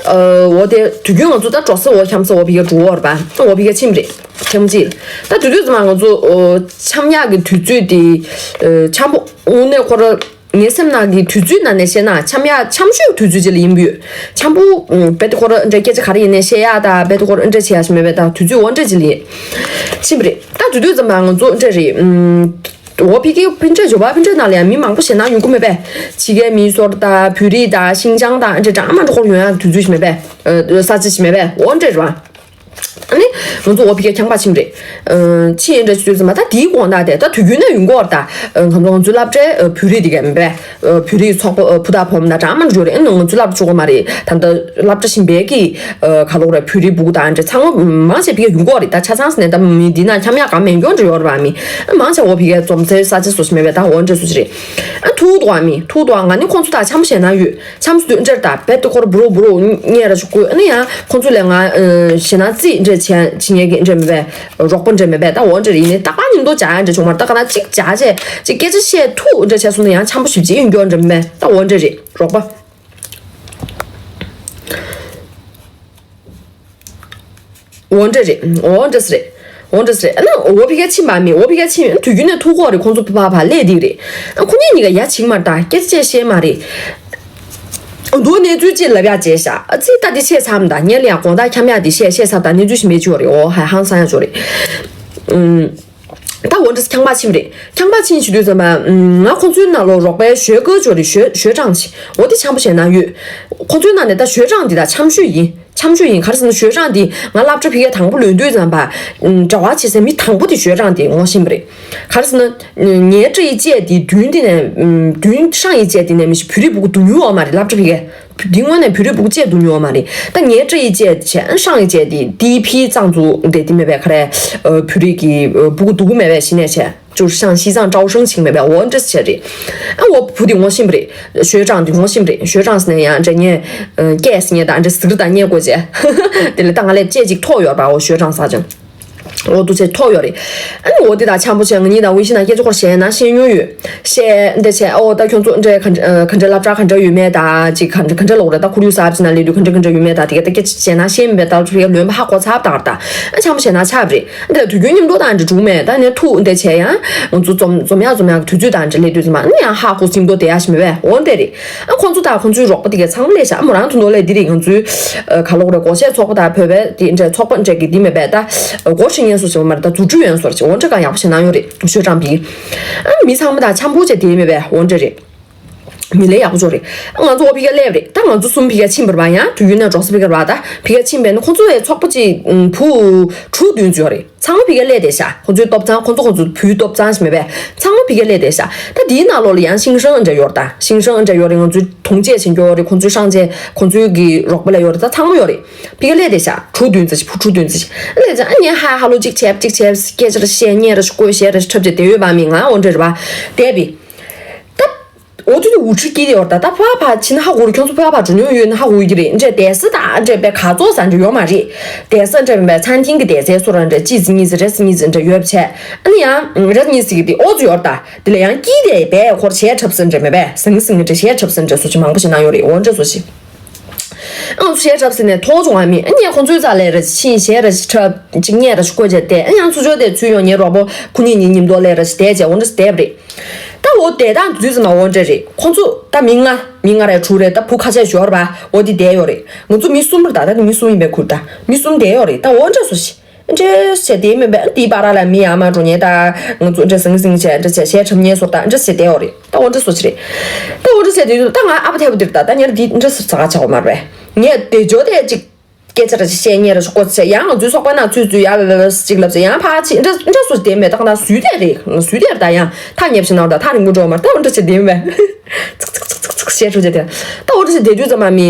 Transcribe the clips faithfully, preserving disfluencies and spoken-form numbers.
འོ་དེ་དུས་རྒྱུན་ང་ཚོ་ད་འགྲོ་ས་འོ་འཁྱམ་ས་འོ་ཕ་གིར་འགྲོ་འོར་བ་འོ་ཕ་གིར་ཕྱིན་པ་རེད། ཐེངས་གཅིག་ད་དུས་དུས་ཙམ་ང་ཚོ་འཁྱམ་ཡག་གི་དུས་ཚོད་དེ་འཁྱམ་པོ་དངོས་གནས་ཁོ་ར་ངའི་སེམས་ནང་གི་དུས་ཚོད་ནང་ནས་བཤད་ན་འཁྱམ་ཡག་འཁྱམ་ཤོས་དུས་ཚོད་ཅིག་ལ་ཡིན་པ་ཡོད། འཁྱམ་པོ་རྦད་དེ་ཁོ་ར་འདྲ་སྐད་ཆ་ག་རེ་ཡིན་ནའི་བཤད་ཡག་ད་རྦད་དེ་ཁོ་ར་འདྲ་བྱེད་ཡག་ཞིག་མེད་པས་ད་དུས་ཚོད་འོ་འདྲ་ཅིག་ལ་ཡིན། ཕྱིན་པ་རེད། ད་དུས་དུས་ཙམ་པ་ང་ཚོ་འདྲ་རེད། འོ་ཕ་གི་ཕན་ཆད་འབྱོར་པ་ཕན་ཆད་ནང་ལ་ཡང་མི་མང་པོ་ཞེད་སྣང་ཡོང་གི་མེད་པས། ཕྱི་རྒྱལ་མི་ཚོར་ད་བོད་རིགས་ད་ཤིང་ཅང་ད་འདྲ་གྲངས་མང་འགྲོ་ཁོར་ཡོང་ཡག་དུས་ཚོད་ཞིག་མེད་པས། ས་ཆ་ཞིག་མེད་པས་འོ་འདྲ་རེད་བ། ཨ་ནི་ང་ཚོ་འོ་ཕ་གིར་འཁྱམ་པ་ཕྱིན་པ་རེད། ཕྱིན་འདྲ་ཅིག་དུས་ཙམ་པ་ད་དེའི་དགོང་དག་དེ་ད་དུས་རྒྱུན་ནས་ཡོང་གི་ཡོད་རེད་ད། ང་ཚོ་ང་ཚོའི་སློབ་གྲྭའི་བོད་རིགས་དེ་ག་མེད་པས། བོད་རིགས་ཚོགས་པ་ཕུ་ཐག་ཕོམ་ན་གྲངས་མང་འགྲོ་རེད། ཨ་ནི་ང་ཚོའི་སློབ་གྲྭ་གཅིག་པོ་མ་རེད་ད། ད་སློབ་གྲྭ་གཞན་པའི་གི་ག་ལོག་རེད་བོད་རིགས་སྤུ་གུ་དང་འདྲ་ཚང་མ་མང་ཆེ་ཕ་གིར་ཡོང་གི་ཡོད་རེད་ད། ཆ་ཚང་ཟེར་ནས་ད་མི་འདི་ན་འཁྱམ་ཡག་གང་མེད་འགྱོ་འདྲ་ཡོད་རེད་བ། མི་མང་ཆེ་འོ་ཕ་གིར་འཛོམས་སའི་ས་ཆ་སོ་ཞིག་མེད་པས་ད་འོ་འདྲ་སོ་ཞིག་རེད། ཨ་ཐུག་འདུག་བ། མི་ཐུག་འདུག་བ། ང་ནི་ཁོང་ཚོ་དང་འཁྱམ་པོ་ཞེད་སྣང་ཡོད། འཁྱམ་སུ་དུས་འདྲ་ད་རྦད་དེ་ཁོ་ར་འབུ་རོ་འབུ་རོ་བརྙན་ར་ཞིག་བཀོད། ཨ་ནི་ཡང་ཁོང་ཚོ་ལས་ང་ཞེད་སྣང་རྩིས་འདྲ་བྱས་བྱེད་མཁན་གི་འདྲ་མེད་པས། རོགས་པ་འདྲ་མེད་པས་ད་འོ་འདྲ་རེད། ཡིན་ནའི་རྟག་པར་མཉམ་དུ་བྱ་འདྲ་བྱུང་མ་རེད་ད། ག་ན་གཅིག་བྱ་བྱས་གཅིག་སྐད་ཆ་བཤད་ཐུག་འདྲ་བྱས་སོང་ན་ཡང་འཁྱམ་པོ་ཞེ་པོ་ཅིག་ཡིན་རྒྱུ་འདྲ་མེད་པས་ད་འོ་འདྲ་རེད། རོགས་པ་འོ་འདྲ་རེད། འོ་འདྲ་སེ་རེད། འོ་འདྲ་སེ་རེད། ཨ་ནི་འོ་ཕ་གིར་ཕྱིན་པ་མི་འོ་ཕ་གིར་ཕྱིན་དུས་རྒྱུན་ནས་ཐུག་གི་ཡོད་རེད། ཁོང་ཚོ་ཕར་ཕར་སླེབས་བསྡད་ཀྱི་རེད། ཨ་ཁོ་གཉིས་གཉིས་ཀ་ཡ་བྱེད་ཀྱི་མ་རེད་ད། སྐད་ཆ་བཤད་མ་རེད། མདོ་གནས་ཚུལ་ཅིག་ལབ་ཡག་བྱས་ཤག་ཨ་ཙི་ད་འདི་བཤད་ཚར་མ་ད། ངས་ལ་ཡང་དགོང་དག་འཁྱམ་ཡག་འདི་བཤད་བཤད་ཚར་ད། གནས་ཚུལ་ཞིག་མེད་ཅིག་ཡོད་རེད། འོ་ཧ་ཧང་སང་ཡག་ཅིག་ཡོད་རེད། ཨུམ། ད་འོ་འདྲ་འཁྱམ་པ་ཕྱིན་པ་རེད། འཁྱམ་པ་ཕྱིན་བྱེད་དུས་ཙམ་པ་ང་ཁོང་ཚོའི་ནང་ལོགས་རོགས་པའི་ཞོལ་དཀར་ཅིག་ཡོད་རེད། ཞོལ་ཞོལ་ཀྲང་ཅིག་འོ་དེ་འཁྱམ་པོ་ཞེད་སྣང་ཡོད། ཁོང་ཚོའི་ནང་ནས་ད་ཞོལ་ཀྲང་འདི་ད་འཁྱམ་ཤོས་ཡིན། འཁྱམ་ཤོས་ཡིན། ག་རེ་ཟེར་ན་ཞོལ་ཀྲང་འདི་ང་སློབ་གྲྭ་ཕ་གིར་དང་པོ་ལོན་དུས་ཙམ་པ། གྲྭ་པ་བྱེད་སའི་མི་དང་པོ་དེ་ཞོལ་ཀྲང་དེ་ངོ་ཤེས་པ་རེད། ག་རེ་ཟེར་ན། ངའི་སྐྲ་ཡི་བཅད་དེ་མདུན་དེ་ནས་མདུན་ཧྲང་ཡི་བཅད་དེ་ནས་མི་ཤེས་བོད་རིགས་སྤུ་གུ་བསྡུ་མྱོང་བ་མ་རེད་སློབ་གྲྭ་ཕ་གིར། འདི་སྔོན་ནས་བོད་རིགས་སྤུ་གུ་བཅད་བསྡུ་མྱོང་བ་མ་རེད། ད་ངའི་སྐྲ་ཡི་བཅད་དེ་བྱས་ཧྲང་ཡི་བཅད་དེ་དེའི་ཕིའི་གཙང་འཛུགས་འདི་དེ་མེད་པས་ག་རེ། བོད་རིགས་ཀྱི་སྤུ་གུ་སྡུག་གུ་མེད་པས་གཞི་ནས་བྱས། 就是像西藏招生 ཅིག་མེད་པས་འོ་འདྲ་བྱས་རེད། ཨ་འོ་བུ་དེ་ངོ་ཤེས་པ་རེད། ཞོལ་ཀྲང་དེ་ངོ་ཤེས་པ་རེད། ཞོལ་ཀྲང་ཟེར་ནས་ཡང་འདྲ་ངས་སྐད་ཟེར་ངས་ད་འདྲ་ཟིག་རི་ད་ངས་གོ་བྱས། དེ་ལས་ད་ང་ལས་ལྕེ་ཅིག་ཐོག་ཡོད་པ་འོ་ཞོལ་ཀྲང་ཟ་ཅང་། འོ་དུ་ཆེ་ཐོག་ཡོད་རེད། ཨ་ནི་འོ་དེ་ད་འཁྱམ་པོ་བྱས་ང་གཉིས་ད་ཝེ་ཤིན་ན་སྐད་ཆ་ཁོར་བཤད་ན་བཤད་མྱོང་ཡོད། བཤད་འདི་བྱས་ཨོ་ད་ཁྱོད་ཚོ་འདྲ་ག་འདྲ་ག་འདྲ་སློབ་གྲྭ་ག་འདྲ་ཡོད་མེད་ད་ཅིག་ག་འདྲ་ག་འདྲ་ལོག་རེད་ད་ཁོར་ཡུག་གསར་ཅིག་ན་སླེབས་དུས་ག་འདྲ་ག་འདྲ་ཡོད་མེད་ད་དེ་ག་ད་སྐད་ཆ་བཤད་ན་བཤད་མེད་པའི་ད་ལོག་ལོན་པ་ཧ་གོ་ཚར་ད་ག་ད་ཨ་འཁྱམ་པོ་བྱས་ན་ཆགས་པ་རེད། འདི་དུས་རྒྱུན་མཉམ་དུ་དང་འདྲ་འགྲུག་མེད་ད་ནས་ཐུག་འདི་བྱས་ཡང་ང་ཚོ་འཛོམས་འཛོམས་ཡག་འཛོམས་ཡག་གི་དུས་ཚོད་དང་འདྲ་སླེབས་དུས་ཙམ་པ་ནི་ཡང་ཧ་གོ་ཟིན་དོ་དེ་ཡག་ཞིག་མེད་པས་འོ་འདི་རེད། ཨ་ཁོང་ཚོ་དང་ཁོང་ཚོའི་རོགས་པ་དེ་གས་ཚང་མ་ལས་བྱ་ཨ་མོ་རང་ཐུང་ཐུང་ལས་འདི་རེད། ང་ཚོའི་ག་ལོག་རེད་སྒོར་གཞས་ཚོགས་པ་དང་བོད་པའི་དེ་འདྲ་ཚོགས་པ་འདྲ་གི་འདི་མེད་པས་ད་སྒོར་ཧྲི་ངན་སོ་ཞེས་པ་མ་རེད་ད་རྫུ་འཕྲུལ་ཡོན་སོར་ཅིག་འོ་འདྲ་གང་ཡག་པོ་བྱེད་ན་ཡོད་རེད་ཞོལ་ཀྲང་པི། ཨ་མི་ཚང་མ་དང་འཆམ་པོ་བྱས་དེ་མེད་པས་འོ་འདྲ་རེད། མི་ལས་ཡག་པོ་ཅོ་རེད། ང་ཚོ་ཨོ་ཕི་ཀ་སླེབས་རེད་ད་ང་ཚོ་གསུམ་ཕི་ཀ་ཕྱིན་པར་བ་ཡང་དུས་ཡུན་ནས་འགྲོ་ས་ཕི་ཀ་ར་བ་ད་ཕི་ཀ་ཕྱིན་པས་ན་ཁོང་ཚོ་ཡའི་ཚོགས་པ་ཅིག་བུ་དྲུག་བདུན་ཅོ་རེད། ཚང་མ་ཕི་ཀ་སླེབས་བསྡད་ཤག་ཁོང་ཚོའི་སྟོབས་ཚང་ཁོང་ཚོ་ཁོང་ཚོ་བུའི་སྟོབས་ཚང་ཞིག་མེད་པས་ཚང་མ་ཕི་ཀ་སླེབས་བསྡད་ཤག་ད་དེའི་ནང་ལོགས་ལ་ཡང་ཤིང་ཧྲང་འདྲ་ཡོད་རེད་ད། ཤིང་ཧྲང་འདྲ་ཡོད་རེད། ང་ཚོའི་དུང་ཅེས་བྱེད་མཁན་ཡོད་རེད། ཁོང་ཚོའི་ཧྲང་ཅེས་ཁོང་ཚོའི་གི་རོགས་པ་ལ་ཡོད་རེད། ད་ཚང་མ་ཡོད་རེད། ཕི་ཀ་སླེབས་བསྡད་ཤག་དྲུག་བདུན་ཙམ་ཞིག་བུ་དྲུག་བདུན་ཙམ་ཞིག་སླེབས་ཙང་ཨ་ངས་ཧ་ཧ་ལོ་གཅིག་བྱས་གཅིག་བྱས་སྐད་ཆ་ར་བཤད་བརྙན་ར་ཞིག་བཀོད་གཞས་ར་ཞིག་འཁྲབ་བྱས་བསྡད་ཡོད་པ་མིན་ང་འོ་འདྲ་རེད་པ། བསྡད་པས། ད། འོ་དུས་དུ་འུ་ཁྲི་སྐྱིད་ཡོད་ད་ད་ཕ་ཕ་ཕྱིན་ཧ་གོ་རེད། ཁྱོད་ཚོ་ཕ་ཕ་འགྲོ་མྱོང་ཡོད་ན་ཧ་གོ་གི་རེད། འདྲ་དེ་སི་ད་འདྲ་པའི་ག་ཚོགས་ས་འདྲ་ཡོད་མ་རེད། དེ་སི་འདྲ་པའི་ཚན་ཐིང་གི་དེ་སའི་སོ་ར་འདྲ་གཅིག་ཙི་གཉིས་ཙི་རེ་ཙི་གཉིས་ཙི་འདྲ་ཡོད་བྱས་ཨ་ནི་ཡང་རེ་ཙི་གཉིས་ཙི་གི་དེ་ཨོ་ཙི་ཡོད་ད། དེ་ལ་ཡང་སྐྱིད་དེ་བས་ཁོར་གཞས་འཁྲབ་སྲིད་འདྲ་མེད་པས་ཟིང་ཟིང་འདྲ་གཞས་འཁྲབ་སྲིད་འདྲ་སོ་ཅི་མང་པོ་ཞིག་གནང་ཡོད་རེད། འོ་འདྲ་སོ་ཅི། ཨང་གཞས་འཁྲབ་སྲིད་ནས་ཐོག་བྱུང་བ་མིན་ཨ་ནི་ཁོང་ཚོའི་རྩ་ལས་རེ་ཕྱིན་གཞས་རེ་འཁྲབ་གཅིག་ཉལ་རེ་བཀོད་བྱས་ཏེ་ཨ་ཡང་ཚུར་ཕྱོགས་དེ་ཚུར་ཡོང་ངའི་རོགས་པོ་ཁོ་གཉིས་གཉིས་མཉམ་དུ་ལས་རེ་བསྡད་བྱས་འོ་འདྲ་བསྡད་པ་རེད། ད་འོ་དེ་དང་དུས་ཙམ་པ་འོ་འདྲ་རེད། ཁོང་ཚོ་ད་མི་ལྔ་མི་ལྔ་རེ་དྲུག་རེ་ད་བུ་ཁ་ཤས་ཞོར་བ་འོ་དེ་བསྡད་ཡོད་རེད། ང་ཚོ་མི་གསུམ་རེད་ད། ད་དེ་མི་གསུམ་ཡིན་པའི་ཁུལ་ད་མི་གསུམ་བསྡད་ཡོད་རེད། ད་འོ་འདྲ་སོ་ཞིག་འདྲ་བྱས་དེ་མིན་པའི་དེའི་བར་ལ་མི་ཡར་མར་འགྲོ་ཉེན་ད་ང་ཚོ་འདྲ་ཟིང་ཟིང་བྱས་འདྲ་བྱས་གཞས་འཁྲབ་ཉེན་སོར་ད་འདྲ་བྱས་བསྡད་ཡོད་རེད། ད་འོ་འདྲ་སོ་ཞིག་རེད། ད་འོ་འདྲ་བྱས་དེ་ད་ང་ཨ་ཕ་ཐལ་པོ་འདིར་ད་ད་ཉེར་འདི་འདྲ་སོ་ཟ་ག་ཆགས་པ་མ་རེད། ངས་དེ་ཇོ་དེ་ཅིག་སྐད་ཆ་ར་ཅིག་བཤད་ཉེ་ར་ཞིག་ཀོ་ཚེ་ཡང་ང་ཚོའི་ཚོགས་པ་ན་ཚུད་ཚུད་ཡ་ལ་ལ་ལ་ཅིག་ལབ་ཚེ་ཡང་ཕར་ཅིག་འདྲ་འདྲ་སོ་དེ་མེད་ད་ག་ན་སུས་དེ་རེད་སུས་དེ་རེད་ད་ཡང་ཐག་ཉེ་བ་ཞིག་ན་ད་ཐག་རིང་པོ་འགྲོ་མ་ད་འོ་འདྲ་ཅིག་དེ་མེད་ཚིག་ཚིག་ཚིག་ཚིག་བཤད་ཆོག་ཅེ་དེ་ད་འོ་འདྲ་ཅིག་དེ་དུས་ཙམ་མ་མི་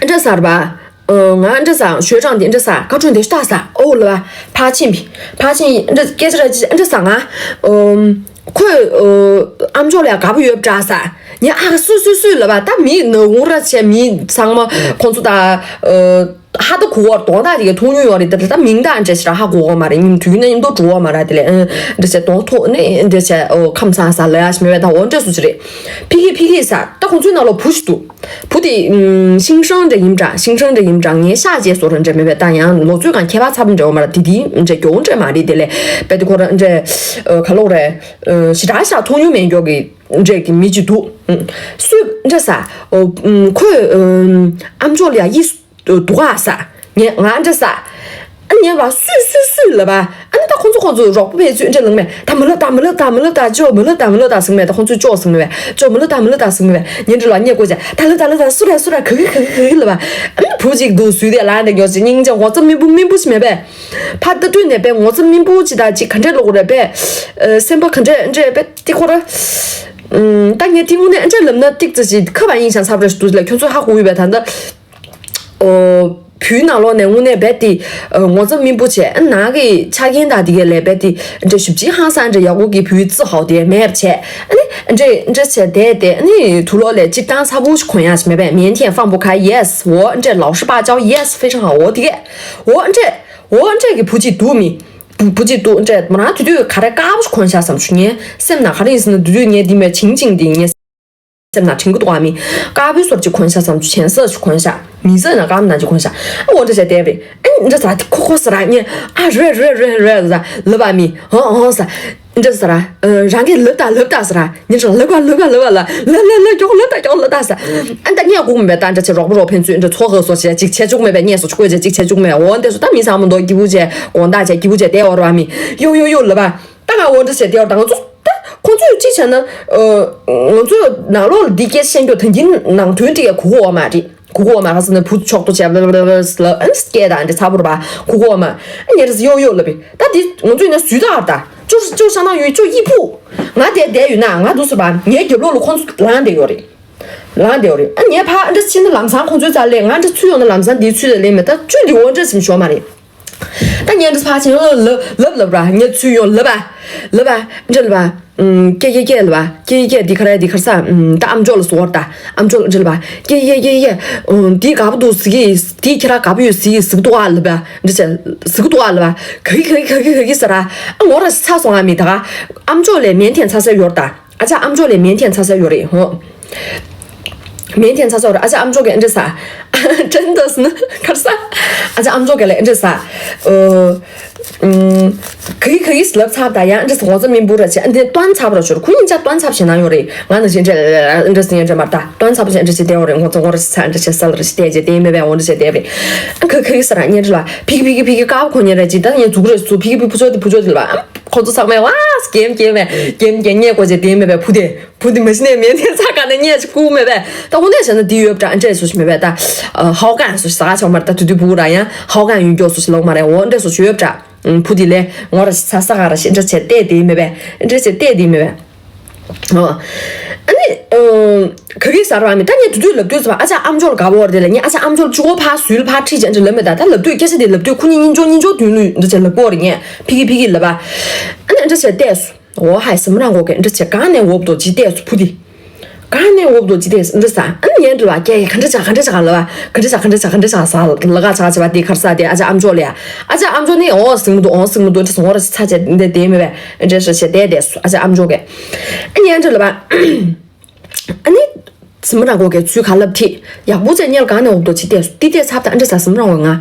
འདྲ་ཟར་བ་ང་འདྲ་ཟ་ཞོལ་གྲངས་དེ་འདྲ་ཟ་ཁ་ཁྲོན་དེ་ཤ་ཟ་ཨོ་ལ་བ་ཕར་ཕྱིན་པི་ཕར་ཕྱིན་འདྲ་སྐད་ཆ་ར་ཅིག་འདྲ་ཟ་ང་ཁོས་ཨམ་ཅོག་ལ་དགའ་པོ་ཡོད་འདྲ་ཟ། ཉེ་ཨ་སུ་སུ་སུ་ལབ་པ་ད་མི་ནག་ངུ་ར་བྱས་མི་ཚང་མ་ཁོང་ཚོ་ད་ ཧ་ད་གོ་བར་གདོང་དག་དེ་གའི་མཐོང་མྱོང་ཡོད་རེད། དེ་ལ་ད་མིང་དག་འདྲ་ཞིག་ར་ཧ་གོ་བ་མ་རེད། ཉིན་དུས་ན་ཉིན་ཐོ་འགྲོ་བ་མ་ར། དེ་ལས་ཨ་འདྲ་ཞིག་གདོང་ཐོག་ནས་འདྲ་ཞིག་ཨོ་ཁམས་སངས་ས་ལ་ཡ་ཞིག་མེད་པས། ད་འོ་འདྲ་སུ་ཞིག་རེད། ཕི་གི་ཕི་གི་ས་ད་ཁོང་ཚོའི་ནང་ལོགས་བུ་ཞིག་འདུག་བུ་དེ་ཤིང་ཧྲང་འདྲ་ཡིན་འདྲ། ཤིང་ཧྲང་འདྲ་ཡིན་འདྲ། ངའི་ཤག་ཅེས་སོ་ར་འདྲ་མེད་པས། ད་ཡང་ལོ་ཚོད་གང་ཁྱད་པར་ཚ་པོ་འདྲ་བ་མ་ར། དེ་དེའི་འདྲ་མགྱོགས་འདྲ་མ་རེད། དེ་ལས་བས་དེ་ཁོ་ར་འདྲ་ག་ལོག་རེད། ཞི་དྲག་ཤག་མཐོང་མྱོང་མེད་མགྱོགས་ཀྱི་འདྲ་གི་མི་ཅིག་འདུག་སུས་འདྲ་ས་ཁོས་ཨམ་ཅོག་ལ་ཡ་ཡིས། འདུག་ག་ས། ངས་ང་འདྲ་ས། ཨ་ངས་བ་སུས་སུས་སུས་ལབ་པ། ཨ་ནི་ད་ཁོང་ཚོ་ཁོང་ཚོ་རོགས་པ་བས་ཚུལ་འདྲ་ལངས་མེད། ད་མི་ལབ་ད་མི་ལབ་ད་མི་ལབ་ད་ཅོ་མི་ལབ་ད་མི་ལབ་ད་ཟིང་མེད། ད་ཁོང་ཚོས་ཅོ་ཟིང་མེད། ཅོ་མི་ལབ་ད་མི་ལབ་ད་ཟིང་མེད། ཉིན་འདྲ་ལ་ཉེ་ཀོ་ཅ་ད་ལབ་ད་ལབ་ད་སུ་ར་སུ་ར་ག་གི་ག་གི་ག་གི་ལབ་པ། ཨ་ནི་བུ་གཅིག་འདུག་སུས་དེ་ལ་འདྲ་ཉོ་ཅི་སྙིང་རྗེ་ངོ་ཚ་མི་བུ་མི་བུ་ཞིག་མེད་པས། ཕ་ད་དུས་ནས་པས་ངོ་ཚ་མི་བུ་ཅི་ད་ཅི་ག་འདྲ་ལོག་རེད་པས། སེམས་པ་ག་འདྲ་འདྲ་པས་ཏི་ཁོ་ར། ད་ངས་ཏི་ངུ་ནས་འདྲ་ལབ་ན་ཏིག་ཙི་ཞིག་ཁ་བ་ཡིན་ཤང་ཚབ་ར་ཞིག་འདུག་ལ་ཁྱོད་ཚོ་ཧ་གོ་ཡོད་པས་ད་ད། ཨོ། བུའི་ནང་ལོགས་ནས་དངོས་གནས་རྦད་དེ་ངོ་ཚ་སྨིན་པོ་བྱས། ཨ་ནང་གི་ཆ་རྐྱེན་དང་དེ་གའི་ལས་རྦད་དེ་འདྲ་ཞིབ་ཅིག་ཧང་སང་འདྲ་ཡག་པོ་གི་བུའི་རྩི་ཧའོ་དེ་མེད་པ་བྱས། ཨ་ནི་འདྲ་འདྲ་བྱས་བསྡད་དེ། ཨ་ནི་དུག་ལོག་ལས་སྤྱིར་བཏང་ཚ་པོ་ཞིག་གོན་ཡག་ཞིག་མེད་པས། 腼腆放不开 yes 我འདྲ་老实巴交 yes 非常好 འོ་དེ་གས། འོ་འདྲ་འོ་འདྲ་གི་བུ་གཅིག་འདུག་མི། བུ་བུ་གཅིག་འདུག་འདྲ་མོ་རང་དེ་དུས་ག་རེ་དཀར་པོ་ཞིག་གོན་ཤག་བསམ་བྱུང་། ངའི་སེམས་ནང་ག་རེ་ཡིན་ཟེར་ན་དེ་དུས་ངས་འདི་མོ་བྱིང་བྱིང་དེ་ངས། སེམས་ནང་དྲན་གྱི་འདུག་ཨ་མི། དཀར་པོའི་སོར་གཅིག་གོན་ཤག་བསམ་བྱུང་། བྱན་སོར་གཅིག་གོན་ཤག་མི་སེར་ན་དཀར་ནང་གཅིག་གོན་ཤག་ཨ་འོ་འདྲ་བྱས་བསྡད་པ་རེད། ཨ་འདྲ་ཟ་དེ་ཁོ་ཁོ་ཟ་ར་ངས་ཨ་རེད་རེད་རེད་རེད་ཟ་ལབ་པ་མི་ཧོ་ཧོ་ཟ། འདྲ་ཟ་ར་རང་གིས་ལབ་ད་ལབ་ད་ཟ་ར་ཉིན་གྲངས་ལབ་ག་ལབ་ག་ལབ་ག་ལ་ལ་ལ་ལ་མགྱོགས་ལབ་ད་མགྱོགས་ལབ་ད་ཟ། ཨ་ད་ངས་སྒུག་མེད་པས། ད་འདྲ་བྱས་རོགས་པ་རོགས་ཕན་ཚུན་འདྲ་ཚོགས་ག་སོ་བྱས་གཅིག་བྱས་བཅུག་མེད་པས། ངས་སོ་ཆུ་བཀོད་བྱས་གཅིག་བྱས་བཅུག་མེད། འོ་འདྲ་སོ་ད་མི་ཚང་མ་མདོག་སྐྱིད་པོ་བྱས་དགོང་དག་བྱས་སྐྱིད་པོ་བྱས་བསྡད་འོར་བ་མི་ཡོ་ཡོ་ཡོ་ལབ་པ། ད་ང་འོ་འདྲ་བྱས་བསྡད་འོར་ད་ང་ཚོ། ད་ཁོང་ཚོས་ཅི་བྱས་ན། ཨ། ང་ཚོས་ནང་ལོགས་ལ་འདི་སྐད་བཤད་རྒྱུ་ད་གིན་ནང་དོན་དེ་གས་གོ་གོ་བ་མ་རེད། གོ་གོ་བ་མ་རེད་ཟེར་ན་བུ་ཆོག་ཏུ་བྱས་ལ་ལ་ལ་ལ་ཨ་ནི་སྐད་དང་འདི་ཚ་པོ་རེད་པ། གོ་གོ་བ་མ། ཨ་ཉེ་རེ་ཡོ་ཡོ་ལབ་པས། ད་འདི་ང་ཚོས་ན་ཟུས་ད་ཨར་ད་ཅོ་ཅོ་ཤ་ན་ཡོད་ཅོ་ཡི་ཕུ། ང་དེ་བསྡད་ཡོད་ན་ང་འདུག་ཟེར་བ་ངའི་རྒྱབ་ལོགས་ལ་ཁོང་ཚོ་ལངས་བསྡད་ཡོད་རེད། ལངས་བསྡད་ཡོད་རེད། ཨ་ཉེ་ཕ་ཨ་འདྲ་ཕྱིན་ན་ལམ་སང་ཁོང་ཚོའི་རྩ་ལས་ང་འདྲ་ཚུར་ཡོང་ན་ལམ་སང་འདི་ཚུར་ལ་ལེན་མེད། ད་ཅོ་འདི་འོ་འདྲ་ཟིན་ཤོག་མ་རེད། ད་ངས་འདི་ཕར་ཕྱིན་ལབ་ལབ་ལབ་ར་ངས་ཚུར་ཡོང་ལབ་པ། ལབ་པ་འདྲ་ལབ་པ། ཀྱེ་ཀྱེ་ཀྱེ་ལབ་པ། ཀྱེ་ཀྱེ་ཀྱེ་འདི་ག་རེ་འདི་ག་རེ་ས། ད་ཨམ་ཅོག་ལ་ཟོར་ད། ཨམ་ཅོག་ལ་འདྲ་ལབ་པ། ཀྱེ་ཀྱེ་ཀྱེ་ཀྱེ། འདི་དགའ་པོ་འདུག་ཟིག་གི་འདི་ཁྱེད་རང་དགའ་པོ་ཡོད་ཟིག་གི་ཟིག་འདུག་ཨ་ལབ་པ། འདྲ་བྱས་ཟིག་འདུག་ཨ་ལབ་པ། ག་གི་ག་གི་ག་གི་ག་གི་ཟེར་ར། ཨ་ངོ་ར་ཚ་སོང་ཨ་མི་ད་ག་ཨམ་ཅོག་ལས་མེན་ཐེན་ཚ་ས་ཡོད་ད། ཨ་ཅག་ཨམ་ཅོག་ལས་མེན་ཐེན་ཚ་ས་ཡོད་རེད་ཧོ། མེན་ཐེན་ཚ་ས་ཡོད་རེད། ཨ་ཅག་ཨམ་ཅོག་གིས་ཨ་འདྲ་ས། ཁྲན་ཏོ་སི་ནི་ཁར་ས། ཨ་ཅག་ཨམ་ཅོག་གིས་ལས་ཨ་འདྲ་ས། ཨོ། ཨུམ། ག་གི་ག་གི་ལབ་ཚར་ད་ཡང་ཨ་འདྲ་ས་ངོ་ཚ་མི་འབུར་ར་ཆེ་ཨ་འདི་སྟོན་ཚར་བ་ར་ཤོར་ཁུ་ཉིན་ཅག་སྟོན་ཚར་བྱེད་ན་ཡོད་རེད། ང་ནི་ཞིག་འདྲ་ཨ་འདྲ་སི་ཡང་འདྲ་མར་ད་སྟོན་ཚར་བྱེད་ཨ་འདྲ་ཞིག་བསྡད་ཡོད་རེད། ངོ་ཚ་ངོ་ར་ཞིག་ཚ་ཨ་འདྲ་ཞིག་སལ་ར་ཞིག་བལྟས་རྗེས་དེ་མེད་པས་འོ་འདྲ་ཞིག་བསྡད་པ་རེད། ཨ་ག་གི་ག་གི་ས་ར་ཉེ་འདྲ་ལ་ཕི་གི་ཕི་གི་ཕི་གི་ཀ་བ་ཁོ་ཉེ་ར་ཅིག་ད་ངས་འཛུགས་རེ་སུ་ཕི་གི་ཕི་ཕུ་ཚོ་དེ་ཕུ་ཚོ་དེ་ལ་བ། ཁོ་ཚོ་ཚང་མས་ཝ་སྐྱེམ་སྐྱེམ་བས་སྐྱེམ་སྐྱེམ་ཉེ་ཀོ་ཅེ་དེ་མེད་པས་ཕུ་དེ་ཕུ་དེ་མ་གཞི་ནས་མེད་དེ་ཚ་ག་ནས་ཉེ་ཅིག་ཀུ་མེད་པས། ད་འོ་ནས་བྱས་ན་དེ་ཡོད་པ་འདྲ་འདྲས་སུ་ཞིག་མེད་པས་ད། ཧའོ་ཀན་སུ་ཞིག་ས་ག་ཆོག་མར་ད་དུ་དུ་ཕུ་ར་ཡང་ཧའོ་ཀན་ཡོད་མགྱོགས་སུ་ཞིག་ལོག་མ་རེད། འོ་འདྲས་སུ་ཞིག་ཡོད་པ་འདྲ། ཕུ་དེ་ལས་ངོ་ར་ཞིག་ཚ་ས་ག་ར་ཞིག་འདྲ་བྱས་བལྟས་དེ་མེད་པས་འདྲ་བྱས་བལྟས་དེ་མེད་པས། ཨ་ནི། ག་གི་ས་ར་བ་མི་ད་ངས་དུས་དུས་ལབ་དུས་ཙམ་པ་ཨ་ཅག་ཨམ་ཅོག་ལ་དགའ་བོར་དེ་ལ་ངས་ཨ་ཅག་ཨམ་ཅོག་ལ་གཅིག་པོ་ཕར་ཟུལ་ཕར་ཁྲིད་ཅན་ཅིག་ལབ་མེད་ད། ད་ལབ་དུས་སྐད་ཆ་དེ་ལབ་དུས་ཁོ་གཉིས་གཉིས་འཇོག་གཉིས་འཇོག་དུས་ལུས་འདྲ་ཆ་ལབ་གོ་རེ་ངས་ཕི་གི་ཕི་གི་ལབ་པ། ཨ་ནི་འདྲ་ཆ་བལྟས་སོ། འོ་ཧའི་སམ་རང་གོ་གས་འདྲ་ཆ་གང་ནས་འོབ་དོ་ཅི་བལྟས་སོ་ཕུ་དེ། གང་ནས་འོབ་དོ་ཅི་བལྟས་སོ་འདྲ་ས། ཨ་ནི་ངས་འདྲ་བ་སྐད་ག་འདྲ་ཆ་ག་འདྲ་ཆ་ག་ལབ་པ་ག་འདྲ་ཆ་ག་འདྲ་ཆ་ག་འདྲ་ཆ་ས་ལ་ག་ཆ་ཆ་བ་དེ་ཁར་ས་དེ་ཨ་ཅག་ཨམ་ཅོག་ལ་ཡ། ཨ་ཅག་ཨམ་ཅོག་ནི་འོ་སིང་མི་འདུག་འོ་སིང་མི་འདུག་འདྲ་ཆ་ངོ་ར་ཆ་ཆ་འདྲ་དེ་མེད་པས་འདྲ་ཆ་ཆ་བལྟས་བལྟས་སོ་ཨ་ཅག་ཨམ་ཅོག་གས། ཨ་ནི་ཨ་འདྲ་ལབ་པ། ཨ་ནི། སིམ་རང་གོ་གས་ཚུལ་ག་ལབ་ཐིག་ཡག་པོ་བྱས་ཉལ་གང་ནས་འོབ་དོ་ཅི་བལྟས་སོ་ཏི་བལྟས་ཚབ་ད་ཨ་འདྲ་ས་སིམ་རང་གོ་ང་།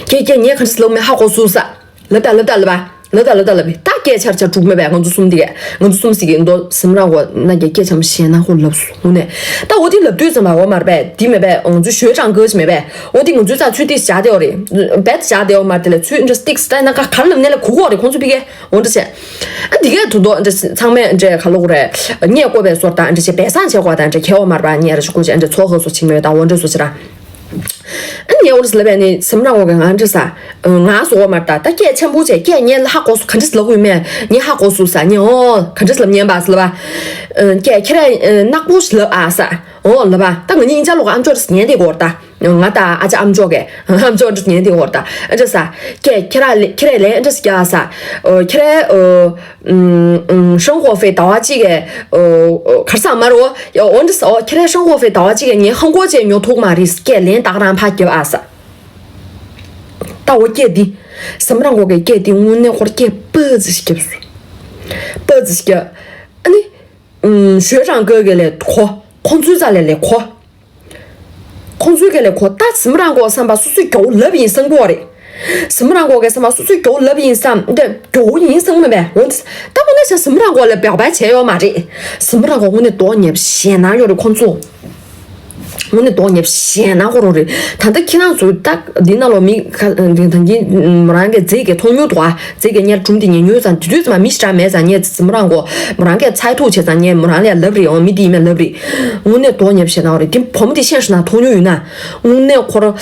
ཀྱེ་ཀྱེ་ངས་ག་འདྲ་ས་ལབ་མེད་ཧ་གོ་སུ་ས། ལབ་ད་ལབ་ད་ལབ་པ། ལབ་ད་ལབ་ད་ལབ་པས་ད་སྐད་ཆར་ཆ་དྲུག་མེད་པས་ང་ཚོ་གསུམ་དེ་གས་ང་ཚོ་གསུམ་ཟིག་གི་མདོ་སིམ་རང་གོ་ན་གྱེ་སྐད་ཆ་མ་ཤེས་ན་ཧོ་ལབ་སོ་ཧུ་ནས། ད་འོ་དེ་ལབ་དུས་ཙམ་པ་འོ་མར་པས་དེ་མེད་པས་ང་ཚོ་ཞོལ་ཅང་གོ་ཞིག་མེད་པས་འོ་དེ་ང་ཚོའི་རྩ་ཚུལ་དེ་བཞག་དེ་འོ་རེད། བེད་བཞག་དེ་འོ་མར་དེ་ལ་ཚུལ་འདྲ་སྟིག་སི་ད་ན་ག་གར་ལབ་ནས་ལ་གུག་འོ་རེད་ཁོང་ཚོ་ཕི་གས། འོ་འདྲ་བྱས། ཨ་འདི་གས་དུ་མདོ་འདྲ་ཚང་མས་འདྲ་ག་ལོག་རེད། ངས་བསྐོས་པའི་སོར་དང་འདྲ་བྱས་པས་སང་བྱས་གོ་དང་འདྲ་ཁྱེར་བ་མར་པ་ངས་ར་ཞུ་གོ་བྱས་འདྲ་ཚོགས་ཧ་སོ་ཆིང་མེད་དང་འོ་འདྲ་སོ་ཆི་ར། ཨ་ངས་འོ་འདྲ་ལབ་པས་ནི་སེམས་རང་འོ་གས་ང་འདྲ་ས། ང་སོ་བ་མར་ད་ད་སྐད་ཆེན་པོ་བྱས་སྐད་ངས་ཧ་གོ་སོ་ག་འདྲ་ལབ་དགོས་མེད་ངས་ཧ་གོ་སོ་ས་ངས་འོ་ག་འདྲ་ལབ་ཉན་པ་ས་ལབ་པ། སྐད་ཁྱེད་ར་ནག་པོ་ཞིག་ལབ་ཨ་ས། འོ་ལབ་པ་ད་ང་གཉིས་ཨིན་ཅག་ལོག་ཨམ་ཅོག་རེ་ཉན་དེ་གོ་ར་ད། ང་དང་ཨ་ཅག་ཨམ་ཅོག་གས་ཨམ་ཅོག་འདྲ་ཉན་དེ་འོར་ད་ཨ་ཅག་ས། ཀྱེ་ཁྱེད་ར་ལེ་ཁྱེད་ར་ལེ་འདྲ་སྐྱ་ས། ཁྱེད་ར་ཨོ། 生活费ཟླ་བ་གཅིག་གི་ཁར་ས་མ་རོ། འོ་འདྲ་ས་ཨོ་ཁྱེད་ར་生活费ཟླ་བ་གཅིག་གི་ངས་ཧང་གོ་ཅེས་ཉོ་ཐུག་མ་རེད་སྐད་ལན་ཏག་རང་ཕ་རྒྱབ་ཨ་ས། ད་འོ་སྐད་འདི། ཟམ་ར་མགོ་གི་སྐད་འདི་དངོས་གནས་ཁོར་སྐད་སྤུ་ཙམ་ཞིག་བརྒྱབ་སོང་། སྤུ་ཙམ་ཞིག་བརྒྱབ། ཨ་ནི། ཞོལ་རང་སྐད་གི་ལས་གོ། ཁོང་ཚོའི་རྩ་ལས་ལས་གོ། ཁོང་ཚོའི་སྐད་ལས་གོ། ད་ཟམ་ར་མགོ་བསམ་པ་སོ་སོའི་མགྱོགས་ལབ་ཡིན་བསམ་གོ་རེད། ཟམ་ར་མགོ་གི་བསམ་པ་སོ་སོའི་མགྱོགས་ལབ་ཡིན་བསམ། འདི་མགྱོགས་ཡིན་བསམ་མེད་པས། འོ་ད་དངོས་གནས་བྱས་ཟམ་ར་མགོ་ལ་བག་པ་བྱས་ཡོད་མ་རེད། ཟམ་ར་མགོ་དངོས་གནས་མདོག་ཉེས་པ་ཞེད་སྣང་ཡོད་རེད་ཁོང་ཚོ། དངོས་གནས་མདོག་ཉེས་པ་ཞེད་སྣང་ཁོ་རང་རེད། ད་ལྟ་ཁྱེད་རང་ཚོ་ད་འདི་ནང་ལོགས་མི་ཁ་འདི་ད་གིན་མོ་རང་གི་རྫས་ཀྱི་མཐོང་མྱོང་འདུག་ཨ། རྫས་ཀྱི་ཉེར་སྒྲུང་འདི་ཉན་མྱོང་ཙང་དེ་དུས་ཙམ་མ་མི་ཞིག་འདྲ་མེད་ཙང་ངས་ཟམ་ར་མགོ་མོ་རང་གིས་ཚ་གདུང་བྱས་ཙང་ངས་མོ་རང་ལ་ལབ་རེད། འོ་མི་འདི་ཡིན་མེད་ལབ་རེད། དངོས་གནས་མདོག་ཉེས་པ་ཞེད་སྣང་རེད། དེ་བུ་མོ་དེ་ཤེས་ཤེས་ན་མཐོང་མྱོང་ཡོད་ན། དངོས་གནས་ཁོ་རང་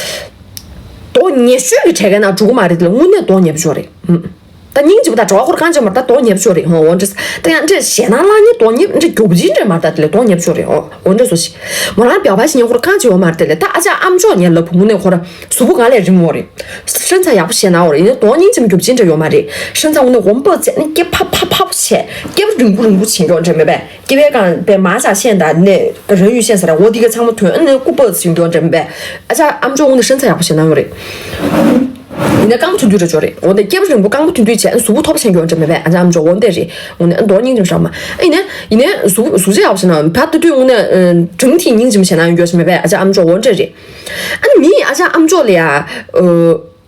མདོག་ཉེས་ཤོས་ཀྱི་གྲས་ཀའི་ནང་འགྲོ་གི་མ་རེད། དེ་ལ་དངོས་གནས་མདོག་ཉེས་པ་ཤོས་རེད། ཨུམ། ད་སྙིང་རྗེ་པོ་དང་གྲོགས་ཁོར་གང་བྱེད་མར་ད་མདོག་ཉེས་པ་ཤོས་རེད་ཧོ། འོ་འདྲ། ད་ཡང་འདྲ་ཞེད་སྣང་ལངས་ནི་མདོག་ཉེས་འདྲ་མགྱོགས་པོ་ཅིག་འདྲ་མར་ད་དེ་ལས་མདོག་ཉེས་པ་ཤོས་རེད་ཧོ། འོ་འདྲ་སོ་ཞིག་མོ་རང་བག་པ་ཞིག་ཉན་ཁོར་གང་བྱེད་འོ་མར་དེ་ལས་ད་ཨ་ཅག་ཨམ་ཅོག་ཉན་ལབ་བུ་ངུ་ནས་ཁོ་ར་གཟུགས་པོ་གང་ལས་རིང་འོ་རེད། ཧྲན་ཚ་ཡག་པོ་ཞེད་སྣང་འོ་རེད། ཡིན་ན་མདོག་སྙིང་རྗེ་མགྱོགས་ཅིག་འདྲ་ཡོད་མ་རེད། ཧྲན་ཚ་ངུ་ནས་འོམ་པོ་ཚད་ནི་སྐེ་ཕ་ཕ་ཕ་བྱས་སྐེ་པ་རིང་པོ་རིང་པོ་བྱེད་མགྱོགས་འདྲ་མེད་པས། སྐྱེ་བའི་སྒང་པའི་མ་ཆག་ཤེས་དང་ནས་རང་ཡུལ་ཤེས་ཟེར་འོ་དེ་ག་ཚང་མ་ཐོན་ཨ་ནི་སྐུ་པགས་ཚིག་འགྱོ་འདྲ་མེད་པས། ཨ་ཅག་ཨམ་ཅོག་འོ་ནི་ཧྲན་ཚ་ཡག་པོ་ཞེད་སྣང་ཡོད་རེད། ཡིན་ན་རྐང་པ་ཐུང་ཐུང་རེ་ཅོ་རེད། འོ་དེ་སྐྱེ་བ་རིང་པོ་རྐང་པ་ཐུང་ཐུང་བྱས་ཨ་ནི་གཟུགས་པོ་ཐོབ་ཆེན་འགྱོ་འདྲ་མེད་པས། ཨ་ཅག་ཨམ་ཅོག་འོ་དེ་རེད། འོ་ནི་མདོག་སྙིང་རྗེ་མ་ཞེད་སྣང་མ་ཨ་ཡིན་ན་ཡིན་ན་གཟུགས་གཟུགས་བྱད་ཡག་པོ་ཞེད་སྣང་བ་དུ་དུས་འོ་ནི་整体་སྙིང་རྗེ་མ་ཞེད་སྣང་ཡོད་འགྱོ་ཞེས་མེད་པས། ཨ་ཅག་ཨམ་ཅོག་འོ་འདྲ་རེད། ཨ་ནི་མིའི་ཨ་ཅག་ཨམ་ཅོག་ལ་ཡ།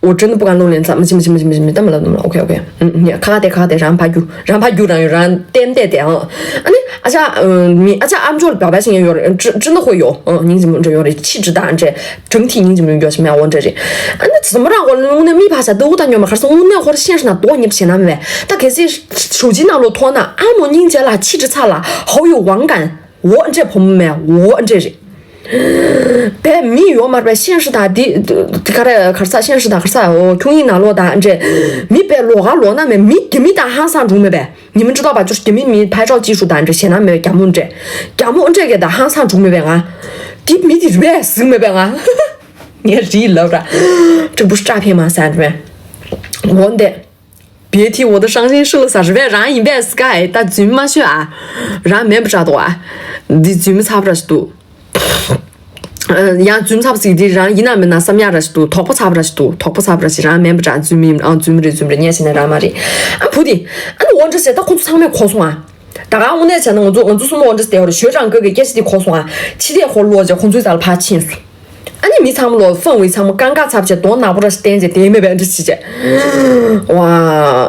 我真的不敢露脸，咱们进不进不进不进，咱们了，咱们了，OK OK，嗯，你看看得看看得，然后怕丢，然后怕丢，然后然后点点点啊，啊你，啊这，嗯，你啊这俺们就表白型也有人，真真的会有，嗯，你怎么这有点气质大，这整体你怎么有什么样，我这这，啊那怎么让我弄那米帕萨都当牛嘛，还是我那会儿现实那多你不行那没，他可是手机那路拖呢，俺们人家啦气质差啦，好有网感，我这朋友们，我这人。 པས་མི་ཡོད་མ་རེད་པས།现实དང་འདི་འདི་ག་རེ་ག་རེ་ཟ། 现实དང་ག་རེ་ཟ། འོ་ཁྱུང་ཡིན་ན་ལོ་དང་འདྲེ། མི་པས་ལོ་ག་ལོ་ན་མེད། མི་རྒྱ་མི་དང་ཧང་སང་འགྲུག་མེད་པས། ཉི་མ་འདྲི་ཏོག་པ་ཅོར་རྒྱ་མི་མི་ཕའི་ཅོག་ཅི་ཧྲུ་དང་འདྲེ་ཞེ་ན་མེད་པས། རྒྱ་མོ་འདྲེ། རྒྱ་མོ་འདྲེ་གས་དང་ཧང་སང་འགྲུག་མེད་པས། ང་འདི་མི་འདི་རེད་པས་ཟིག་མེད་པས། ང་ངས་རིག་ལབ་ར། 这不是诈骗吗？三十万。 འོན་ཏེ། 别替我的伤心事了啥，是为让人白死该，但嘴没说啊，让没不着的啊，你嘴没擦不着是都。 ཡང་རྫུན་ཚབ་ཟིག་འདི་རང་ཡིན་ན་མིན་ན་བསམ་ཡག་ར་ཞིག་འདུག་དོགས་པ་ཚ་པ་ར་ཞིག་འདུག་དོགས་པ་ཚ་པ་ར་ཞིག་རང་མིན་པ་འདྲ། རྫུན་མིན་ཨང་རྫུན་མི་རེད་རྫུན་མི་རེད་ངས་བྱས་ནས་རང་མ་རེད། ཨ་བུ་དེ་ཨ་ནི་འོ་འདྲ་ཟེར་ད་ཁོ་ཚོ་ཚང་མས་གོ་སོང་ཨ། ད་ག་དངོས་གནས་བྱས་ན་ང་ཚོ་ང་ཚོ་གསུམ་འོ་འདྲ་ཟེར་བ་རེད། ཞོལ་གྲང་སྐད་ཀྱི་སྐད་ཆ་དེ་གོ་སོང་ཨ། ཕྱི་ལས་ཧོར་ལོག་རྗེས་ཁོང་ཚོའི་རྩ་ལ་ཕར་ཕྱིན་སོང་། ཨ་ནི་མི་ཚང་མ་ལོ་ཧྥང་ཝེ་ཚང་མ་ཀང་ཀ་ཚབ་བྱས་གདོང་ནག་པོ་ར་ཞིག་བསྟན་བྱས་དེ་མེད་པའི་འདྲ་ཞིག་བྱས། ཝ།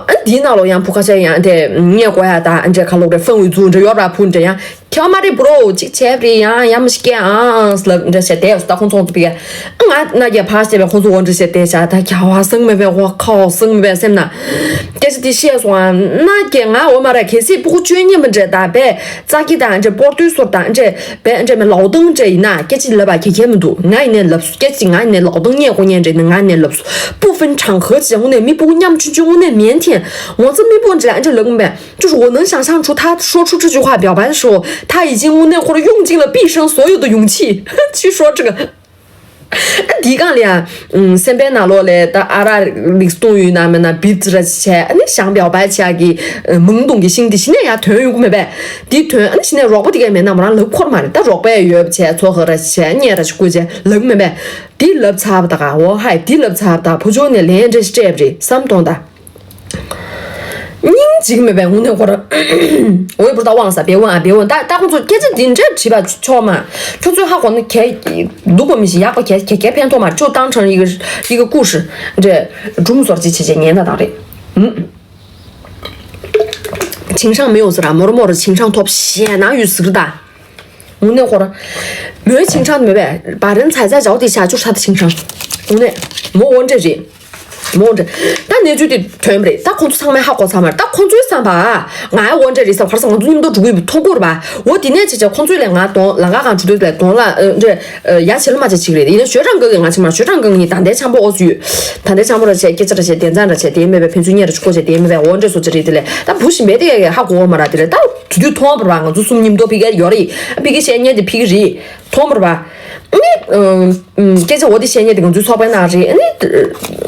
ཨ་ནི་དེའི་ནང་ལོ་ཡང་བུ་ཁ་ཤས་ཡང་དེ་ངས་གོ་ཡ་ད་ཨ་འདྲས་ཁ་ལོག་རེ་ཧྥང་ཝེ་རྫུ་འདྲ་ཡོད་ར་བུ་འདྲ་ཡང་། ཁྱེད་མ་རེད་བུ་རོ་གཅིག་བྱས་པ་རེད་ཡང་ཡ་མ་ཤི་ཀེ་ཨང་ལབ་འདྲ་བྱས་དེ་ད་ཁོང་ཚོ་ཚོ་པི་ཀ་ང་ན་རྒྱ་ཕ་ཞེས་པའི་ཁོང་ཚོ་འོ་འདྲ་བྱས་དེ་བྱ་ད་རྒྱ་བ་སང་མེད་པའི་ཝ་ཁའོ་སང་མེད་པའི་སེམས་ན། སྐད་ཆ་དེ་བཤད་སོང་ཨ། ན་རྒྱ་ང་འོ་མ་ར་གལ་སྲིད་སྤུ་གུ་བཅོས་ཉེས་མ་འདྲ་ད་བས་ཙ་གི་དང་འདྲ་པོར་ཏུས་སོར་དང་འདྲ་བས་འདྲ་མེད་ལའོ་ཏང་འདྲ་ཡིན་ན་སྐད་ཆ་ལབ་པ་གལ་ཁྱད་མི་འདུག་ང་ཡིན་ནའི་ལབ་སོང་སྐད་ཆ་ང་ཡིན་ནའི་ལའོ་ཏང་ཉེས་གོ་ཉེས་འདྲ་ཡིན་ན་ང་ཡིན་ནའི་ལབ་སོང་不分场合 ཅེས་དངོས་གནས་མི་སྤུ་གུ་ཉམ་ཆུང་ཆུང་དངོས་གནས腼腆། 我这没不人家这冷呗。 就是我能想象出他说出这句话表白的时候，他已经屋内或者用尽了毕生所有的勇气去说这个。 ཨ་འདི་གང་ལ་ཡ། སེམས་པའི་ནང་ལོགས་ལ་ད་ཨ་ར་ལིག་སྟོང་ཡོད་ན་མེད་ན་བིད་ར་བྱས་ཨ་ནི་ཞང་表白བྱས་ཀྱི་མང་དུང་གི་ཤིང་འདི་གཞི་ནས་ཡ་དོན་ཡོང་གི་མེད་པས། འདི་དོན་ཨ་ནི་གཞི་ནས་རོགས་པ་དེ་གས་མེད་ན་མོ་རང་ལབ་ཁོར་མ་རེད། ད་རོགས་པས་ཡོད་བྱས་ཚོ་ཧ་ར་བྱས་ཉེ་ར་ཞིག་སྐུ་བྱས་ལབ་མེད་པས། འདི་ལབ་ཚར་བ་ད་ག་འོ་ཧའི་འདི་ལབ་ཚར་བ་ད་བུ་ཆུང་ནས་ལན་འདྲ་ཞིག་སྤྲད་པ་རེད་བསམ་གཏོང་ད། སྙིང་རྗེ་གི་མེད་པའི་དངོས་གནས་ཁོ་རང་། 我也不知道忘了啥，别问啊，别问。但但工作兼职顶着去吧，去嘛。就最好可能给读过没些，也不给给给骗多嘛，就当成一个一个故事，这注目所及，切切年的道理。嗯，情商没有是啦，没没情商 top 显难于是个大。 དངོས་གནས་ཁོ་རང་། མོའི་情商 མེད་པས་把人踩在脚底下就是他的情商。 དངོས་གནས། མོ་འོ་འདྲ་རེད། མོ་འོ་འདྲ། ད་གནས་ཚུལ་དེ་ཐོན་པ་རེད། ད་ཁོང་ཚོ་ཚང་མས་ཧ་གོ་ཚར་མ་རེད། ད་ཁོང་ཚོའི་བསམ་པ། ང་ཡང་འོ་འདྲ་རེད་བསམ་ག་རེ་ཟེར་ང་ཚོ་མཉམ་དུ་འགྲོ་གི་ཐོག་སྐོར་བ། འོ་དེ་ནས་བྱས་བྱས་ཁོང་ཚོས་ལས་ང་གདོང་ལ་ང་གང་འགྲོ་དུས་ལས་གདོང་ལ་ཨ་འདྲ། ཡ་བྱེད་ལ་མ་བྱེད་ཅིག་རེད། ཡིན་ན་ཞོལ་གྲངས་ཀ་གི་ང་ཆེ་མ་ཞོལ་གྲངས་ཀ་གི་ད་ལྟའི་འཆམ་པོ་ཨོ་ཚུ་ཡོད། ད་ལྟའི་འཆམ་པོ་ར་བྱས་སྐད་ཆ་ར་བྱས་བདེན་རྫུན་ར་བྱས་དེ་མེད་པའི་ཕན་ཚུན་གཉེར་ར་ཆུ་ཁོ་བྱས་དེ་མེད་པའི་འོ་འདྲ་སོ་ཅི་རེད། དེ་ལས་ད་བུ་ཞིག་མེད་དེ་ཧ་གོ་བ་མ་ར། དེ་ལས་ད་དུས་དུས་མཐོང་བར་བ་ང་ཚོ་གསུམ་མཉམ་དུ་ཕི་གེ་ཡོད་རེད། ཕི་གེ་བཤད་ཉན་དེ་ཕི་གེ་རེད། མཐོང་བར་བ། ཨ་ནི། སྐད་ཆ་འོ་དེ་བཤད་ཉན་དེ་ང་ཚོའི་ཚོགས་པའི་ནང་རེད། ཨ་ནི།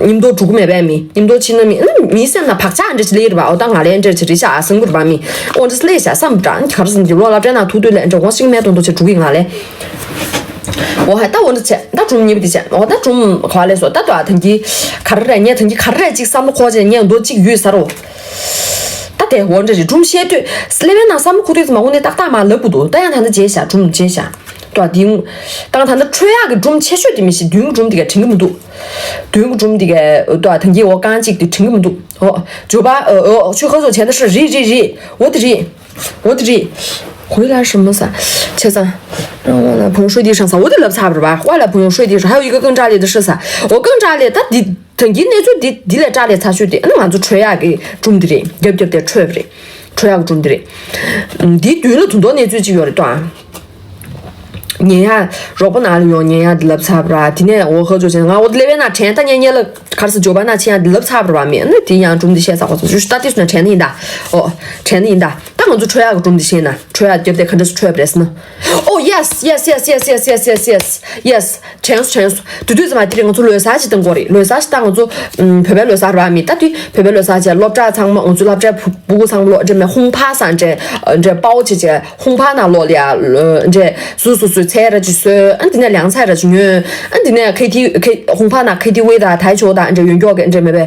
མཉམ་དུ་འགྲོ་གི་མེད་པའི་མི། མཉམ་དུ་ཕྱིན་ན་མི། ཨ་ནི་མིའི་སེམས་ན་བག་ཆགས་འདྲ་ཅིག་སླེབས་རེད་བ། འོ་ད་ང་ལས་འདྲ་ཅིག་རེད་ཤག་ཨ་སང་གུར་བ་མི། འོ་འདྲ་སླེབས་ཤག་བསམ་འདྲ། ཨ་ནི་ག་རེ་ཟེར་ན་ལོ་ལ་སྤྲད་ན་ཐུག་དུས་ལས་འདྲ་འོ་ཤིང་མེད་དོན་དུ་ཆེ་འགྲོ་གི་ང་ལས། འོ་ཧ་ད་འོ་འདྲ་བྱས་ད་སྒྲུང་གཉིས་པ་དེ་བྱས་འོ་ད་སྒྲུང་ག་བ་ལས་སོ་ད་ད་ཐང་གི་ག་རེ་རེད་ངས་ཐང་གི་ག་རེ་རེད་ཅིག་བསམ་བློ་འཁོར་བྱས་ངས་མདོ་གཅིག་ཡུད་ཟ་རོ། ད་དེ་འོ་འདྲ་རེད་སྒྲུང་བཤད་དུས་སླེ་བའི་ནང་བསམ་བློ་འཁོར་དུས་ཙམ་མ་འོ་ནས་ཏག་ཏག་མ་ལབ་དགོས་འདུག་ད་ཡང་ད་ནི་བརྗེད་བཞག་སྒྲུང་བརྗེད་བཞག་ད་དེ་ད་ད་ནི་འཕྲོད་ཡག་གི་སྒྲུང་ཆེ་ཤོས་དེ་མི་ཤེས་མདུན་གྱི་སྒྲུང་དེ་ག་དྲན་གི་མི་འདུག་མདུན་གྱི་སྒྲུང་དེ་ག་ད་ཐང་གི་འོ་རྐང་གཅིག་དེ་དྲན་གི་མི་འདུག་འོ་ཇོ་པ་འོ་ཆུ་ཁ་སོ་བྱས་ད་ཧྲི་རི་རི་རི་འོ་དེ་རི། 回来什么啥？切上，让我来朋友睡地上啥？我的垃圾不是吧？坏了朋友睡地上，还有一个更炸裂的是啥？我更炸裂，他第他一那就第第来炸裂他去的，那俺就吹啊给中的嘞，对不对？对，吹不嘞，吹啊个中的嘞，嗯，第对了，很多年最近有的短。 ཉེ་ཡ་རོགས་པ་ནང་ལ་ཡོང་ཉེ་ཡ་འདི་ལབ་ཚར་བ་ར་དེ་ནས་འོ་ཧ་ཇོ་ཆེན་ང་འོ་ལེ་བའི་ནང་དྲན་ད་ཉེ་ཉེ་ལ་གར་སི་ཇོ་པ་ན་ཆེ་ཡ་འདི་ལབ་ཚར་བ་ར་མི་ཨ་ནི་དེ་ཡང་སྒྲུང་འདི་བཤད་ས་གོ་ཚོ་ཞུ་ཞུ་ད་དེ་སུ་ན་དྲན་ནི་ཡིན་ད། ཨོ་དྲན་ནི་ཡིན་ད། ད་ང་ཚོ་ཁྲོ་ཡག་གི་སྒྲུང་འདི་བཤད་ན་ཁྲོ་ཡག་རྒྱབ་དེ་ག་འདྲ་སུ་ཁྲོས་པ་རེད་ཟེར་ན། Oh yes yes yes yes yes yes yes yes yes yes དྲན་སོ་དྲན་སོ། དུས་དུས་ཙམ་པ་དེ་རིང་ང་ཚོ་ལོ་གསར་ཅིག་བཏང་གོ་རེད། ལོ་གསར་ཅིག་ད་ང་ཚོ་ཨམ་བོད་པའི་ལོ་གསར་ར་མི་ད་དུས་བོད་པའི་ལོ་གསར་ཅིག་སློབ་གྲྭ་ཚང་མ་ང་ཚོ་སློབ་གྲྭའི་ཕྲུ་གུ་ཚང་མ་ལོ་འདྲེ་མེད་ཧུང་ཕ་སང་འདྲེ་འདྲེ་པའོ་ཆེ་ཆེ། ཧུང་ཕ་ན་ལོ་ལ་ཡ་འདྲེ་སུ་སུ་སུ་ཚལ་ར་ཅིག་སོལ་ཨ་འདི་ནས་ལང་ཚལ་ར་ཅིག་ཉོས། ཨ་འདི་ནས་ཁེ་ཐི་ཁེ་ཧུང་ཕ་ན་ཁེ་ཐི་ཝེ་དང་ཐའི་ཆོ་དང་འདྲེ་ཡོན་ཀྱོག་གི་འདྲེ་མེད་པའི་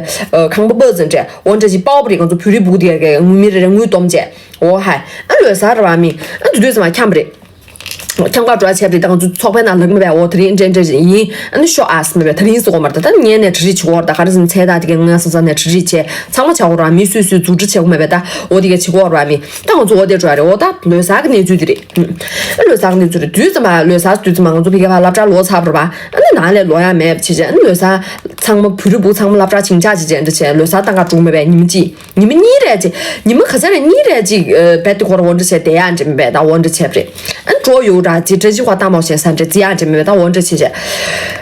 ཁང་པ་པ་ཙི་འདྲེ་འོ་འདྲེ་ཅིག་པའོ་པ་རེད། ང་ཚོ་བོད་རིགས་བུ་དེ་ག་ངུ་མི་རེ་རེ་ངུ་སྟོམ་བྱས། འོ་ཧའི། ཨ་ལོས་ཟ་ར་བ་མི། ཨ་དུས་དུས་ཙམ་མ་འཁྱམ་པ་རེད། འཁྱམ་ག་འགྲོ་ཡ་བྱས་པ་རེད། ད་ང་ཚོ་ཚོགས་པའི་ནང་ལག་མེད་པའི་འོ་དེ་རིང་འདྲེ་འདྲེ་ཡིན། ཨ་ནི་ཤོ་ཨ་སི་མེད་པའི་ད་རིང་སི་གོ་མར་ད་ད་ངས་ནས་གྲི་རི་བྱེད་གོ་ར་ད་ག་རེ་ཟིན་ཚད་ད་དེ་ག་ངས་སང་སང་ནས་གྲི་རི་བྱས་ཚང་མ་བྱ་གོ་ར་མི་སུས་སུས་རྫུ་འཕྲི་བྱེད་གོ་མེད་པའི་ད་འོ་དེ་ག་བྱེད་གོ་ར་མི། ད་ང་ཚོ་འོ་དེ་འགྲོ་ཡ་རེད། འོ་ད་ལོས་ཟ་གི་གནས་ཚུལ་དེ་རེད། ཨ་ལོས་ཟ་གི་གནས་ཚུལ་རེད། དུས་ཙམ་མ་ལོས་ཟ་དུས་ཙམ་མ་ང་ཚོ་ཕི་ག་ཕ་སློབ་གྲྭ་ལོག་ཚར་བ་ར་བ། ཨ་ནི་ནང་ལས་ལོག་ཡ་མེད་བྱེད་བྱས་ཨ་ནི་ལོས་ཟ་ཚང་མ་བོད་རིགས་བུ་ཚང་མ་སློབ་གྲྭ་བྱིང་ཆགས་བྱེད་བྱས་འདྲ་བྱས་ལོས་ཟ་ད་ག་འགྲོ་མེད་པའི་ཉིན་གཅིག་ཉི་མ་གཉིས་རེ་ཅིག་ཉི་མ་ག་ཚོད་རེ་གཉིས་རེ་ཅིག་ཨ་བེད་དེ་ཁོ་ར་འོ་འདྲ་བྱས་བསྡད་ཡ་འདྲ་མེད་པས་ད་འོ་འདྲ་བྱས་པ་རེད། ཨ་འགྲོ་ཡོད་ར་ཅིག་བཀྲ་ཤིས་ཁོ་ལྟ་མོ་བྱས་ས་འདྲ་བརྩི་ཡ་འདྲ་མེད་པས་ད་འོ་འདྲ་བྱས་བྱས།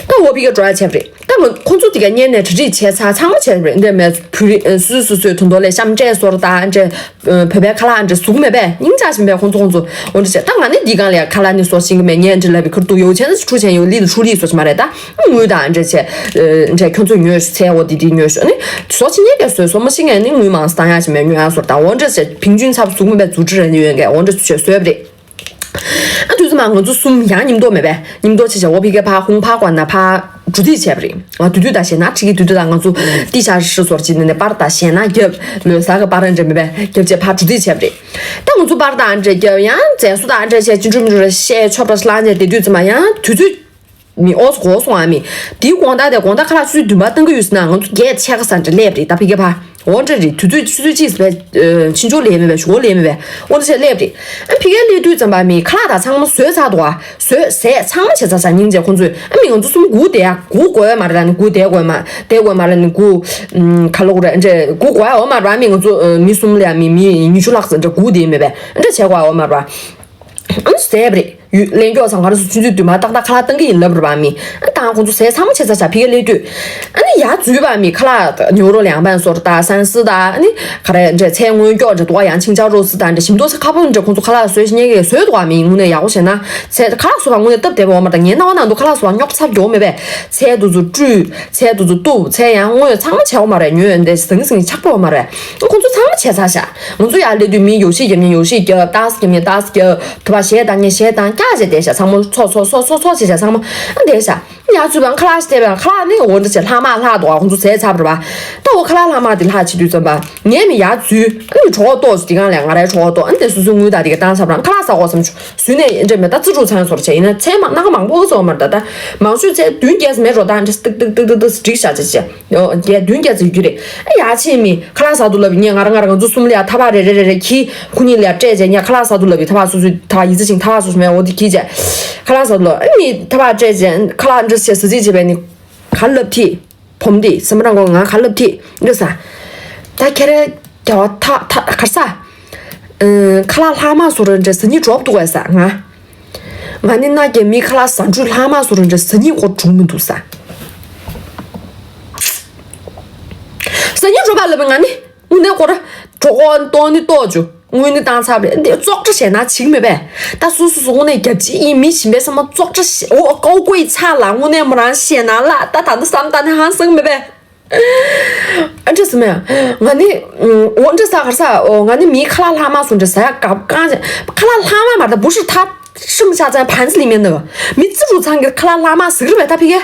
ད་འོ་ཕི་ག་འགྲོ་ཡ་བྱས་པ་རེད། ད་ང་ཁོང་ཚོ་དེ་ག་གཉེར་ནས་གྲ་སྒྲིག་བྱས་ཚར་ཚང་མ་བྱས་པ་རེད། འདྲ་མེད་བུ་རི་སུ་སུ་སུའི་དོན་དོ་ལས་གཤམ་འདྲས་སོར་ད་འདྲ་བོད་པའི་ཁ་ལག་འདྲ་ཟུག་མེད་པས་སྙིང་རྗེ་བཞིན་པས་ཁོང་ཚོ་ཁོང་ཚོ་འོ་འདྲ་བྱས། ད་ང་ནི་འདི་གང་ལས་ཁ་ལག་ནི་སོར་ཤིང་གི་མེད་ངས་འདྲ་ལབ་པའི་ཁུར་དུ་ཡོད་ཆེན་ཚུ་ཆེན་ཡོད་ལི་དུ་ཧྲུ་ལི་སོ་ཆེ་མ་རེད་ད། དངུལ་དང་འདྲ་བྱས། འདྲ་ཁྱོད་ཚོས་ཉོས་ཚལ་འོ་དེ་དེ་ཉོས་ཤོག་ནི། སོ་ཆེ་ཉེ་གས་སོས་སོ་མ་ཤི་ངས་ནི་དངུལ་མང་སྟང་ཡ་ཞིག་མེད་ཉོ་ཡ་སོར་ད་འོ་འདྲ་བྱས་ཕིང་ཆུན་ཚབ་ཟུག་མེད་པའི་རྫུ་འཕྲི་རེ་ནི་ཡོད་གས་འོ་འདྲ་བྱས་སོས་པ་རེད། ཨ་དུས་ཙམ་མ་ང་ཚོ་གསུམ་ཡང་མཉམ་དུ་མེད་པས་མཉམ་དུ་བྱས་བྱས་འོ་ཕི་གའི་ཕ་ཧུང་ཕ་ཀོ་ན་ཕ་གྲུ་དུས་བྱས་པ་རེད། ང་དུས་དུས་དང་ཞེ་ན་ཁྲི་གི་དུས་དུས་དང་ང་ཚོ་ཏི་ཤ་ཧྲི་སོར་ཅིག་ནས་ནས་པར་དང་ཞེ་ན་རྒྱབ་ལོས་ཟ་གི་པར་འདྲ་མེད་པས་རྒྱབ་བྱས་ཕ་གྲུ་དུས་བྱས་པ་རེད། ད་ང་ཚོ་པར་དང་འདྲ་རྒྱབ་ཡང་མཛེས་བཟོ་དང་འདྲ་བྱས་ཅི་འདྲ་མི་འདྲ་བཤད་ཆོབ་ར་ལངས་བྱས་དེ་དུས་ཙམ་མ་ཡང་དུས་ཚོད་མི་ཨོ་སི་གོ་སོང་ཨ་མི། དེའི་དགོང་དག་དེ་དགོང་དག་ཁ་ལག་ཆུ་ཚོད་བདུན་པ་བཏང་གི་ཡོད་ཟེར་ན་ང་ཚོ་བརྒྱད་ཆད་ཁ་ས་འདྲ་སླེབས་རེད་ད་ཕི་གའི་ཕ། འོ་འདྲ་རེད། དུས་ཚོད་ཆུ་ཚོད་གཅིག་ཟེར་བས་ཕྱི་ཕྱོགས་ལས་མེད་པས་ཞོགས་ལས་མེད་པས་འོ་འདྲ་བྱས་སླེབས་རེད། ཨ་ཕི་གའི་སླེབས་དུས་ཙམ་པ་མི་ཁ་ལག་དང་ཚང་མ་བཟོས་ཚར་འདུག་ཨ། བཟོས་ཟས་ཚང་མ་བྱས་ཚར་ས་སྙིང་རྗེ་ཁོང་ཚོས་ཨ་མི་ང་ཚོ་གསུམ་སྒུག་བསྡད་ཡ་སྒུག་དགོས་ཡ་མ་རེད་ལ་ནི་སྒུག་བསྡད་དགོས་མ་བསྡད་དགོས་མ་རེད་ལ་ནི་སྒུག་ཁ་ལོ་རེད་འདྲ་སྒུག་དགོས་ཡ་འོ་མ་རེད་ཨ་མི་ང་ཚོ་མི་གསུམ་ལ་ཡ་མི་མི་ཉི་ཤུ་ལྷག་ཙམ་འདྲ་སྒུག་བསྡད་མེད་པས་འདྲ་བྱས་དགོས་ཡ་འོ་མ་རེད། ཨ་ནི་ཟས་པ་རེད། ཡུལ་ལེན་སྐྱོག་ཚང་ག་རེ་སུ་ཆུ་ཚོད་བདུན་པ་ཏག་ཏག་ཁ་ལག་བཏང་གི་ཡིན་ལབ་རེད་པ་མི། ཨ་ནི་ད་ཁོང་ཚོ་ཟས་ཚང་མ་བྱས་ཚར་ཤག་ཕི་ག་སླེབས་དུས། ཨ་ནི་ཡར་འཛུལ་པ་མི་ཁ་ལག་ཉོ་རོགས་ལེན་པ་སོར་ད་སན་སི་ད་ཨ་ནི་ག་རེ་འདྲ་ཚལ་སྔོན་སྐྱོག་འདྲ་དུ་བ་ཡང་ཆིང་ཅག་རོ་སི་ད་འདྲ་ཞིམ་མདོག་ས་ཁ་པོ་འདྲ་ཁོང་ཚོ་ཁ་ལག་བཟོས་ཤི་ཉེ་གི་བཟོས་འདུག་བ་མི་ངུ་ནས་ཡག་པོ་བྱས་ན་ཚལ་ཁ་ལག་བཟོ་བ་ངུ་ནས་སྟབས་བདེ་བ་འོ་མ་ད་ངའི་རྣ་བ་ནང་དུ་ཁ་ལག་བཟོ་བ་རྙོག་ཚ་རྒྱོ་མེད་པས་ཚལ་དུ་ཚོ་བཀྲུས་ཚལ་དུ་ཚོ་གཏུབ་ཚལ་ཡང་སྔོན་ཚང་མ་བྱས་འོ་མ་རེད་ཉོས་འདྲ་ཟང་ཟིང་ཆག་པོ་འོ་མ་རེད། ཁོང་ཚོ་ཚང་མ་བྱས་ཚར་ཤག་ང་ཚོ་ཡར་སླེབས་དུས་མི་ཡོ་ཤི་རྒྱབ་ཉེ་ཡོ་ཤི་རྒྱབ་ཏཱས་རྒྱབ་ཉེ་ཏཱས་རྒྱབ་དུ་བ་གཞས་བཏང་ཉེ་གཞས་བཏང་སྐྱག་བྱས་བསྡད་ཤག་ཚང་མ་ཚོགས་ཚོགས་ཚོགས་ཚོགས་ཚོགས་བྱས་ཤག་ཚང་མ་ཨ་བསྡད་ཤག་ཡར་ཚུད་པའང་ཁ་ལག་ཞིག་བལྟས་པའང་ཁ་ལག་ནི་འོ་འདྲ་བྱས་ལྷག་མ་ལྷག་འདུག་ཁོང་ཚོ་ཟས་ཚར་བ་རེད་པ། ད་འོ་ཁ་ལག་ལྷག་མ་དེ་ལྷག་བྱེད་དུས་ཙམ་པ་ངས་ནི་ཡར་འཛུལ་ཨ་ནི་གྲོགས་ཏོག་ཙམ་དེ་གང་ལས་ང་རའི་གྲོགས་ཏོག་ཨ་ནི་དེ་སོ་སོའི་དངུལ་དང་དེ་ག་བཏང་ཚར་བ་རང་ཁ་ལག་ཟ་དགོས་བསམ་བྱུང་། ཟུར་ནས་འདྲ་མེད་ད་རྩི་འགྲོ་ཚང་སོར་བྱས་ཡིན་ན་ཚལ་མ་སྣ་ཁ་མང་པོ་ཟོ་མར་ད་ད་མང་ཤོས་ཚལ་བདུན་བརྒྱད་མེད་རོ་ད་འདྲ་ཏིག་ཏིག་ཏིག་ཏིག་ཏིག་འགྲིག་བཞག་བྱས་བྱས་ཡོ་བརྒྱད་བདུན་བརྒྱད་ཙམ་ཡོད་རྒྱུ་རེད། ཨ་ཡ་ཆེ་མི་ཁ་ལག་ཟ་དུ་ལབ་ངས་ང་རང་ང་རང་ང་ཚོ་གསུམ་ལ་ཡ་ཐ་བག་རེ་རེ་རེ་རེ་ཁྱི་ཁུ་གཉིས་ལ་ཡ་སྤྲད་བྱས་ངས་ཁ་ལག་ཟ་དུ་ལབ་ཡི་ཐ་བག་སོ་སོའི་ཐ་བག་ཡི་ཙི་ཞིང་ཐ་བག་སོ་སོ་མེད་འོ་དེ་ཁྱི་བྱས་ཁ་ལག་ཟ་དུ་ལབ་ཨ་མི་ཐ་བག་སྤྲད་བྱས་ཁ་ལག་འདྲ་བྱས་ཟ་ཟི་བྱས་པས་ནི་ག་ལབ་ཐི་བོམ་དེ་སེམས་རང་གོ་ང་ག་ལབ་ཐི་འདྲ་ས་ད་ཁྱེད་རེ་རྒྱ་བ་ཐ་ཐ་གར་ས་ཁ་ལག་ལྷག་མ་སོ་རེ་འདྲ་ཟ་ནི་གྲོགས་འདུག་གས་ས་ང་། ང་ནི་མནའ་སྐྱེལ་མི་ཁ་ལག་ཟ་འཕྲུལ་ལྷག་མ་སོ་རུ་འདྲ་ཟ་སྙིང་ཁོ་བྱུང་མི་འདུག་ས། ཟ་སྙིང་འགྲོ་པ་ལབ་པའི་ང་ནི་དངོས་གནས་ཁོ་ར་གྲོགས་ཏོག་ནི་ཏོག་ཅུ་དངོས་གནས་བཏང་ཚར་བས་འདི་བཙོག་བཀྲ་བཤད་ན་འཇིག་མེད་པས་ད་སུ་སུ་སུ་དངོས་གནས་རྒྱབ་ཅི་ཡིན་མི་ཞིམ་པའི་བསམ་བློ་བཙོག་བཀྲ་བཤད་འོ་ཀའོ་ཀོའི་ཚ་ལ་དངོས་གནས་མོ་རང་བཤད་ན་ལ་ད་ད་འདི་བསམ་ད་ནི་ཧང་སང་མེད་པས། ཨ་འདྲ་སི་མེ། ང་ནི་འོ་འདྲ་ས་གར་ས་འོ་ང་ནི་མིའི་ཁ་ལག་ལྷག་མ་སུ་འདྲ་ཟ་ཡ་སྐབས་གང་ཅི་ཁ་ལག་ལྷག་མ་མ་རེད་ད་བུ་ཧྲི་ཐབ་ 是不是在盘子里面那个？མི་ཙི་རུ་ཚང་གི་ཁ་ལག་ལྷག་མ་ཟིག་རེད་པས་ད་ཕི་གེ།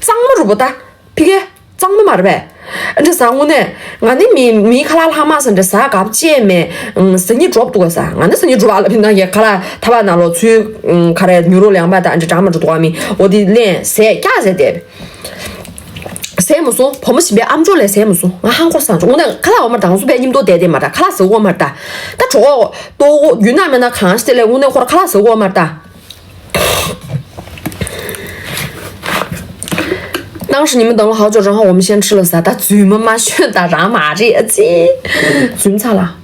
གཙང་མ་རུ་པོ་ད་ཕི་གེ། གཙང་མ་མ་རེད་པས། འདྲ་ཟ་དངོས་གནས་ང་ནི་མི་མི་ཁ་ལག་ལྷག་མ་ཟ་འདྲ་ཟ་གབ་ཅེས་མེད། ཟ་སྙིང་འདྲོག་འདུག་ག་ཟ། ང་ནི་ཟ་སྙིང་འདྲོག་ཨ་ལ་ཕི་ན་ཡ་ཁ་ལག་ཐ་བ་ན་ལོ་ཚུལ་ཁ་རེ་ཉུ་རོ་ལེང་པ་ད་འདྲ་གྲང་མ་འགྲོ་འདུག་ག་མི་འོ་དེ་ལེན་ཟས་སྐྱ་ཟས་དེ། ཟས་མ་སོང་། བུ་མོ་གཞན་པའི་ཨམ་ཅོག་ལས་ཟས་མ་སོང་། ང་ཧང་ཁོར་སང་ཅོག་དངོས་གནས་ཁ་ལག་འོ་མར་དང་སུ་པའི་མཉམ་དུ་བསྡད་དེ་མ་ད་ཁ་ལག་ཟ་གོ་མར་ད། ད་གྲོགས་ཏོ་གོ་རྒྱུ་ན་མེད་ན་གང་ཤི་དེ་ལས་དངོས་གནས་ཁོར་ཁ་ལག་ཟ་གོ་མར་ད། 当时你们等了好久，然后我们先吃了啥？他嘴么嘛选的让马这这，嘴么擦了。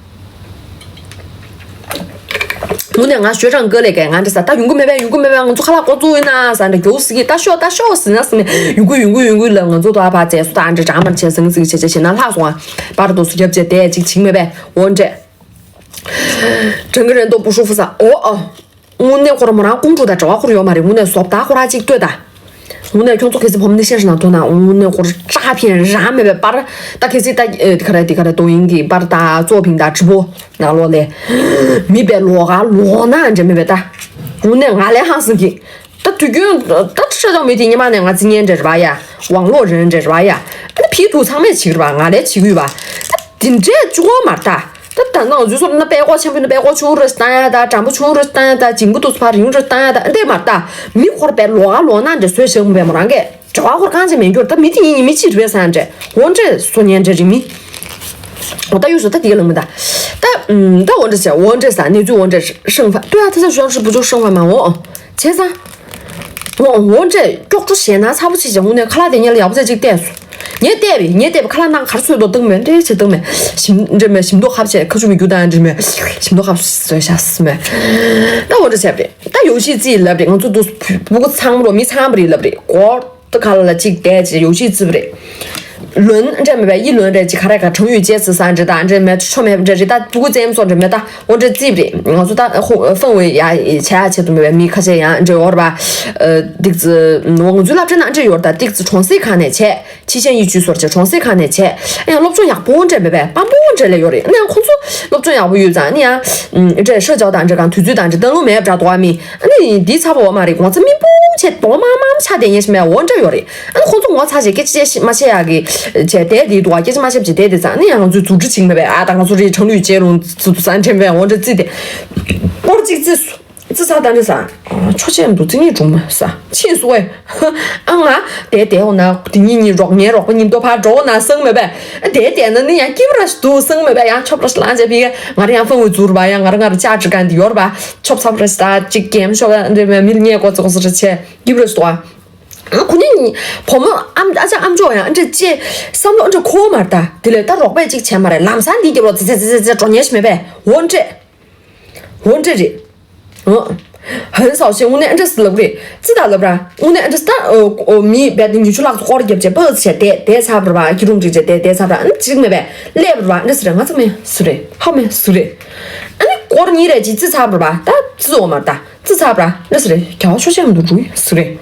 དངོས་གནས་ང་学长哥ལས་ཀའི་ང་འདྲ་ས་ད་ཡོང་གི་མེད་པས། ཡོང་གི་མེད་པས། ང་ཚོ་ཁ་ལག་འགོ་བཙུགས་ཡིན་ན་ས་འདྲ་རྒྱོགས་སི་ཀི་ད་ཤོག་ད་ཤོག་ཟིན་ན་ཟིན་ནས་ཡོང་གི་ཡོང་གི་ཡོང་གི་ལ་ང་ཚོ་ད་ཕ་རྩེ་སུ་ད་འདྲ་གྲང་མར་བྱས་ཟིན་ཟིན་བྱས་བྱས་བྱས་ན་ལྷག་སོང་ཨ། པར་དོ་སུ་རྒྱབ་བྱས་དེ་ཅིག་བྱིང་མེད་པས། འོ་འདྲས། 整个人都不舒服 ས། ཨོ་ཨོ། དངོས་གནས་ཁོ་རང་མོ་རང་ཀོང་ཀྲུག་དང་འབྲེལ་བ་ཁོ་རང་ཡོད་མ་རེད། དངོས་གནས་བཟོ་ལྟ་ཁོ་རང་གཅིག་ལྟོས་དང་། དངོས་གནས་ཁྱོད་ཚོ་གལ་སྲིད་བུ་མོ་ནི་ཤེས་ཤེས་ན་ཐོག་ན་དངོས་གནས་ཁོ་རང་ལྕགས་ཕན་རང་མེད་པའི་པར་ད་གལ་སྲིད་ད་ཨེ་དེ་ག་རེ་དེ་ག་རེ་ཏོ་ཡིན་གི་པར་ད་གཙོ་ཕིང་ད་ཁྲི་པོ་ནང་ལོགས་ལས་མི་པའི་ལོག་ག་ལོག་ན་འདྲ་མེད་པའི་ད་དངོས་གནས་ང་ལས་ཧང་སང་གི་ད་དུས་རྒྱུན་ད་ཁྲི་ཤོ་ཅང་མི་དེ་ཉི་མ་ནས་ང་རྩི་ཉན་འདྲ་རེད་བ་ཡ། ཝང་ལོག་རེད་འདྲ་རེད་བ་ཡ། ཨ་ནི་ཕི་དུ་ཚང་མས་བྱེད་གི་རེད་བ། ང་ལས་བྱེད་གི་ཡོད་བ། ད་དེ་འདྲས་བཅུག་གོ་མ་ད། ད་ད་ནང་འཛུལ་སོང་ན་པད་ཀོ་ཆེན་པོ་ཡིན་ན་པད་ཀོ་ཆུང་རུ་བཏང་ཡ་ད། འགྲམ་པོ་ཆུང་རུ་བཏང་ཡ་ད། འཇིང་པོ་དུ་ཕར་ཡུང་རུ་བཏང་ཡ་ད། འདི་མ་ད་མི་ཁོར་པའི་ལོག་ག་ལོག་ན་འདྲ་བཟོས་བཞག་མི་པའི་མོ་རང་གས་གྲྭ་བ་ཁོར་གང་བྱེད་མེད་འགྱུར། ད་མི་དེ་ཡིན་ཡིན་མི་གཅིག་རེད་བས་སང་འདྲ་འོ་འདྲས་བཟོ་ཉན་འདྲ་རིག་མི། འོ་ད་ཡོད་སོ་ད་དེ་ག་ལ་མི་ད། ད་ད་འོ་འདྲས་བྱས་འོ་འདྲས་ས་གནས་ཚུལ་འོ་འདྲས་ཧྲང་ཧྥ་ལྟོས་ཨ། ད་ས་ཞོག་ཧྲི་བུ་ཅོ་ཧྲང་ཧྥ་མ་འོ་བྱས་ས། འོ་འོ་འདྲས་ཀྱོག་ཀྲུ་ཞེ་ན་ཚ་པོ་ཆེ་ཆེ་དངོས་གནས་ཁ་ལག་དེ་ཉལ་ཡག་པོ་ཚ་གཅིག་བལྟས་སོ། ངས་བལྟས་པས། ངས་བལྟས་པས་ཁ་ལག་ནང་ག་རེ་ཚོད་དོ་བཏང་མེད་འདྲེ་ཆེ་བཏང་མེད། ཞིམ་འདྲེ་མེད་ཞིམ་མདོག་ཁ་བྱས་ཁ་ཆུ་མི་རྒྱུ་དང་འདྲེ་མེད་ཞིམ་མདོག་ཁ་བཟོས་ཤ་སི་མེད། ད་འོ་འདྲ་བྱས་པས་ད་ཡོ་ཤི་ཙི་ལབ་རེད། ང་ཚོ་འདུག་སྤུ་གུ་ཚང་མ་རོ་མི་ཚང་མ་རེད་ལབ་རེད། སྒོར་ཏི་ཁ་ལ་ལ་གཅིག་བལྟས་ཅི་ཡོ་ཤི་ཙི་བ་རེད། ལོན་འདྲེ་མེད་པས་ཡི་ལོན་རེད་ཅི་ཁ་རེ་ག་གྲང་ཡོད་ཅེས་སི་ས་འདྲེ་དང་འདྲེ་མེད་ཆོ་མེད་འདྲེ་རེད། ད་སྤུ་གུ་བཙེམ་སོ་འདྲེ་མེད་ད། འོ་འདྲ་རྩིབ་རེད། ང་ཚོ་ད་ཧོ་ཧྥང་ཝེ་ཡ་བྱ་ཡ་བྱེད་དུ་མེད་པའི་མི་ཁ་ཤས་ཡང་འདྲེ་ཡོད་རེད་པ། ཏིག་ཙི་ང་ཚོའི་སློབ་གྲྭ་ནང་འདྲེ་ཡོད་རེད་ད། ཏིག་ཙི་གྲོང་གསེབ་ཁག་ནས་བྱས། ཕྱི་ཆེན་ཡིག་ཆུ་སོར་བྱས་གྲོང་གསེབ་ཁག་ནས་བྱས། ཡང་སློབ་སྦྱོང་ཡག་པོ་འདྲེ་མེད་པས་སྤམ་པོ་འདྲེ་ལས་ཡོད་རེད། ནས་ཁོང་ཚོ་སློབ་སྦྱོང་ཡག་པོ་ཡོད་ཙང་ནི་ཡང་འདྲེ་ཤ་ཅའོ་དང་འདྲེ་གང་དུས་ཚོད་དང་འདྲེ་ལྟ་ལོང་མེད་པྲ་དོ་བ་མི། ཨ་ནི་འདི་ཚ་པོ་བ་མ་རེད། ངོ་ཚ་མི་པོ་ཆེ་དོ་མ་མ་ཆ་དེ་ཉེ་ཤི་མེད་འོ་འདྲེ་ཡོད་རེད། ཨ་ནི་ཁོང་ཚོ་ངོ་ཚ་ཆེ་སྐད་ཆ་མ་བཤད་ཡག་གི་བྱས་དེ་དེ་འདུག་བ། སྐད་ཆ་མ་བཤད་བྱས་དེ་དེ་ཙང་ནི་ཡང་ང་ཚོའི་རྫུ་འཕྲུལ་ཆིག་མེད་པས། ཨ་ད་ང་ཚོ་རི་ཁྲང་ལུས་བྱས་རུང་ཚུ་ས་འདྲེ་བས་འོ་འདྲེ་རྩི་དེ་སྐོར་གཅིག་རྩི་སུ། རྩི་ས་དང་འདྲེ་ས། ཆོ་ཆེན་འདུག་རྩི་ཉིད་གྲུང་མ་ས་ཕྱིན་སུ་ཨེ། ཨ་ང་དེ་དེ་འོ་ན་དེ་ཉིད་ཉིད་རོགས་ངའི་རོགས་པ་ཉིད་དོ་ཕར་འགྲོ་ན་སང་མེད་པས། དེ་དེ་ན་ནི་ཡང་སྐྱིབ་ར་ཞིག་འདུག་སང་མེད་པས། ཡང་ཆོབ་ར་ཞིག་ལང་བྱས་ཕི་ག་ང་ར་ཡང་ཧྥང་ཝེ་འཛུར་བ་ཡང་ང་ར་ང་ར་ཅག་ཅི་ག་འདི་ཡོར་བ་ཆོབ་ཚབ་ར་ཞིག་ད་ཅིག་གེམ་ཤོག་འདི་མི་ལ་ཉེ་གོ་ཙོག་ཙོག་ར་ཆེ་སྐྱིབ་ར་ཞིག་འདུག་ཨ། ཁོ་ནི་བུ་མོ་ཨམ་ཨ་ཅག་ཨམ་ཅོག་ཡང་འདྲ་ཅེ་བསམ་བློ་འདྲ་འཁོར་མ་རེད་ད། དེ་ལས་ད་རོགས་པས་ཅིག་བྱས་མ་རེད། ལམ་སང་འདི་སྐྱིབ་རོགས་ཙེ་ཙེ་ཙེ་ཙེ་འགྲོ་ཉེ་ཞིག་མེད་པས་འོ་འདྲེ། འོ་འདྲ་རེད། ཨོ། ཧན་སའོ་ཤེ་དངོས་གནས་ཨ་འདྲ་སི་ལབ་རེད། ཙི་ད་ལབ་ར། དངོས་གནས་ཨ་འདྲ་སི་ད་ཨོ་ཨོ་མི་བེད་དེ་ཉི་ཆུ་ལག་ཏུ་སྐོར་རྒྱབ་བྱས་པ་ཟེར་དེ་དེ་ཚ་བར་བ་ཁྱི་རུང་འགྲིག་བྱས་དེ་དེ་ཚ་བར་ཨ་ནི་ཅིག་མེད་པས་ལེབ་ར་ཨ་འདྲ་སི་རེད། ང་ཚ་མེད་སུ་རེད། ཧ་མེད་སུ་རེད། ཨ་ནི་སྐོར་གཉིས་རེད་ཅི་ཙི་ཚ་བར་བ་ད་ཙི་ཙི་འོ་མར་ད་ཙི་ཚ་བར་ཨ་འདྲ་སི་རེད། རྒྱ་བ་ཤོ་ཤེ་མ་འདུག་འགྲུ་སུ་རེད།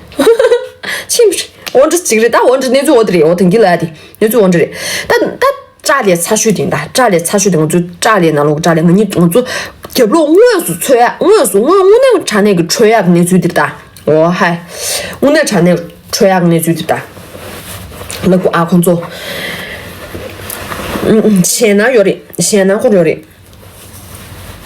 ཕྱིན་འོ་འདྲ་ཅིག་རེད། ད་འོ་འདྲ་གནས་ཚུལ་འོ་དེ་རེད། འོ་དེང་གི་ལ་ཡ་དེ་གནས་ཚུལ་འོ་འདྲ་རེད། ད་ད། སྐྲ་ལས་ཚ་ཤོས་དེ་ཡིན་ད། སྐྲ་ལས་ཚ་ཤོས་དེ་ང་ཚོའི་སྐྲ་ལས་ནང་ལོགས་ཀྱི་སྐྲ་ལས་ང་གཉིས་ང་ཚོ་རྒྱབ་ལོགས་དངོས་སུ་འཚོལ་ཡག་དངོས་སུ་དངོས་དངོས་གནས་དྲང་གནས་ཀྱི་འཕྲོད་ཡག་གི་གནས་ཚུལ་འདི་རེད་ད། འོ་ཧའི། དངོས་གནས་དྲང་གནས་འཕྲོད་ཡག་གི་གནས་ཚུལ་འདི་རེད་ད། ལབ་དགོས་ཨ་ཁོང་ཚོ། ཞེད་སྣང་ཡོད་རེད། ཞེད་སྣང་ཁོ་ཡོད་རེད།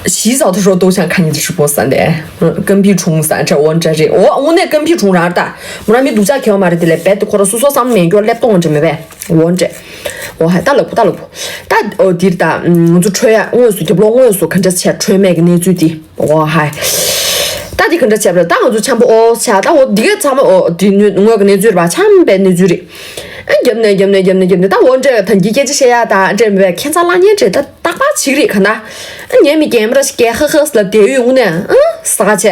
ཞི་ཟའོ་ཐུ་ཧྲོ་ཏོ་ཤང་ཁ་ཉིན་ཧྲི་པོ་ས་འདས། ཀམ་པི་ཁྲུང་ས་འདྲ་འོ་འདྲ་རེད། འོ་དངོས་གནས་ཀམ་པི་ཁྲུང་རང་ད། མོ་རང་མི་སྡུག་ཅག་ཁེལ་བ་མ་རེད། དེ་ལས་རྦད་དེ་ཁོ་རང་སོ་སོ་བསམ་མེད་སྐྱོ་སླེབས་གཏོང་འདྲ་མེད་པས། འོ་འདྲ། འོ་ཧ་ད་ལབ་གོ་ད་ལབ་གོ་ད་འོ་འདིར་ད་ང་ཚོ་འཕྲོད་ཡག་དངོས་སུ་རྒྱབ་ལོགས་དངོས་སུ་ག་འདྲ་བྱས་འཕྲོད་མེད་ཀྱི་གནས་ཚུལ་འདི། འོ་ཧ། ད་འདི་ག་འདྲ་བྱས་པ་རེད། ད་ང་ཚོ་འཆམ་པོ་ཨོ་ཆ་ད་འོ་འདི་གས་ཚང་མ་འོ་འདི་ནུས་དངོས་ཀྱི་གནས་ཚུལ་རེད་པ། འཆམ་པའི་གནས་ཚུལ་རེད། ཨ་རྒྱབ་ནས་རྒྱབ་ནས་རྒྱབ་ནས་རྒྱབ་ནས་ད་འོ་འདྲ་ད་འདི་སྐད་ཆ་བཤད་ཡག་ད་འདྲ་མེད་པས་ཁྱད་མཚར་ལ་ཉན་འདྲ་ད། རྟག་པར་བྱེད་ཀྱི་རེད་ག་ན། ངས་མི་རྒན་པོ་ར་ཞིག་གས་ཧ་ཧ་ལབ་བསྡད་ཡོད་དངོས་གནས་ཨ་ཟ་ག་བྱས་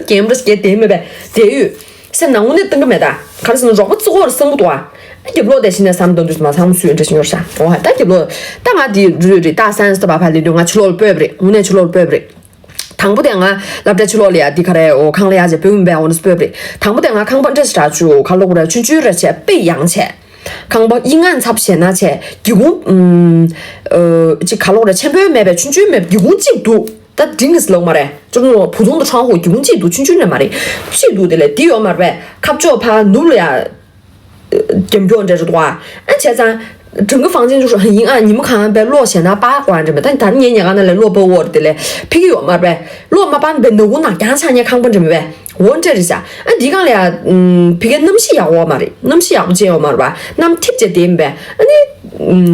རྒན་པོ་ར་ཞིག་གས་བསྡད་མེད་པས་བསྡད་ཡོད། སེམས་ནང་དངོས་གནས་བཏང་གི་མེད་ད། ག་རེ་ཟེར་ན་རོགས་པ་བརྩི་བཀུར་བསམ་གི་འདུག་ཨ། རྒྱབ་ལོགས་དེ་བཞིན་ནས་བསམ་དོན་དུ་མ་ཚང་མ་སུས་འདྲ་ཞིག་ཡོད་ཤག་འོ་ཧ་ད་རྒྱབ་ལོགས་ད་ང་དེ་རུས་རེད་ད་སན་སི་ད་བ་ཕ་ལི་དུ་ང་ཕྱི་ལོགས་ལ་སྤོས་པ་རེད། དངོས་གནས་ཕྱི་ལོགས་ལ་སྤོས་པ་རེད། དང་པོ་དེ་ང་སློབ་གྲྭ་ཕྱི་ལོགས་ལ་ཡ་འདི་ག་རེ་འོ་ཁང་ལ་ཡ་ཅེ་སྤོས་མིན་པའི་འོ་ནི་སྤོས་པ་རེད། དང་པོ་དེ་ང་ཁང་པ་འདྲ་ཞིག་རག་བཅུག་ག་ལོག་ར་ཆུང་ཆུང་ར་ཆེ་དཔེ་ཡང་ཆེ། ཁང་པ་ཨི་ངན་ཚབ་བྱས་ན་ཆེ་སྒེའུ་ཁུང་ཨུམ། ཨོ། ཅིག་ག་ལོག་ར་ཆེན་པོའི་མེད་པའི་ཆུང་ཆུང་མེད་པའི་སྒེའུ་ཁུང་གཅིག་འདུག་ད་འབྲིང་གི་ལོག་མ་རེད། ཅུང་བུ་ཐུང་དུ་ཁྲང་ཧོ་རྒྱུན་ཅིག་འདུག་ཆུང་ཆུང་ནས་མ་རེད། ཅིག་འདུག་དེ་ལས་དེ་ཡོད་མ་རེད་པས། ཁ་ཕྱོགས་ཕ་ནུབ་ལ་ཡ། རྒྱབ་སྐྱོར་འདྲ་རེད་འདུག་ཨ་བྱས་ཙང་། 整个房间就是很阴暗，你们看 ཕར་གློག་བྱས་ན་པར་ཀོ་ཨ་འདྲ་མེད། ད་ད་ངའི་ཉལ་ཁང་ནང་ལ་གློག་པར་འོར་དེ་ལས་ཕི་གི་ཡོད་མ་རེད་པས། གློག་མ་པར་པའི་ནག་ཁུང་ནང་རྐྱང་ཆགས་ཉལ་ཁང་པ་འདྲ་མེད་པས། འོ་འདྲ་རེད་ཤག་ཨ་འདི་གང་ལ་ཡ། ཕི་གའི་གནམ་གཤིས་ཡག་པོ་མ་རེད། གནམ་གཤིས་ཡག་པོ་ཅན་ཡོད་མ་རེད་པ། གནམ་ཐིབས་ཅན་དེ་ཡིན་པས། ཨ་ནི།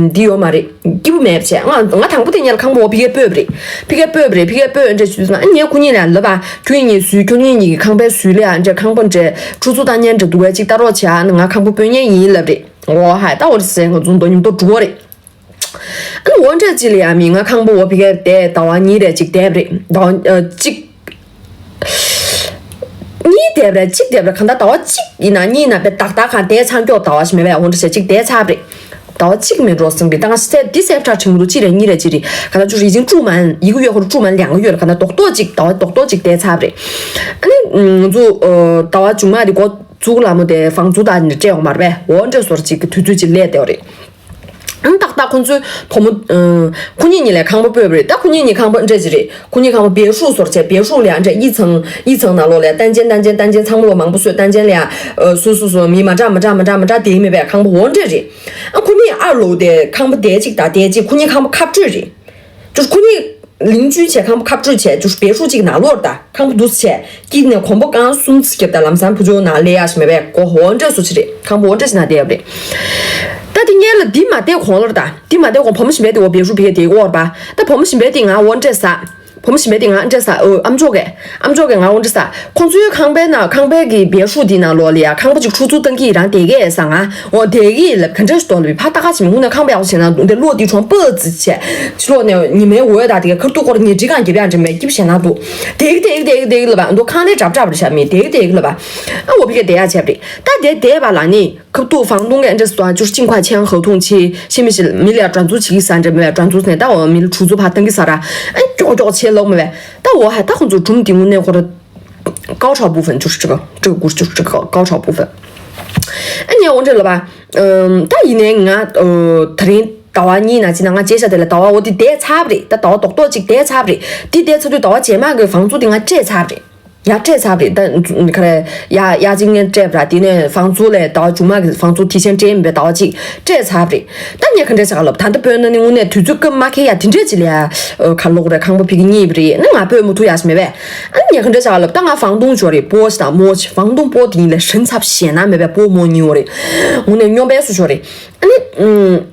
འདི་ཡོད་མ་རེད། སྐྱིད་པོ་མེད་པ་བྱས། ང་ང་དང་པོ་དེ་ཉལ་ཁང་པ་འོ་ཕི་གའི་སྤོས་པ་རེད། ཕི་གའི་སྤོས་པ་རེད། ཕི་གའི་སྤོས་འདྲ་ཞུས་སོང་། ཨ་ངས་ཁོ་གཉིས་ལ་ལབ་པ། ཁྱོད་གཉིས་སུས་ཁྱོད་གཉིས་གཉིས་ཀྱི་ཁང་པའི་སུས་ལ་ཡ་འདྲ་ཁང་པ་འདྲ་ཁྲུ་ཚུར་བཏང་ཉན་འདྲ་འདུག་པས་ཅིག་ལྟ་རོགས་བྱས། ཨ་ནི་ང་ཁང་པ་སྤོས་ཉན་ཡིན་ལབ་རེད། འོ་ཧ་ད་འོ་རེད་ཟེར། ང་ཚོ་མདོ་ཉིན་མདོ་འགྲོ་གི་རེད། ཨ་ནི་འོ་འདྲ་ཅིག་ལ་ཡ་མི་ང་ཁང་པ་འོ་ཕི་གའི་བསྡད་ཟླ་བ་གཉིས་རེ་ཅིག་བསྡད་པ་རེད། ཟླ་བ་ཨ་གཅིག་གཉིས་བསྡད་པ་རེད། གཅིག་བསྡད་པ་རེད། གང་ལྟར་ཟླ་བ་གཅིག་ཡིན་ན་གཉིས་ཡིན་ན་དཔེ་ཏག་ཏག་གང་བསྡད་ཚར་མགྱོགས་ཟླ་བ་ཞིག་མེད་པས། འོ་འདྲ་བྱས་གཅིག་བསྡད་ཚར་བ་རེད། ཟླ་བ་གཅིག་མིན་འགྲོ་སོང་རེད། ད་ང་སེ་འདི་སེ་ཕྲ་ཁྲིམས་འདུག་གཅིག་རེད་གཉིས་རེད་གཅིག་རེད། གང་ལྟར་ཅུ་རེ་ཅིང་ཀྲུ་མན་ཡི་གུ་ཡོད་ཁོ་ཀྲུ་མན་ལ་ཡང་ཡོད་རེད། གང་ལྟར་རྡོག་རྡོག་གཅིག་ཟླ་བ་རྡོག་རྡོག་གཅིག་བསྡད་ཚར་བ་རེད། ཨ་ནི་ང་ཚོ་ཟླ་བ་བཅུ་མ་རེད་འགོ་བཙུགས་ལ་མོ་དེ་ཧྥང་ཙུའུ་ད་ནི་སྤྲད་ཡོང་མ་རེད་པས། འོ་འདྲ་སོར་གཅིག་གི་དུས་ཚོད་ཅིག་སླེབས་བསྡད་པ་རེད། ཨང་ཏག་ཏག་ཁོང་ཚོའི་བུ་མོ། ཨ་ཁོ་གཉིས་གཉིས་ལས་ཁང་པ་སྤོས་པ་རེད། ད་ཁོ་གཉིས་གཉིས་ཁང་པ་འདྲ་ཅིག་རེད། ཁོ་གཉིས་ཁང་པ་别墅སོར་བྱས།别墅ལ་ཡང་འདྲ་一层一层ནང་ལོགས་ལ་ཡང་单间单间单间ཚང་མ་ལོ་མང་པོ་བཟོས། 单间ལ་ཡང་ཨ་སོ་སོ་སོ་མི་མ་འདྲ་མ་འདྲ་མ་འདྲ་མ་འདྲ་དེ་མེད་པའི་ཁང་པ་འོ་འདྲ་རེད། ཨ་ཁོ་གཉིས་ཨ་ལོ་དེ་ཁང་པ་དེ་གཅིག་དང་དེ་གཅིག་ཁོ་གཉིས་ཁང་པ་ཁ་སྤྲོད་རེད། ཅོ་ཁོ་གཉིས་ལིང་ཅུའི་བྱས་ཁང་པ་ཁ་སྤྲོད་བྱས་ཅོ་别墅གཅིག་ནང་ལོགས་ད། ཁང་པ་འདུག་སེ་བྱས། དཀྱིལ་ནས་གོམ་པ་རྐང་གསུམ་ཙམ་བརྒྱབ་དང་ལམ་སང་ཕུ་ཇོ་ནང་སླེབས་ཡག་ཞིག་མེད་པས། སྒོ་འོ་འདྲ་སུ་ཅི་རེད། ཁང་པ་འོ་འདྲ་ཞིག་ནང་བསྡད་ཡོད་རེད། ད་དེ་སྔོན་ལ་འདི་མ་བསྡད་གོང་ལ་རེད་ད། འདི་མ་བསྡད་གོང་བུ་མོ་གཞན་པའི་དེ་འོ་别墅ཕ་གིར་བསྡད་ཀྱི་ཡོད་རེད་པ། ད་བུ་མོ་གཞན་པའི་དེ་ང་འོ་འདྲ་ཟ། བུ་མོ་གཞན་པའི་དེ་ང་འདྲ་ཟ། ཨོ་ཨ་མཆོག་གིས། ཨ་མཆོག་གིས་ང་འོ་འདྲ་ཟ། ཁོང་ཚོའི་ཁང་པའི་ནང་ཁང་པའི་གི་别墅དེ་ནང་ལོགས་ལ་ཡ་ཁང་པ་ཅིག་ཁྲུ་ཚུར་བཏང་གི་རང་བསྡད་ཀྱི་ཟ། ང་འོ་བསྡད་ཀྱི་ལབ། ག་འདྲ་ཞིག་འདུག་ལབ་ཕར་ལྟ་ག་ཕྱིན་མི་དངོས་གནས་ཁང་པ་ཡག་པོ་བྱས་ན་འདུག་འདི་གློག་འདི་གྲོང་པ་ཙི་བྱས། ཕྱི་ལོགས་ནས་ཉི་མའི་འོད་དང་དེ་ག་ཁ་ཐུག་སྐོར་ཉལ་ཁྲི་གང་རྒྱབ་ཡག་འདྲ་མེད་སྐྱིད་པོ་བྱས་ན་འདུག་དེ་གི་དེ་གི་དེ་གི་དེ་གི་ལབ་པ་འདུག་ཁང་ལས་གྲབ་གྲབ་རེད་ཤག་མི་དེ་གི་དེ་གི་ལབ་པ། ཨ་འོ་ཕ་གིར་བསྡད་ཡག་བྱས་པ་རེད། ད་དེ་བསྡད་པ་ལ་ནི། 客户房东 གི་འདྲ་སོ་就是尽快签合同去། 信不信མི་ལ་转租བྱེད་ཀྱི་ཟ་འདྲ་མེད་པས། 转租ཟེར་ནས་ད་འོ་མི་ལ་出租ཕར་བཏང་གི་ཟ་ར། ཨ་ཀྱོག་ཀྱོག་བྱེད་ལོག་མེད་པས། ད་འོ་ཧ་ད་ཁོང་ཚོ་སྒྲུང་དེ་དངོས་གནས་ཁོ་ར་高潮部分就是这个这个故事就是这个高高潮部分。 ཨ་ངས་འོ་འདྲ་ལབ་པ། ཨམ་ད་ཡིན་ནའི་ང་ཨ་ད་རིང་ཟླ་བ་གཉིས་ནང་ཅིག་ན་ང་བཅད་ཤག་དེ་ལ་ཟླ་བ་འོ་དེ་བསྡད་ཚར་བ་རེད། ད་ཟླ་བ་རྡོག་རྡོག་ཅིག་བསྡད་ཚར་བ་རེད། དེ་བསྡད་ཚར་དུས་ཟླ་བ་རྗེས་མ་གི་房租དེ་ང་སྤྲད་ཚར་བ་རེད། ཡར་སྤྲད་ཚར་བ་རེད། ད་ག་རེ་ཡར་ཡར་གཅིག་ངས་སྤྲད་པ་ར། དེ་ནས་房租ལས་ཟླ་བ་མཇུག་མ་གི་房租提前སྤྲད་ཡིན་པའི་ཟླ་བ་གཅིག་སྤྲད་ཚར་བ་རེད། ད་ངས་ག་འདྲ་བྱ་ག་ལབ། ད་ལྟ་སྤོས་ན་ནི་དངོས་གནས་དུས་ཚོད་སྐབས་མ་འཁེལ་ཡ་དེ་འདྲས་ཅིག་ལ་ཡ་ཨ་ག་ལོག་རེད། ཁང་པ་ཕ་གིར་རྙེད་པ་རེད། ཨ་ནི་ང་སྤོས་མ་ཐུབ་ཡ་ཞིག་མེད་པས། ཨ་ནི་ངས་ག་འདྲ་བྱ་ག་ལབ། ད་ང་房东ཅིག་ཡོད་རེད། 波ཞིག་དང་མོ་ཅིག 房东波དེ་གཉིས་ལ་ཧྲན་ཚབ་ཞེད་སྣང་མེད་པས། 波མོ་གཉིས་ཡོད་རེད། དངོས་གནས་སྨྱོན་པའི་སུ་ཅིག་ཡོད་རེད། ཨ་ནི་ཨུམ།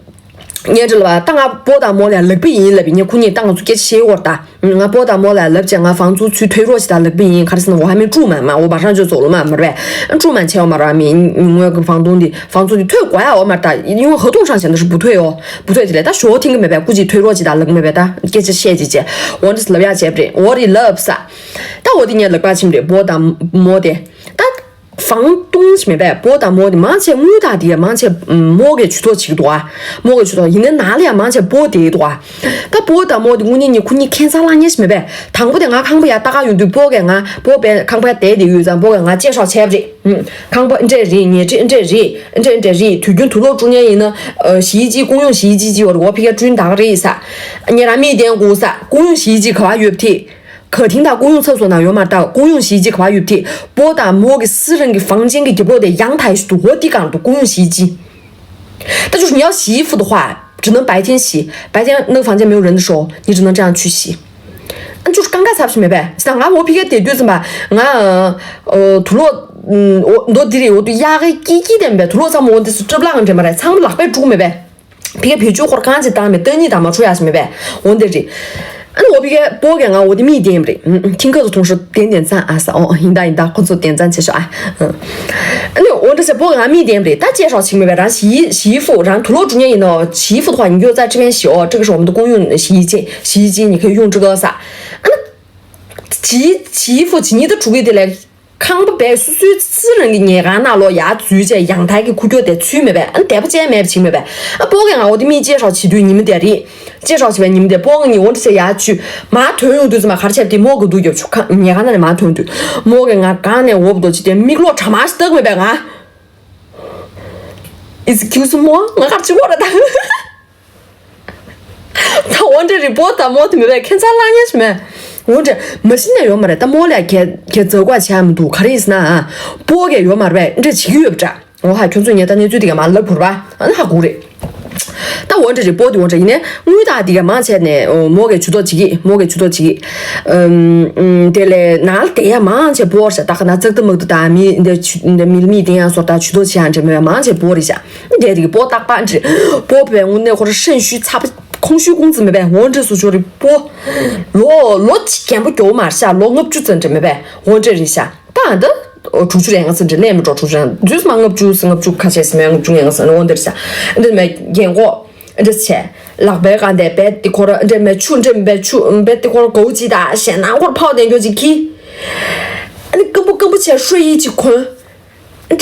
ངས་འདྲི་ལབ་པ། ད་ང་波དང་མོ་ལ་ལག་པ་ཡིན་ལབ་པས། ངས་ཁོ་གཉིས་ད་ང་ཚོ་སྐད་ཆ་བཤད་ཡོད་རེད་ད། ང་波དང་མོ་ལ་ལབ་བྱས་ང་房租ཚུར退货བྱེད་དང་ལག་པ་ཡིན། ག་རེ་ཟེར་ན་我还没住满嘛，我马上就走了嘛，མ་རེད་པས།住满བྱས་ཡོད་མ་རེད་པས། མི་དངོས་གི་房东དེ་房租དེ་退过ཡ་ཡོད་མ་རེད་ད།因为合同上写的是不退哦，不退དེ་ལས་ད་ཞོ་ཐེངས་གི་མེད་པས། 估计退货བྱེད་དང་ལག་པ་མེད་པས། ད་སྐད་ཆ་བཤད་བྱས་བྱས་འོ་འདྲས་ལབ་ཡ་བྱས་པ་རེད། འོ་རེད་ལབ་ས། ད་འོ་དེ་ངས་ལག་པ་ཕྱིན་པ་རེད།波དང་མོ་དེ། ད། 房东ཞིག་མེད་པས།波དང་མོ་དེ་མང་ཆེ་དངུལ་དང་དེ་ཡ་མང་ཆེ་མོ་གིས་ཇུས་གཏོགས་བྱེད་ཀྱི་འདུག་ཨ། མོ་གིས་ཇུས་གཏོགས། ཡིན་ནའི་ནང་ལ་ཡ་མང་ཆེ་波བསྡད་ཀྱི་འདུག་ཨ། ད་波དང་མོ་དེ་དངོས་གནས་ནི་ཁོ་གཉིས་ཁྱད་མཚར་ལྷང་ངེ་ཞིག་མེད་པས། དང་པོ་དེ་ང་ཁང་པ་ཡར་ལྟ་ག་ཡོང་དུས་波གིས་ང་། 波པས་ཁང་པ་ཡར་བསྡད་དེ་ཡོད་ཙང་波གིས་ང་介绍བྱས་པ་རེད། ཁང་པ་འདྲ་རེད། ཉལ་ཁྲི་འདྲ་རེད། འདྲ་འདྲ་རེད། དུས་རྒྱུན་དུག་ལོག་བཀྲུ་མཁན་ཡིན་ན་ཨ་洗衣机 公用洗衣机 ཅིག་ཡོད་རེད། འོ་ཕ་གིར་བསྐྲུན་ད་ག་རེད་ཟེར། ངས་རང་མིག་བསྟན་དགོས་ཟེར། 公用洗衣机 ག་པར་ཡོད་པ་དེ། 客厅དང་公用厕所ནང་ཡོད་མ་རེད་ད། 公用洗衣机 ག་པར་ཡོད་པ་དེ། 波དང་མོ་གི་私人གི་房间གི་རྒྱབ་ལོགས་དེ་阳台ཞིག་འདུག་འོ་དེ་སྒང་དུ་公用洗衣机。 但就是你要洗衣服的话，只能白天洗，白天那个房间没有人的时候，你只能这样去洗。ཨ་ཅོ་གང་ག་ཚབ་ཞིག་མེད་པས། ཟེར་ན་ང་འོ་ཕ་གིར་བསྡད་དུས་ཙམ་པ་ང་ཨ་དུག་ལོག་ཨ་འོ་མདོ་འདི་རེད། འོ་དུ་ཡག་གི་ཀི་ཀི་དེ་མེད་པས། དུག་ལོག་ཙམ་འོ་འདི་སུ་གྲབ་ལངས་འདྲ་མ་རེད། ཚང་མ་ལག་པས་བཀྲུ་མེད་པས། ཕ་གིར་བེད་སྤྱོད་ཁོར་གང་ཅི་བཏང་མེད། སྟོན་ཉིད་དང་མ་འཕྲོ་ཡ་ཞིག་མེད་པས། འོ་འདི་རེད། ཨ་ནི་འོ་ཕ་གིར་波གིས་ང་འོ་དེ་མིག་བསྟན་པ་རེད། 听课的同时点点赞啊。ཨ་ས་ཨོ་ཡིན་ད་ཡིན་ད། ཁོ་ཚོ་点赞བྱེད་ཤོག་ཨ། ཨ་ནི་འོ་འདྲ་ཟེར། 波གིས་ང་མིག་བསྟན་པ་རེད། ད介绍བྱེད་མེད་པས། 然后洗衣洗衣服，然后 དུག་ལོག་བཀྲུ་མཁན་ཡིན་ནོ། 洗衣服的话，你就在这边洗哦，这个是我们的公用洗衣机，洗衣机你可以用这个撒。 ཨ་ནི་洗洗衣服 ཇི་སྙེད་དུ་འགྲོ་གི་དེ་ལས། ཁང་པ་བས་སོ་སོའི་私人གི་ཉལ་ཁང་ནང་ལོགས་ཡར་འཛུལ་བྱས་阳台གི་འཁོར་རྒྱུག་དེ་ཚུད་མེད་པས། ཨ་ནི་དད་པ་ཅན་མེད་པ་བྱེད་མེད་པས། ཨ་波གིས་ང་འོ་དེ་མིག་介绍བྱེད་དུས་ཉི་མ་དེ་རེད།介绍བྱེད་པའི་ཉི་མ་དེ་波་གིས་ངའི་འོ་འདྲ་ཟེར་ཡར་ཚུད། མར་ཐོན་ཡོང་དུས་ཙམ་པ་ག་རེ་བྱས་པ་དེ། མོ་གིས་འདུག་རྒྱབ་ཆུ་ཁ་ཉལ་ཁང་ནང་ནས་མར་ཐོན་དུས་མོ་གིས་ང་སྒང་ནས་འོ་བ་དོ་ཅི་དེ་མིག་ལོག་གྲ་མ་ཞིག་བལྟ་གི་མེད་པས། ང་Excuse me། ང་ག་རེ་བྱེད་དགོས་རེད་ད། ད་འོ་འདྲ་རེད། 波དང་མོ་དེ་མེད་པས། ཁྱད་མཚར་ལྷང་ངེ་ཞིག་མེད། འོ་འདྲ་མ་གཞི་ནས་ཡོད་མ་རེད། ད་མོ་ལ་ཁྱེད་ཁྱེད་འཛག་པ་བྱས་མི་འདུག་ག་རེ་ཡིན་ཟེར་ན། སྤོ་གས་ཡོད་མ་རེད་པས་འདྲ་བྱེད་ཀྱི་ཡོད་པ་འདྲ། འོ་ཧ་ཁྱོད་ཚོས་ངས་ད་གནས་ཚུལ་དེ་ག་མ་ལབ་དགོས་རེད་པ། ཨ་ནི་ཧ་གོ་རེད། ད་འོ་འདྲ་རེད། སྤོ་དེ་འོ་འདྲ་ཡིན་ནའི་དངུལ་དང་དེ་ག་མང་ཆེ་ནས་མོ་གས་ཇུས་གཏོགས་བྱེད་ཀྱི། མོ་གས་ཇུས་གཏོགས་བྱེད་ཀྱི། ཨམ། དེ་ལས་ནང་ལ་བསྡད་ཡ་མང་ཆེ་སྤོ་རེད་ཤག་ད་ག་ན་ཙག་ཏུ་མག་ཏུ་དང་མི་འདི་མི་མི་དེ་ཡང་སོ་ད་ཇུས་གཏོགས་བྱེད་ཡ་འདྲ་མོ་ཡ་མང་ཆེ་སྤོ་རེད་ཤག་དེ་རིགས་སྤོ་རྟག་པ་འདྲ་སྤོ་བའི་དངོས་གནས་ཁོ་རང་ཧྲན་ཤུས་ཚ་པ། 空虚公子 མེད་པས་འོ་འདྲ་སུ་ཅོ་རི་པོ། ལོ་ལོ་གཅིག་རྒན་པོ་མགྱོགས་མར་ཤ་ལོ་ལྔ་བཅུ་ཙམ་འདྲ་མེད་པས་འོ་འདྲ་རེད་ཤག་ད་ཨ་ད་དྲུག་ཅུ་རེ་ལྔ་ཙམ་འདྲ་ལས་མི་འགྲོ་དྲུག་ཅུ་རེ་ལྔ་དུས་མ་ལྔ་བཅུ་ལྔ་བཅུ་ཁ་ཤས་སི་མེད་ལྔ་བཅུ་ལྔ་ཙམ་འོ་འདྲ་ཤག་འདི་མེད་རྒན་གོག་འདྲ་བྱས་ལག་པའི་སྒང་དེ་བེད་དེ་ཁོ་ར་འདྲ་མེད་ཆུ་འདྲ་མེད་ཆུ་བེད་དེ་ཁོ་ར་གོ་ཅི་ད་ཞེ་ན་ཁོར་ཕའོ་དེ་འགྱོ་ཅིག་གི་ཨ་ནི་སྐམ་པོ་སྐམ་པོ་བྱས་ཧྲོ་ཡི་ཅིག་གོན། འདྲེ་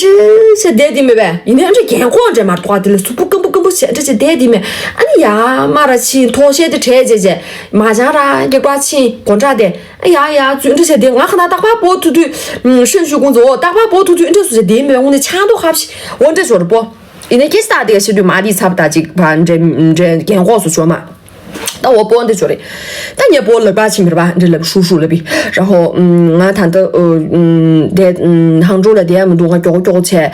ཆེ་བསྡད་དེ་མེད་པས། ཡིན་ནའི་འདྲེ་རྒན་གོག་འདྲེ་མར་ཐོག་དེ་ལ་གཟུགས་པོ་སྐམ་པོ་སྐམ་པོ་བྱས་འདྲེ་ཆེ་བསྡད་དེ་མེད། ཨ་ནི་ཡ་མ་ར་ཕྱིན་ཐོག་ཤེལ་དེ་བྲེས་བྱས་བྱས་མ་བྱང་ར་སྐྱེ་བ་ཕྱིན་སྒོ་འདྲ་དེ་ཨ་ཡ་ཡ་ཚུལ་འདྲེ་ཆེ་བསྡད། ང་ཁ་ན་རྟག་པར་སྤོ་ཐུ་ཐུ་ཧྲན་ཞུ་ཀུང་ཙི་འོ་རྟག་པར་སྤོ་ཐུ་ཐུ་འདྲེ་སུ་ཆེ་བསྡད་མེད། དངོས་གནས་ཆང་ཏོག་ཁ་བཞི་འོ་འདྲེ་ཞོར་སྤོ། ཡིན་ནའི་ཁྱེད་ས་དེ་ག་ཤི་དུས་མ་དེ་ཚབ་ད་ཅིག་བ་འདྲེ་འདྲེ་རྒན་གོག་སུ་ཆོག་མ། ད་འོ་པོ་འདི་ཅོ་རེད། ད་ངས་པོ་ལབ་པ་ཕྱིན་པ་རེད་པ། འདི་ལབ་ཧྲུ་ཧྲུ་ལབ་པི། ར་ཧོ། ང་ད་ལྟ་ཨོ་དེ་ཧང་ཀྲོའུ་ལ་བསྡད་མི་འདུག་ང་མགྱོགས་མགྱོགས་བྱས།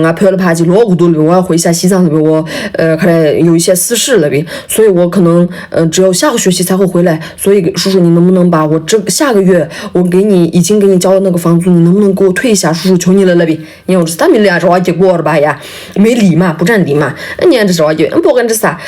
ང་བོད་ལ་ཕར་ཅིག་ལོག་དགོས་འདུག་ལབ་པི། 我要回一下西藏 ལབ་པི། 我 可能有一些私事 ལབ་པི། 所以我可能只有下个学期才会回来。 所以叔叔你能不能把我这下个月我给你已经给你交的那个房租，你能不能给我退一下？叔叔求你了 ལབ་པི། ངས་འོ་ད་མི་ལ་ཡ་རེ་བ་རྒྱག་གི་ཡོད་རེད་པ་ཡ། མི་ལི་མ་བུ་ཀྲང་ལི་མ། ཨ་ངས་འདྲ་རེ་བ་རྒྱག་ཨ་པོ་ག་འདྲ་ས།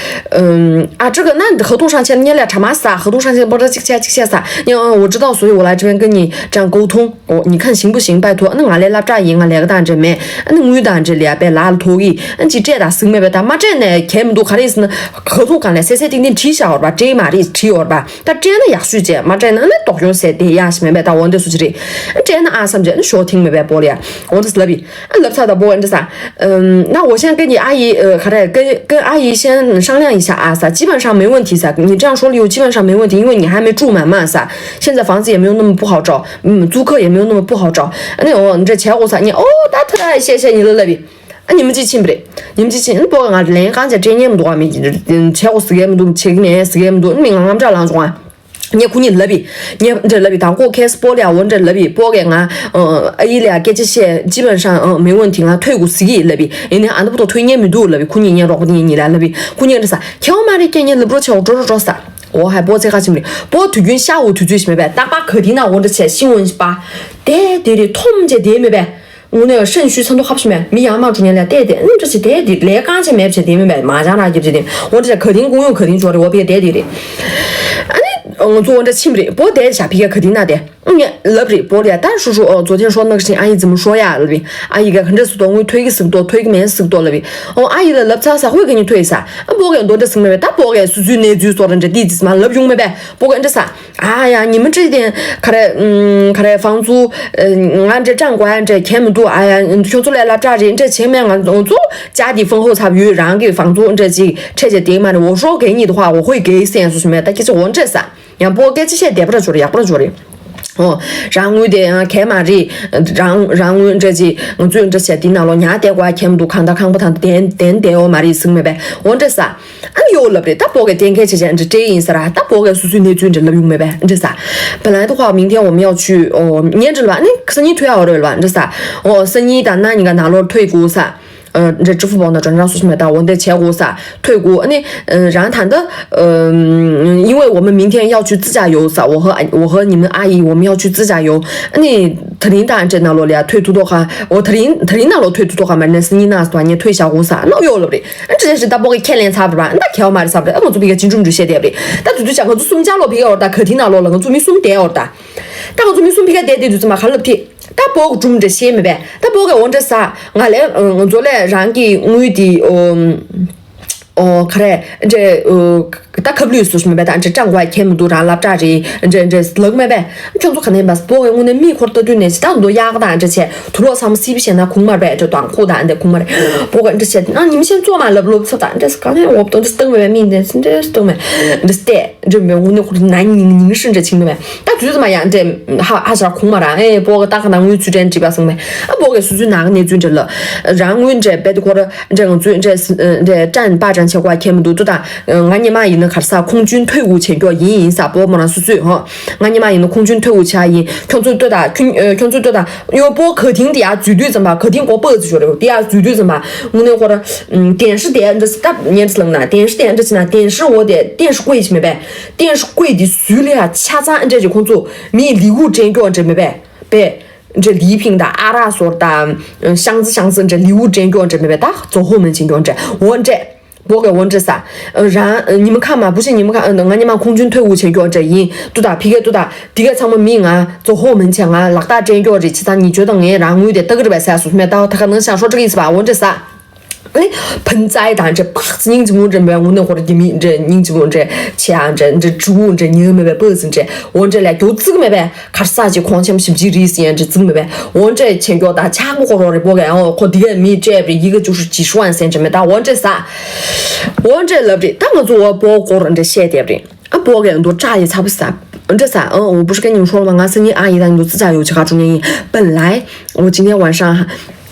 ཨ་这个那合同上签 ཉེ་ལ་ཁྲ་མ་ས། 合同上签 པོ་ཏྲ་གཅིག་ཆ་གཅིག་ཆ་ས། ངས་འོ་知道，所以我来这边跟你这样沟通。哦，你看行不行？拜托。那 ང་ལས་སློབ་གྲྭ་ཡིན། ང་ལས་ཀ་དང་འདྲ་མེད། ཨ་ནི་དངུལ་དང་འདྲ་ལས་པའི་ལ་ལ་ཐོག་གི་ཨ་ཅི་སྤྲད་དང་ཟིག་མེད་པའི་ད་མ་སྤྲད་ནས་གལ་མི་འདུག་ག་རེ་ཟེར་ན་合同 གང་ལས་སེ་སེ་ཏིང་ཏིང་བྲིས་བཞག་ཡོད་རེད་པ། སྤྲད་མ་རེད་བྲིས་ཡོད་རེད་པ། ད་སྤྲད་ན་ཡག་ཤོས་བྱས་མ་སྤྲད་ན་ནི་ལྡོག་སྐྱོན་ཟེར་དེ་ཡག་ཤི་མེད་པས། ད་འོ་འདི་སུ་ཅི་རེད། སྤྲད་ན་ཨ་བསམ་བྱས་ནི་ཞོག་ཐེངས་མེད་པས་པོ་ལ་ཡ། འོ་འདི་ལབ་ཡི། ཨ་ལབ་ཚར་ད་པོ་འདི་ས། 那我先跟你阿姨，呃， ག་རེ་跟跟阿姨先商量一下啊 ས། 基本上没问题 ས། 你这样说了以后基本上没问题，因为你还没住满嘛 ས། 现在房子也没有那么不好找，嗯，租客也没有那么不好找。 ཨ་ནི་འོ་འདྲ་བྱས་འོ་ས། ངས་འོ་ད་ཐ་ཤེ་ཤེ་ཉི་ལ་ལབ་ཡི། ཨ་ཉི་མ་གཅིག་ཕྱིན་པ་རེད། ཉི་མ་གཅིག་ཕྱིན་ཨ་པོ་ང་ལན་གང་བྱས་སྤྲད་ཉན་མི་འདུག་ཨ་མི་བྱེད་དགོས་ཟེར་གི་མི་འདུག་བྱེད་ཀྱི་མེད་ཟེར་གི་མི་འདུག་ཨ་མི་ང་ངམ་སྐྲག་ལངས་བྱུང་ཨ། ངས་ཁོ་གཉིས་ལབ་ཡི། ངས་འདྲ་ལབ་ཡི། དང་པོ་ཁེ་སི་པོ་ལ་ཡ་འོ་འདྲ་ལབ་ཡི། པོ་གས་ང་ཨ་ཡི་ལ་ཡ་སྐད་ཆ་བཤད། 基本上 ཨ་没问题 ང་退 དགོས་ཟེར་གི་ལབ་ཡི། ཡིན་ནའི་ཨ་ནི་པོ་ཏོ་退 ཉན་མི་འདུག་ལབ་ཡི། ཁོ་གཉིས་ངའི་རོགས་པ་གཉིས་གཉིས་ལ་ལབ་ཡི། ཁོ་གཉིས་འདྲ་ས་ཁྱེད་འོ་མ་རེད་ཀྱེ་ངས་ལབ་རོགས་བྱས་འོ་འགྲོ་རོགས་འགྲོ་ས། འོ་ཧའི་པོ་ཚེ་ཁ་ཕྱིན་པ་རེད། པོ་དུས་རྒྱུན་ཤ་འོ་དུས་ཚོད་ཞིག་མེད་པས། རྟག་པར་ག་དེ་ན་འོ་འདྲ་བྱས་ཤི་འོ་ཞིག་པ། དེ་དེ་རེད་མཐོང་བྱས་དེ་མེད་པས། དངོས་གནས་ཧྲན་ཞུས་ཚ་མདོག་ཁ་པོ་ཞིག་མེད། མི་ཡར་མར་འགྲོ་མཁན་ལ་བལྟས་ཏེ་ཨ་ནི་འདྲ་ཞིག་བལྟས་ཏེ་ལས་རྐང་ཆེ་མེད་བྱས་དེ་མིན་པས་མ་བྱང་ར་རྒྱབ་བྱས་ཏེ་འོ་འདྲ་ཞིག་ག་དེང་དགོང་ཡོང་ག་དེང་འབྱོར་རེད། འོ་བལྟས་བལྟས་དེ་རེད། ཨ་ནི་ང་ཚོ་འོ་འདྲ་ཕྱིན་པ་རེད། པོ་བལྟས་བཞག་ཕི་ཀ་ག་དེང་ན་དེ་ངས་ལབ་རེད། པོ་ལ་ཡ་ད་ཧྲུ་ཧྲུ་ཨོ་昨天说那个事情 阿姨怎么说呀 ལབ་ཡི། ཨ་ཡི་ག་ག་འདྲ་སུ་ཏོ་དངུལ་ཐོས་ཀྱི་སུ་ཏོ་ཐོས་ཀྱི་མེད་སུ་ཏོ་ལབ་ཡི། ཨོ་ཨ་ཡི་ལ་ལབ་ཚར་ས་ཧོས་ག་ནི་ཐོས་ཡི་ས། ཨ་པོ་གས་འདོ་འདྲ་སུ་མེད་པས། ད་པོ་གས་སུ་ཚུའི་གནས་ཚུལ་སོགས་ར་འདྲ་དེ་དེ་སུ་མ་ལབ་ཡོང་མེད་པས། པོ་གས་འདྲ་ས། 哎呀，你们这一点 ག་རེ་ཨུམ་ག་རེ་房租 ང་འདྲ་ཀྲང་ཀོ་ཡ་འདྲ་གལ་མི་འདུག་ཨ་ཡ་ཁྱོད་ཚོ་ལས་སླ་བྲག་རེད་འདྲ་བྱེད་མེད། ང་ཚོ་ཅག་དེ་ཧྥང་ཧོ་ཚབ་ཡོད། རང་གི་房租 འདྲ་ཅིག་ཁྲལ་བྱས་དེ་མ་རེད། 我说给你的话 我会给 ཟེར་སུ་ཞིག་མེད། ད་སྐད་ཆ་འོ་འདྲ་ས། ཡང་པོ་སྐད་ཆ་བཤད་བདེ་པོ་ར་འབྱོར་ཡག་པོ་ར་འབྱོར་རེད། ཨོ། རང་དངུལ་དེ་ཡང་གལ་མ་རེད། རང་རང་དངུལ་འདྲ་ཅིག་ང་ཚོས་འདྲ་བྱས་དེ་ནང་ལོགས་ཉར་བསྡད་དགོས་ཡ་གལ་མི་འདུག་གང་ལྟར་ཁང་པ་དང་དེ་དེ་བསྡད་ཡོད་མ་རེད་ཟེར་མེད་པས། འོ་འདྲ་ས། ཨ་ནི་ཡོ་ལབ་རེད། ད་པོ་གས་གཏན་འཁེལ་བྱས་བྱས་འདྲ་སྤྲད་ཡིན་ས་ར། ད་པོ་གས་སོ་སོའི་གནས་ཚུལ་འདྲ་ལབ་ཡོང་མེད་པས་འདྲ་ས། 本来的话明天我们要去 ཨོ་ཉིན་འདྲ་ལ་ཨ་ནི་སང་ཉིན་ཐོན་ཡ་འོ་རེད་ལ་འདྲ་ས། ཨོ་སང་ཉིན་དང་གནངས་ཉིན་ག་ནང་ལོགས་ཐོན་དགོས་ས། 呃，这支付宝呢转账 སོ་སོ་མེད་ད་འོ་འདྲ་བྱས་དགོས་ས་ཐོས་དགོས། ཨ་ནི་རང་ད་ལྟ་因为我们明天要去自驾游 ས། 我和我和你们阿姨我们要去自驾游。 ཨ་ནི་ད་རིང་དང་འདྲ་ནང་ལོགས་ལ་ཡ་ཐོས་ཐུབ་ཐོག་ཁ། འོ་ད་རིང་ད་རིང་ནང་ལོགས་ཐོས་ཐུབ་ཐོག་ཁ་མ་ནས་སང་ཉིན་ནང་སོ་ངས་ཐོས་བཞག་དགོས་ས་ནོ་ཡོ་ལབ་རེད། ཨ་ནི་ཅི་ཞིག་ད་པོ་གི་ཁས་ལེན་ཚར་བ་རེད་པ། ད་ཁྱེད་བ་མ་རེད་ས་རེད། ཨ་ང་ཚོ་ཕི་ཀ་ཅི་འགྲུམ་འགྲུལ་བཤད་དེ་རེད། ད་དུས་དུས་ཆ་ང་ཚོ་གསུམ་ཆ་ལོ་ཕི་ཀ་འོར་ད་ག་དེ་ནང་ལོགས་ལ་ང་ཚོ་མི་གསུམ་དེ་འོར་ད། ད་ང་ཚོ་མི་གསུམ་ཕི་ཀ་བསྡད་དེ་དུས་ཚོད་མ་ག་ལབ་ཐི། ད་པོ་གི་སྒྲུང་འདྲ་ཤེས་མེད་པས། ད་པོ་གི་འོ་འདྲ་ས། ང་ལས་ང་ཚོ་ལས་རང་གི་དངུལ་དེ་ཨོ་ཨོ་ག་རེ་འདྲ་ཨོ་ད་ཁབ་ལུས་སུ་མེད་པས། ད་འདྲ་ཀྲང་ཀོ་ཡ་ཁྱད་མི་འདུག་རང་སློབ་གྲྭ་རེད་འདྲ་འདྲ་ལག་མེད་པས། ཁྱོད་ཚོ་ག་ནས་མ་པོ་གི་དངོས་གནས་མི་འཁོར་ལྟ་དུས་ནས་ད་འདོ་ཡག་དང་འདྲ་བྱས་དུ་ལོག་ཚང་མ་སི་བི་བྱས་ན་ཁུངས་མར་པས། འདྲ་དང་ཁུག་དང་འདྲ་ཁུངས་མར་པོ་གི་འདྲ་བྱས་ན་ཉིན་ཤན་ཙོ་མ་ལབ་ལོབ་ཚོ་དང་འདྲ་ག་ནས་འོབ་དང་འདྲ་སྟངས་མེད་པས། མི་འདྲ་འདྲ་སྟངས་མེད་འདྲ་སྟེ། འདྲ་མེད་དངོས་གནས་ཁོ་ན་ཉིན་ཉིན་ཧྲིན་འདྲ་ཆིང་མེད། ད་དུས་ཚོད་མ་ཡང་འདྲ་ཧ་ཧ་ཤ་ཁུང་མ་ར་ཨེ་པོ་ག་ད་ག་ན་དངུལ་ཚུལ་དྲན་འདྲི་པ་སོང་མེད། ཨ་པོ་ག་སུ་ཚུལ་ནང་གནས་ཚུལ་འདྲ་ལ་རང་དངུལ་འདྲ་བེད་ཁོ་ར་འདྲ་ང་ཚུལ་འདྲ་འདྲ་དྲན་པ་དྲན། བྱེད་དགོས་ཁྱད་མི་འདུག་ལྟོས་དང་། ང་ཉི་མ་ཡིན་ན་ག་རེ་ཟ། ཁུངས་སྐྱོན་ཐོས་དགོས་བྱེད་མཁན་ཡིན་ཡིན་ས། སྤོ་མོ་རང་སོ་སོས་ཧོ། ང་ཉི་མ་ཡིན་ན་ཁུངས་སྐྱོན་ཐོས་དགོས་བྱ་ཡིན། ཁྱོད་ཚོས་ལྟོས་དང་། ཁྱོད་ཁྱོད་ཚོས་ལྟོས་དང་། གཡོག་པོ་ག་དེང་དེ་ཡར་འཛུལ་དུས་ཙམ་པ། ག་དེང་གོ་པ་ཙི་ཞོར་རེད། དེ་ཡར་འཛུལ་དུས་ཙམ་པ་དངོས་གནས་ཁོ་ར། ཨམ། 电视台 འདྲ་སྟབས་ཉན་ཙི་ལབ་ན། 电视台 འདྲ་ཅི་ན། 电视 འོ་དེ་电视柜 ཅི་མེད་པས། 电视柜 དེ་ཟུར་ལ་ཡ་ཆ་ཚང་འདྲ་ཅིག་ཁོང་ཚོ་མིའི་ལི་འུ་འདྲེན་སྐྱོག་འདྲ་མེད་པས། པས། འདྲ་ལི་ཕིང་དང་ཨ་རག་ཟོར་དང་ཤང་ཙི་ཤང་ཙི་འདྲ་ལི་འུ་འདྲེན་སྐྱོག་འདྲ་མེད་པས། ད་ཛོ་ཧོ་མན་ཆེན་སྐྱོག་འདྲ་འོ་འདྲ། བོ་གས་འོ་འདྲ་ཟ། རང་ཉི་མ་ཁ་མ་བུ་ཤི་ཉི་མ་ཁ་ང་ཉི་མ་ཁུངས་སྐྱོན་ཐོས་འུ་ཆེན་སྐྱོག་འདྲ་ཡིན། ཏུ་ད་ཕི་གས་ཏུ་ད། འདི་གས་ཚང་མ་མི་ང་ཛོ་ཧོ་མན་ཆེ་ང་ལག་རྟགས་སྤྲད་སྐྱོག་རེད། ཅི་ཚང་ཉི་ཆོས་དང་ངས་རང་ངུས་དེ་ལྟ་གི་རེད་པས་ཟ་སུ་མེ་ཏའོ་ད་ག་ནང་ཤང་ཧྲོ་ཀྲི་ཡིན་ཟ་བ་འོ་འདྲ་ཟ། ཨེ། ཕན་ཙའི་དང་འདྲ་པག་ཙི་སྙིང་རྗེ་མོ་འདྲ་མོད་དངོས་གནས་ཁོ་ར་རྒྱ་མི་འདྲ་སྙིང་རྗེ་མོ་འདྲ་ཆེ་ཨ་འདྲ་འདྲ་ཇུ་བོ་འདྲ་ཉེ་མེད་པའི་པག་ཙི་འདྲ་འོ་འདྲ་ལས་རྒྱུ་བརྩིག་མེད་པས། གར་ས་ཅིག་ཁོང་ཆམ་ཞིབ་ཅིག་རིས་ཡན་འདྲ་བརྩིག་མེད་པས། འོ་འདྲ་ཆེན་སྐྱོག་དང་ཆག་མོ་ཁོ་རོ་རེ་པོ་གས་ཨོ་ཁོ་འདི་གས་མི་སྤྲད་པའི་ཡི་གེ་བཅུ་ཧྲི་ཅི་ཧྲུ་ཨན་སན་འདྲ་མེད་ད་འོ་འདྲ་ཟ། འོ་འདྲ་ལབ་རེད། ད་ང་ཚོ་འོ་པོ་སྐོར་འདྲ་བཤད་བསྡད་རེད། ཨ་པོ་གས་འདུག་ཅག་ཡི་ཚ་པོ་ཟ། འདྲ་ཟ། ཨ་འོ་བུ་ཧྲི་ཀ་ཉིན་ཧྲོ་མ་ང་སི་ཉི་ཨ་ཡི་དང་འདུག་ཙི་ཅག་ཡོ་ཆི་ཁ་ཀྲུང་ཉན་ཡིན་པན་ལའི། འོ་ཅི་ནས་ཝན་ཧྲང་།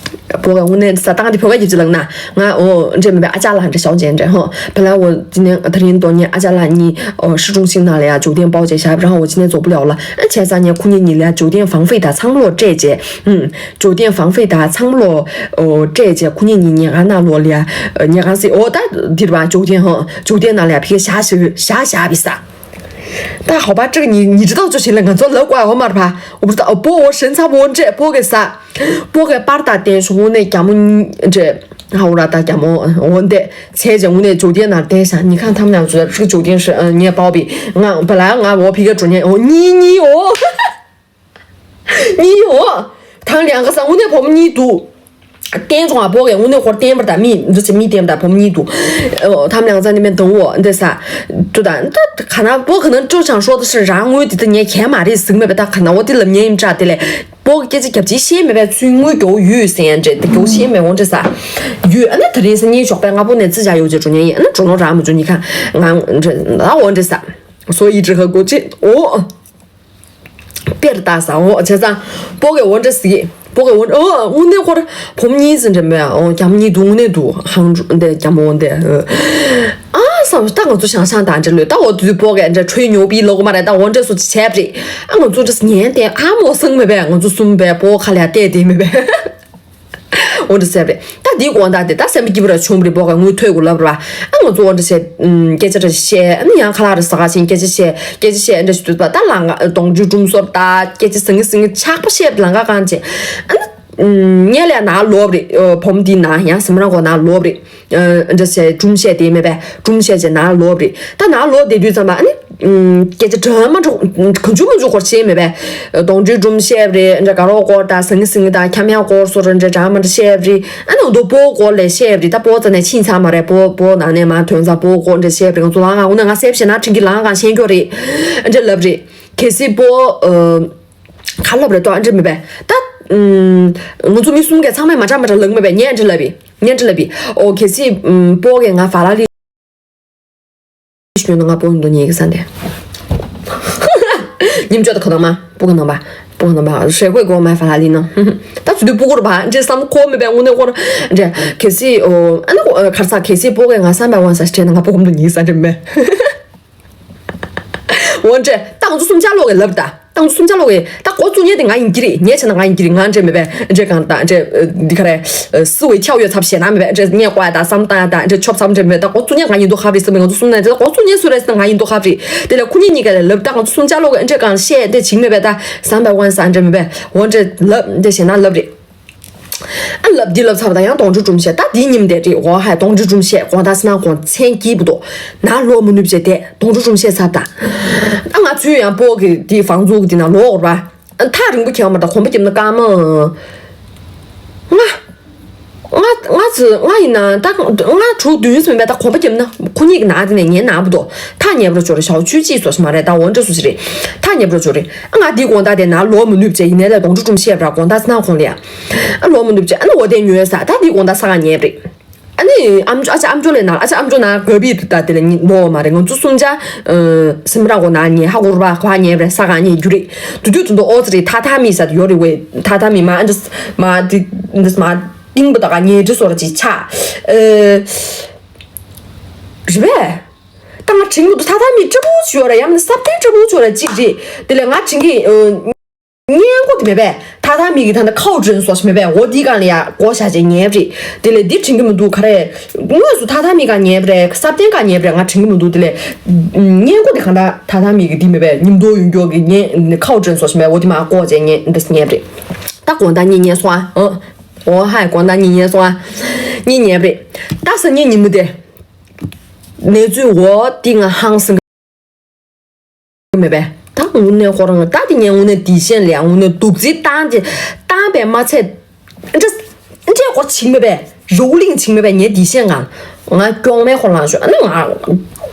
不过我那啥，当地朋友就冷呐，我我这没办法，阿家啦，这小姐这吼，本来我今天他人多年，阿家啦，你哦市中心那里啊，酒店包间下，然后我今天走不了了，而且三年苦你你了，酒店房费的舱落这节，嗯，酒店房费的舱落哦这节苦你你你俺那落了，呃，你还是哦，但对吧？酒店哈，酒店那里啊，别瞎修瞎瞎比啥。 但好吧，这个你你知道就行了，我做老怪我嘛吧，我不知道，哦，不，我身上我这不给啥。 པོ་གས་པར་ད་བསྟན་སོང་། དངོས་གནས་རྒྱ་མོ་འདྲ། ཧ་འུ་ར་ད་རྒྱ་མོ་འོ་འདི་ཚེ་ཅན་དངོས་གནས་酒店ནང་བསྟན་ཤག 你看他们俩住的这个酒店是嗯你也包庇 ང་བ་ལ་ང་འོ་ཕི་ག་འགྲོ་ཉན་འོ་གཉིས་གཉིས་འོ། གཉིས་འོ། ཐང་ལིང་ག་ས་དངོས་གནས་བུ་མོ་གཉིས་འདུག་བསྟན་སོང་ཨ། པོ་གས་དངོས་གནས་ཁོར་བསྟན་པར་ད་མི་འདུག་ཚེ་མི་བསྟན་པར་ད་བུ་མོ་གཉིས་འདུག་ཐང་ལིང་ག་ས་ནི་མེད་འདུག་འོ་འདི་ས། དུ་ད་ད་ག་ན་པོ་ག་ན་ཀྲོ་ཆང་ཧྲོ་ད་ཤི་རང་དངོས་འདི་ད་ཉན་གས་མ་རེད་ཟིག་མེད་པ་ད་ག་ན་འོ་དེ་ལབ་ཉན་ཡིན་ཅག་དེ་ལས། པོ་སྐད་ཆ་རྒྱབ་ཅིག་ཤེས་མེད་པའི་ཚུལ་དངུལ་མགྱོགས་ཡོད་ཟེར་ཡང་འདྲེ་དེ་མགྱོགས་ཤེས་མེད་འོང་འདྲེ་ས། ཡོད་ཨ་ན་ད་རེས་སང་ཉིན་ཞོགས་པའི་ང་པོ་ནས་རྩི་བྱ་ཡོད་ཅེས་འགྲོ་ཉན་ཡིན་ཨ་ན་འགྲོ་ལོང་རང་མ་འཇོ་ཉི་ཁ་ང་འདྲེ་ཨ་འོང་འདྲེ་ས། སོ་ཡི་ཅི་ཧ་གོ་ཅི་འོ། དཔེར་ལྟ་ས་འོ་བྱས་ཙང་། པོ་གས་འོང་འདྲེ་ཟིག་པོ་གས་འོང་འོ་དངུལ་ནས་ཁོར་བུ་མོ་གཉིས་ཟིན་འདྲེ་མོད་འོ་རྒྱ་མོ་གཉིས་འདུག་དངུལ་ནས་འདུག་ཧང་འདྲེ་རྒྱ་མོ་འོང་འདྲེ། ཨ་བསམ་ད་ང་ཚོ་ཤང་ཤང་དང་འདྲེ་ལོས་ད་འོ་དུས་པོ་གས་འདྲེ་ཁྲོས་ཉོ་པི་ལོག་མ་རེད་ད་འོ་འདྲེ་སོ་ཅི་བྱས་པ་རེད། ཨ་ང་ཚོ་འདྲེ་ཉན་ཏེ་ཨ་མོ་སང་མེད་པས་ང་ཚོ་གསུམ་པས་པོ་ཁ་ལ་བལྟས་ཏེ་མེད་པས། འོ་འདྲེ་ཟེར་བ་རེད། ད་འདིའི་དགོང་དག་དེ་ད་སེམས་པ་སྐྱིད་པོ་ར་བྱུང་བ་རེད་པོ་གས་དངུལ་ཐོས་དགོས་ལབ་ར། ཨ་ང་ཚོ་འོ་འདྲེ་བྱས། སྐད་ཆ་འདྲ་བཤད་ཨ་ནི་ཡང་ཁ་ལག་ར་ཟ་ག་ཕྱིན་སྐད་ཆ་བཤད་སྐད་ཆ་བཤད་འདྲ་ཞིག་འདུག་པ་ད་ལང་ག་དོང་ཇུ་ཀྲུམ་སོར་ད་སྐད་ཆ་ཟང་ངེ་ཟང་ངེ་ཆག་པ་བཤད་ལང་ག་གང་བྱེད། ཨ་ནི། ངས་ལས་ན་ལོབ་རེད། བུ་མོ་འདི་ན་ཡང་སེམས་རང་གོ་ན་ལོབ་རེད། འདྲ་བྱས་སྒྲུང་བཤད་དེ་མེད་པས་སྒྲུང་བཤད་བྱས་ན་ལོབ་རེད། ད་ན་ལོབ་བསྡད་དུས་ཙམ་པ་ཨ་ནི། སྐད་ཆ་འདྲ་མ་འགྲོ་གང་བྱུང་མ་བྱུང་སྐོར་བཤད་མེད་པས། གདོང་འདྲའི་སྒྲུང་བཤད་རེད་འདྲ་དགའ་རོགས་སྐོར་དང་ཟང་ངེ་ཟིང་ངེ་དང་འཁྱམ་ཡག་སྐོར་སོ་ར་འདྲ་འདྲ་མ་འདྲ་བཤད་རེད། ཨ་ནི་འདུག་པོ་སྐོར་ལས་བཤད་རེད། ད་པོ་རྩ་ནས་ཕྱིན་ཚར་མ་རེད། པོ་པོ་ནང་ནས་མ་ཐོན་ཙང་པོ་སྐོར་འདྲ་བཤད་རེད། ང་ཚོ་ལང་ང་འོ་ན་ང་སེབ་བྱས་ན་ཁྲིན་གི་ལང་གང་ཤེས་མཁན་རེད། འདྲ་ལབ་རེད། གལ་སྲིད་པོ། ག་ལབ་རེད་ཏོ་ཨ་འདྲེ་མེད་པས་ད། ང་ཚོ་མི་གསུམ་གས་ཚང་མས་མ་དྲག་མ་དྲག་ལབ་མེད་པས་ངས་འདྲེ་ལབ་པས་ངས་འདྲེ་ལབ་པས། ཨོ་གལ་སྲིད་པོ་གས་ང་ཧྥ་ལ་ལི་ཞུས་ན་ང་པོ་འདུག་ཉེ་གི་ས་འདས། ཉིམ་ཅོ་ད་ཁོ་ནང་མ་པོ་གི་ནང་པ་པོ་གི་ནང་པ་ཧྲེ་ཁོས་གོ་མ་ཧྥ་ལ་ལི་ནང་། ད་ཚུ་དུ་པོ་གོར་བ་འདྲེ་བསམ་ཁོ་མེད་པས་དངོས་གནས་ཁོ་འདྲེ་གལ་སྲིད་ཨོ་ཨ་ནི་ཁར་ས་གལ་སྲིད་པོ་གས་ང་བསམ་པའི་དབང་ས་ཁྲེ་ན་ང་པོ་འདུག་ཉེ་གི་ས་འདྲེ་མེད། འོ་འདྲེ། ཏང་ཚོ་སུམ་ཆ་ལོག་གི་ལབ་ད། ཏང་ཚོ་སུམ་ཆ་ལོག་གི་ད་འགོ་བཙུགས་མཁན་དེ་ང་ཡིན་གྱི་རེད། ངས་བྱས་ན་ང་ཡིན་གྱི་རེད། ང་འདྲེ་མེད་པས་འདྲེ་གང་ད་འདྲེ་འདི་ག་རེ། བསུ་བའི་ཁྱེའུ་ཡོད་ཚབ་བྱས་ན་མེད་པས་འདྲེ་ངས་བཀོད་ད་བསམ་བཏང་ད་འདྲེ་ཆོབ་ཚབ་འདྲེ་མེད་ད་འགོ་བཙུགས་མཁན་ང་ཡིན་མདོག་ཁ་རེད་བསམ་པས་ང་ཚོ་གསུམ་ན་འདྲེ་འགོ་བཙུགས་མཁན་སུ་རེད་ཟེར་ན་ང་ཡིན་མདོག་ཁ་རེད། དེ་ལས་ཁོ་གཉིས་གཉིས་ཀ་ལས་ལབ་ད་ང་ཚོ་སུམ་ཆ་ལོག་གི་འདྲེ་གང་བཤད་འདྲེ་བྱིང་མེད་པས་ད་བསམ་པའི་དབང་ས་འདྲེ་མེད་པས་འོ་འདྲེ་ལབ་འདྲེ་བྱས་ན་ལབ་རེད། ཨ་ལབ་འདི་ལབ་ཚར་བ་དང་ཡང་དོང་ཁྲུ་སྒྲུང་བཤད་ད་འདི་ཉིམ་དེ་རེད། འོ་ཧ་དོང་ཁྲུ་སྒྲུང་བཤད་དགོང་དག་སི་ནང་དགོང་མཚན་སྐྱིད་པོ་འདུག་ན་ལོ་མ་ནུབ་བྱས་དེ་དོང་ཁྲུ་སྒྲུང་བཤད་ཚར་ད། ཨ་ང་ཚོས་ཡང་པོ་གི་འདི་བང་མཛོད་གི་འདི་ན་ལོག་ར། ཨ་ཐག་རིང་པོ་གྱེལ་མ་ད་གོམ་པ་རྒྱབ་ན་སྐར་མ། ང་། ང་ང་ཚོ་ང་ཡིན་ན་ད་ང་དྲུག་བདུན་ཟིན་པས་ད་གོམ་པ་རྒྱབ་ན་ཁོ་གཉིས་ཀྱི་ནང་དེ་ནས་ངའི་ནང་པོ་འདུག་ཐག་ཉེ་པོ་འཇོག་རེད། ཞའོ་ཆུ་ཅིག་སོ་སི་མ་རེད་ད་འོ་འདྲ་སུ་ཞིག་རེད། ཐག་ཉེ་པོ་འཇོག་རེད། ཨ་ང་འདི་དགོང་དག་དེ་ན་ལོ་མ་ནུབ་བྱས་ཡིན་ནའི་ལ་དོང་ཁྲུ་སྒྲུང་བཤད་པ་ར་དགོང་དག་སི་ནང་གོང་ལ་ཡ། ཨ་ལོ་མ་ནུབ་ཅེ་ཨ་ནི་འོ་དེ་ཉོས་ས་ད་འདི་དགོང་དག་ས་ག་ཉེ་པ་རེད། ཨ་ནི་ཨམ་ཅོ་ཨ་ཅག་ཨམ་ཅོ་ལས་ན་ཨ་ཅག་ཨམ་ཅོ་ན་ག་བི་ད་དེ་ལ་ཉི་ལོ་མ་རེད། ང་ཚོ་གསུམ་ཆ་སེམས་ར་གོ་ན་ཉེ་ཧ་གོ་རུ་བ་ག་ཉེ་པ་རེད། ས་ག་ཉེ་རྒྱུ་རེད། དུ་དུ་དུ་འདི་ཨོ་ཙི་རེད། ཐ་ཐ་མི་ས་དུ་ཡོ་རེ་ཝེ་ཐ་ཐ་མི་མ་ཨ་འདི་མ་འདི་འདི་མ་ཏིང་པོ་ད་ག་ཉེ་འདྲི་སོ་ར་ཅི་ཆ། ཨེ། རེད་པས། ད་ང་དྲན་གྱི་མི་འདུག་ཐ་ཐ་མི་སྤྲ་པོ་ཅིག་ཡོད་རེད། ཡང་མིན་ན་སྲབ་ཐན་སྤྲ་པོ་ཅིག་ཡོད་རེད། གཅིག་རེད། དེ་ལས་ང་དྲན་གྱི་ཨ། སྔས་མགོ་དེ་མེད་པས། ཐ་ཐ་མི་གི་ད་ལྟ་ཁའོ་ཌན་སོགས་ཤིག་མེད་པས། འོ་འདི་སྒང་ལ་ཡ་སྒོ་བཞག་བྱས་ཉལ་བ་རེད། དེ་ལས་འདི་དྲན་གྱི་མི་འདུག་ག་རེ། དངོས་སུ་ཐ་ཐ་མི་སྒང་ཉལ་བ་རེད། སྲབ་ཐན་སྒང་ཉལ་བ་རེད། ང་དྲན་གྱི་མི་འདུག་དེ་ལས་སྔས་མགོ་དེ་གང་ལྟར་ཐ་ཐ་མི་གི་འདི་མེད་པས། ཉིམ་ཐོ་ཡོད་མཁན་གྱི་ཉལ་ཁའོ་ཌན་སོགས་ཤིག་མེད། འོ་དེ་མར་སྒོ་བྱས་ཉལ་འདི་ཉལ་བ་རེད། ད་དགོང་དག་གཉིད་ཉལ་སོང་ཨ། ཨོ་ཧའི་དགོང་དག་གཉིད་ཉལ་སོང་ཨ། གཉིད་ཉལ་བ་རེད། ད་སང་ཉིན་ཉིན་མོ་དེ། གནས་ཚུལ་འོ་དེ་ང་ཧང་སང་གི་མེད་པས། ད་དངོས་གནས་ཁོ་རང་ད་དེ་ངས་དངོས་གནས་བདེ་ཆེན་ལ་ཡང་དངོས་གནས་སྡུག་རྩི་བཏང་རྗེས་བཏང་པས་མ་ཚད། འདྲ་འདྲ་སྐོར་བྱིང་མེད་པས། རོ་གླིང་བྱིང་མེད་པས། ངས་བདེ་ཆེན་ང་ང་གྱོང་མེད་ཁོ་ལང་ཤོག་ཨ་ནི་ང་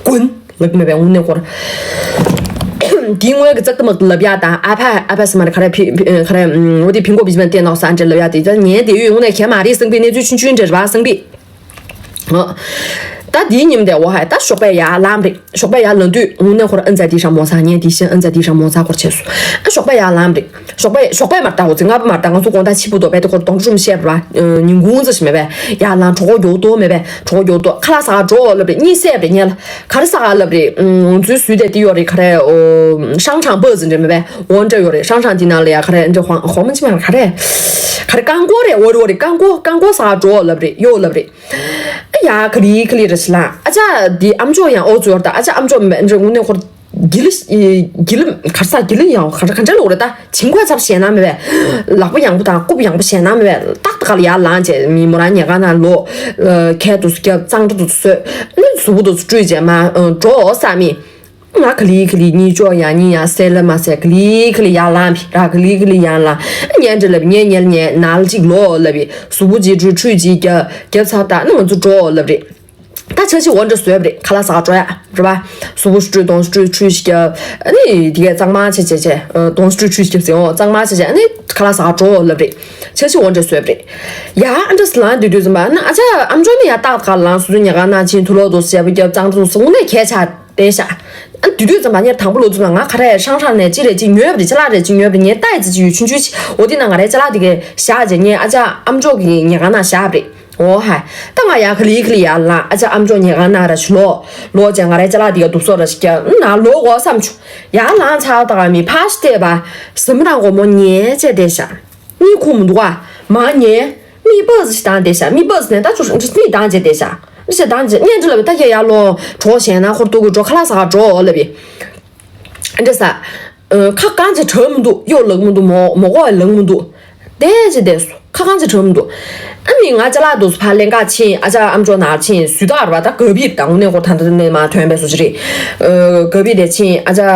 དགོན་ལག་མེད་པས། དངོས་གནས་ཁོ་རང་དེའི་དངོས་ཀྱི་ཙག་ཏུ་མ་ལབ་ཡག་དང་ཨ་ཕ་ཨ་ཕ་སི་མ་རེད་ག་རེ་ཕི་ཕི་ག་རེ་འོ་དེ་ཕི་མགོ་བི་ཇི་མ་བལྟས་ནོག་ས་འདྲ་ལབ་ཡག་དེ་ད་ངས་དེ་ཡོད་དངོས་གནས་གལ་མ་རེད། སང་ཕི་གནས་ཚུལ་ཆུང་ཆུང་འདྲ་རེད་པ། སང་ཕི། ད་དེའི་ཉིན་དེ་འོ་ཧའི་ད་ཞོགས་པ་ཡར་ལངས་རེད། ཞོགས་པ་ཡར་ལངས་དུས་དངོས་གནས་ཁོ་རང་ཨ་ཛ་དེ་ཧྲ་མོ་ཚ་ངས་དེ་བཞིན་ཨ་ཛ་དེ་ཧྲ་མོ་ཚ་སྐོར་བྱས་སོང་། ཨ་ཞོགས་པ་ཡར་ལངས་རེད། ཞོགས་པ་ཞོགས་པ་མར་ད་འོ་ཙི་ལྔ་པ་མར་ད་ང་ཚོ་དགོང་དག་ཕྱི་པོ་དོ་བས་དེ་ཁོར་དོང་ཁྲུམ་བཤད་པ་ཉིན་གུང་ཙི་ཞིག་མེད་པས། ཡར་ལངས་གྲོད་ཁོག་མགྱོགས་དོ་མེད་པས། གྲོད་ཁོག་མགྱོགས་དོ་ཁ་ལག་ཟ་ག་འགྲོ་ལབ་རེད། གཉིད་སད་རེད། ཉལ་ག་རེ་ཟ་ག་ལབ་རེད། ང་ཚོའི་ཟུར་དེ་དེ་ཡོད་རེད། ག་རེ་ཤང་ཁྲང་པ་ཟི་འདྲ་མེད་པས། འོ་འདྲ་ཡོད་རེད། ཤང་ཁྲང་དེ་ནང་ལ་ཡ་ག་རེ་འདྲ་ཧོང་ཧོང་མ་ཅི་མ་ག་རེ་ག་རེ་རྐང་མགོ་རེད། འོ་རེད་འོ་རེད། རྐང་མགོ་རྐང་མགོ་ཟ་ག་འགྲོ་ལབ་རེད། ཡོ་ལབ་རེད། ཡ་ག་ལི་ག་ལི་ར་ཤི་ལ་ཨ་ཅག་འདི་ཨམ་ཅོག་ཡང་ཨོ་ཙོར་ད་ཨ་ཅག་ཨམ་ཅོག་མེད་འདྲ་དངོས་གནས་ཁོར་གི་ལི་གི་ལི་གར་ས་གི་ལི་ཡང་ག་ག་འདྲ་ལོག་རེད། ད་བྱིང་ཁ་ཚབ་ཞེད་སྣང་མེད་པས། ལག་པ་ཡང་པོ་དང་རྐུབ་ཡང་པོ་ཞེད་སྣང་མེད་པས། ཏག་ཏག་ལ་ཡར་ལངས་བྱས་མི་མོ་རང་ཉལ་ཁང་ནང་ལོག་ཁལ་དུ་སུ་རྒྱབ་གཙང་སྦྲ་དུ་སུ་བཟོས་ནི་གཟུགས་པོ་དུ་སུ་བཀྲུས་བྱས་མ་འགྲོ་ས་མི། ང་ག་ལི་ག་ལི་གཉིད་ཅོག་ཡང་གཉིད་ཡང་སད་ལ་མ་སད་ག་ལི་ག་ལི་ཡར་ལངས་པི་ར་ག་ལི་ག་ལི་ཡར་ལངས། ཉལ་འདྲ་ལབ་ཉལ་ཉལ་ཉལ་ནལ་གཅིག་ལོག་ལབ་པི་གཟུགས་པོ་ཅིག་བཀྲུས་ཁྲུས་ཅིག་རྒྱབ་རྒྱབ་ཚར་ད་ནི་ང་ཚོ་འགྲོ་ལབ་རེད། ད་ཆ་ཤི་འོ་འདྲ་བཟོས་པ་རེད། ཁ་ལག་ཟ་ག་འགྲོ་ཡ་རེད་པ། གཟུགས་པོ་བཀྲུས་དོང་བཀྲུས་ཁྲུས་ཤིག་རྒྱབ་ཨ་ནི་དེ་གས་གཙང་མ་བྱས་བྱས་བྱས་དོང་བཀྲུས་ཁྲུས་ཤིག་རྒྱབ་ཟེར་འོ་གཙང་མ་བྱས་བྱས་ཨ་ནི་ཁ་ལག་ཟ་ག་འགྲོ་ལབ་རེད། ཆ་ཤི་འོ་འདྲ་བཟོས་པ་རེད། ཡ་ཨ་འདྲ་སི་ལངས་དུས་དུས་ཙམ་པ་ཨ་ནི་ཨ་ཅག་ཨམ་ཅོག་ནི་ཡ་ཏག་ཏག་ལངས་སོ་སོ་ཉལ་ཁང་ནང་ཕྱིན་དུ་ལོག་དུ་ཞེ་པོ་རྒྱབ་གཙང་སྦྲ་དུ་སོང་ནས་གས་ཆགས། བསྡད་ཤག་ཨ་དུས་དུས་ཙམ་པ་ངས་དང་པོ་ལོ་ཚུགས་ལ་ང་ག་རེ་ཧྲང་ཧྲང་ནས་ཅི་རེད་ཅི་ཉོས་པ་རེད། ཅ་ལག་རེད་ཅི་ཉོས་པ་རེད། ངས་ལྟ་ཡི་ཙི་ཅི་ཡོད་ཆུང་ཆུང་ཅི་འོ་དེ་ན་ང་རའི་ཅ་ལག་དེ་གས་བཞག་རྗེས་ངས་ཨ་ཅག་ཨམ་ཅོག་གི་ཉལ་ཁང་ནང་བཞག་པ་རེད། འོ་ཧ། ད་ང་ཡར་ག་ལི་ག་ལི་ཡར་ལངས་ཨ་ཅག་ཨམ་ཅོག་ཉལ་ཁང་ནང་ར་ཞུ་ལོག་ལོག་རྗེས་ང་རའི་ཅ་ལག་དེ་གས་གདུབ་སོ་ར་ཞིག་རྒྱབ་ན་ལོག་གོ་བསམ་བྱུང་། ཡར་ལངས་ཚར་ད་ག་མི་ཕ་ཤི་བལྟས་པ་ཟི་མི་རང་གོ་མོ་ཉལ་བྱས་བསྡད་ཤག་གཉིད་ཁུག་མི་འདུག་ག་མ་ཉལ། མིག་པགས་ཞིག་བཏང་བསྡད་ཤག་མིག་པགས་ནས་ད་ཅུ་མིག་བཏང་བྱས་བསྡད་ཤག་མི་ཞིག་བཏང་བྱས་གཉེན་འདྲི་ལབ་པའི་ད་ཁྱེད་ཡར་ལོངས་གྲོགས་གཞན་ན་ཧོར་ཏུ་གི་འགྲོ་ཁ་ལག་ཟ་ག་འགྲོ་ལབ་པའི། འདྲི་ས། ཁ་གང་བྱས་དྲག་མི་འདུག་གཡོག་ལག་མི་འདུག་མོ་མོ་གོ་ལག་མི་འདུག་བསྡད་བྱས་བསྡད་སོ་ཁ་གང་བྱས་དྲག་མི་འདུག་ཨ་ནི་ང་ཅ་ལག་འདུག་སུ་ཕ་ལེན་ག་ཕྱིན་ཨ་ཅག་ཨམ་ཅོག་ནང་ཕྱིན་ཟུས་ད་ར་བ་ད་ག་བིར་ད་དངོས་གནས་ཁོ་ད་འདི་ནས་མ་ཐོན་པའི་སུ་ཅི་རེད། ག་བིར་དེ་ཕྱིན་ཨ་ཅག་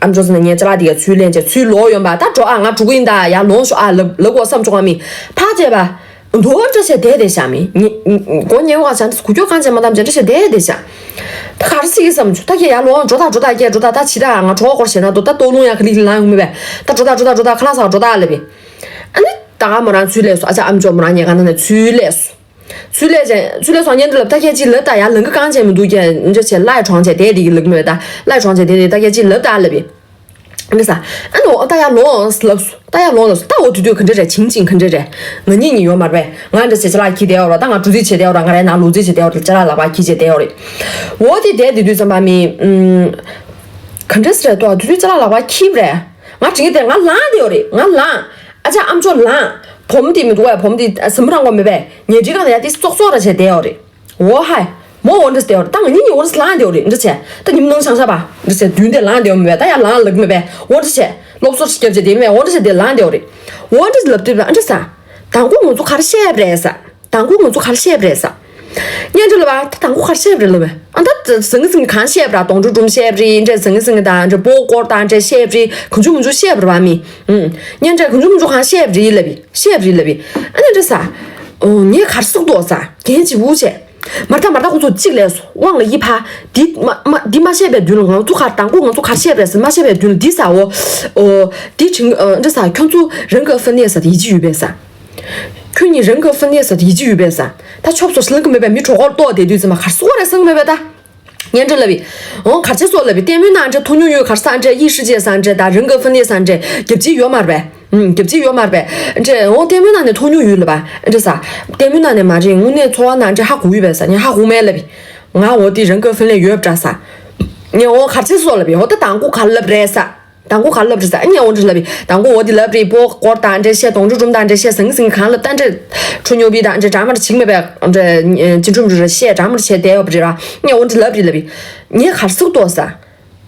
ཨམ་ཅོག་ཟེར་ན་ངའི་ཅ་ལག་དེ་ག་ཚུར་ལེན་བྱས་ཚུར་ལོག་ཡོང་པ་ད་འགྲོ་ཨ་ང་འགྲོ་གི་ཡིན་ད་ཡར་ལོངས་ཤོག་ཨ་ལབ་ལབ་གོ་བསམ་བྱུང་ཨ་མི་ཕ་བྱས་པ། མདོ་བ་འདྲ་བྱས་བསྡད་བསྡད་ཤག་མི། ཉི་མགོ་ཉལ་བ་བྱས་འདི་གུ་ཀྱོག་གང་བྱས་མ་བཏང་བྱས་འདྲ་བྱས་བསྡད་བསྡད་ཤག་ད་ག་རེ་སྲིད་ཀྱི་བསམ་བྱུང་ད་ཁྱེད་ཡར་ལོངས་འགྲོ་ད་འགྲོ་ད་ཁྱེད་འགྲོ་ད་ད་ཕྱི་ད་ང་གྲོགས་སྐོར་བྱས་ན་འདུག་ད་ལྟོགས་ལུང་ཡང་ག་ལི་ག་ལི་ལངས་ཡོང་མེད་པས། ད་འགྲོ་ད་འགྲོ་ད་འགྲོ་ད་ཁ་ལག་ཟ་འགྲོ་ད་ལབ་པས། ཨ་ནི་ད་ག་མོ་རང་ཚུར་སླེབས་སོང་ཨ་ཅག་ཨམ་ཅོག་མོ་རང་ཉལ་ཁང་ནང་ནས་ཚུར་སླེབས་སོང་། ཚུར་སླེབས་བྱས་ཚུར་སླེབས་སོང་ཉན་འདི་ལབ་ད་ཁྱེད་ཅིག་ལབ་ད་ཡར་ལང་གི་གང་བྱས་མི་འདུག་ཁྱེད་འདྲ་བྱས་ལའི་གྲོང་བྱས་བསྡད་འདི་གི་ལབ་གི་མེད་པས་ད་ལའི་གྲོང་བྱས་བསྡད་འདི་ད་ཁྱེད་ཅིག་ལབ་ད་ལབ་པས། འདི་ས། ཨ་ནི་འོ་ད་ཡར་ལོངས་ལབ་སོ། ད་ཡར་ལོངས་ལབ་སོ། ད་འོ་དུས་དུས་ག་འདྲ་རེད་བྱིང་བྱིང་ག་འདྲ་རེད། ང་གཉིས་གཉིས་ཡོད་མ་རེད་པས། ང་འདྲ་བྱས་ཅ་ལག་འཁྱེར་བསྡད་ཡོད་རེད། ད་ང་འགྲོ་རྩིས་བྱས་བསྡད་ཡོད་རེད། ང་རའི་ནང་ལོག་རྩིས་བྱས་བསྡད་ཡོད་རེད། ཅ་ལག་ལག་པ་འཁྱེར་བྱས་བསྡད་ཡོད་རེད། འོ་དེ་བསྡད་དེ་དུས་ཙམ་པ་མི་ཨུམ། ག་འདྲ་ཟེར་རེད་དོ་དུས་དུས་ཅ་ལག་ལག་པ་འཁྱེར་བ་རེད། ང་དྲན་གྱི་དེ་ང་ལངས་བསྡད་ཡོད་རེད། ང་ལངས། ཨ་ཅག་ཨམ་ཅོག་ལངས། བུ་མོ་དེ་མི་འདུག་བས་བུ་མོ་དེ་ཟིན་པ་རང་གོ་མེད་པས་ཉལ་ཁྲིའི་སྒང་ལ་ཡ་དེ་ཙོག་ཙོག་ར་བྱས་བསྡད་ཡོད་རེད། འོ་ཧའི། མོ་འོ་འདྲ་བསྡད་ཡོད་རེད། ད་ང་གཉིས་གཉིས་འོ་འདྲ་ལངས་བསྡད་ཡོད་རེད་འདྲ་བྱས། ད་ཉིན་མོ་ནང་ཆང་ས་པ་འདྲ་བྱས་མདུན་དེ་ལངས་བསྡད་ཡོད་མེད་པས། ད་ཡར་ལངས་ལབ་མེད་པས་འོ་འདྲ་བྱས། སློབ་གསོ་ཞིག་བརྒྱབ་བྱས་དེ་མེད་འོ་འདྲ་བྱས་དེ་ལངས་བསྡད་ཡོད་རེད། འོ་འདྲ་ལབ་དུས་ཨ་འདྲ་ས། དང་པོ་ང་ཚོ་ག་རེ་བཤད་པ་རེད་ས། དང་པོ་ང་ཚོ་ག་རེ་བཤད་པ་རེད་ས། ཉན་འདྲ་ལབ་པ་ད་དང་པོ་ག་རེ་བཤད་པ་རེད་ལབ་པས། ཨ་ད་ཟང་ངེ་ཟིང་གང་བཤད་པ་ར་དོང་གྲུ་གྲུམ་བཤད་པ་རེད་འདྲ་ཟང་ངེ་ཟིང་དང་འདྲ་པོ་སྐོར་དང་འདྲ་བཤད་པ་རེད་གང་བྱུང་མང་བྱུང་བཤད་པ་རེད་བ་མི། ཉན་འདྲ་གང་བྱུང་མང་བྱུང་གང་བཤད་པ་རེད་ལབ་པས། བཤད་པ་རེད་ལབ་པས། ཨ་ནི་འདྲ་ས། ངས་ག་རེ་གསུངས་འདུག་ས། རྒན་གཅིག་པུ་བྱས། མར་ད་མར་ད་ཁོ་ཚོ་གཅིག་ལས་སོ་དབང་ལ་ཡི་ཕ། འདི་མ་མ་འདི་མ་བཤད་པའི་མདུན་ལ་ང་ཚོ་ག་དང་པོ་ང་ཚོ་ག་བཤད་པས་ཟེར་མ་བཤད་པའི་མདུན་ལ་འདི་ཟ་འོ། འོ། འདི་དྲིང་འདི་ཟ་ཁྱོད་ཚོ་རང་གི་ཕུ་ནེ་ས་དེ་ཡི་ཅི་ཡོད་པས་ས། ཁྱོད་གཉིས་རང་གི་ཕུ་ནེ་ས་དེ་ཡི་ཅི་ཡོད་པས་ས། ད་ཆོབ་སོ་སི་ལང་གི་མེད་པས་མི་གྲོགས་སྐོར་ཏོག་དེ་དུས་ཙམ་མ་གར་སོ་རེ་སང་མེད་པས་ད། ཉན་འདྲ་ལབ་པས། འོང་གར་ཆེ་སོགས་ལབ་པས་ལྟད་མོའི་ནང་འདྲ་ཐོ་ཉུང་ཡོད་གར་སང་འདྲ་ཡིག་ཧྲི་ཅེས་སང་འདྲ་ད་རང་གི་ཕུ་ནེ་སང་འདྲ་རྒྱབ་ཅི་ཡོད་མ་རེད་པས། རྒྱབ་ཅི་ཡོད་མ་རེད་པས། འདྲ་འོང་ལྟད་མོའི་ནང་ནས་ཐོ་ཉུང་ཡོད་ལབ་པ་འདྲ་ས། ལྟད་མོའི་ནང་ནས་མ་རེད་དངོས་གནས་འཚོ་བ་ནང་འདྲ་ཧ་གོ་ཡོད་པས་ས་ཉན་ཧ་གོ་མེད་ལབ་པས། ང་འོ་དེ་རང་གི་ཕིན་ལས་ཡོད་འདྲ་ས། ངས་འོ་གར་ཆེ་སོ་ལབ་ཡོད་ད་དང་གོ་གར་ལབ་རེད་ས། དང་གོ་གར་ལབ་རེད་ས་ཨ་ངས་འོ་འདྲ་ལབ་ཡི་དང་གོ་འོ་དེ་ལབ་རེད་པོ་སྐོར་དང་འདྲ་བཤད་དོང་ཁྲུ་ཁྲུམ་དང་འདྲ་བཤད་ཟང་ཟིང་གང་ལབ་ད་འདྲ་ཁྲུ་ཉོ་བི་དང་འདྲ་འདྲ་མར་ཆིག་མེད་པའི་འདྲ་ཅི་ཁྲུམ་རུ་ར་བཤད་འདྲ་མར་བཤད་བསྡད་ཡོད་པ་རེད་ར་ངས་འོ་འདྲ་ལབ་རེད་ལབ་ཡི་ངས་གར་སུག་ཏོ་ས།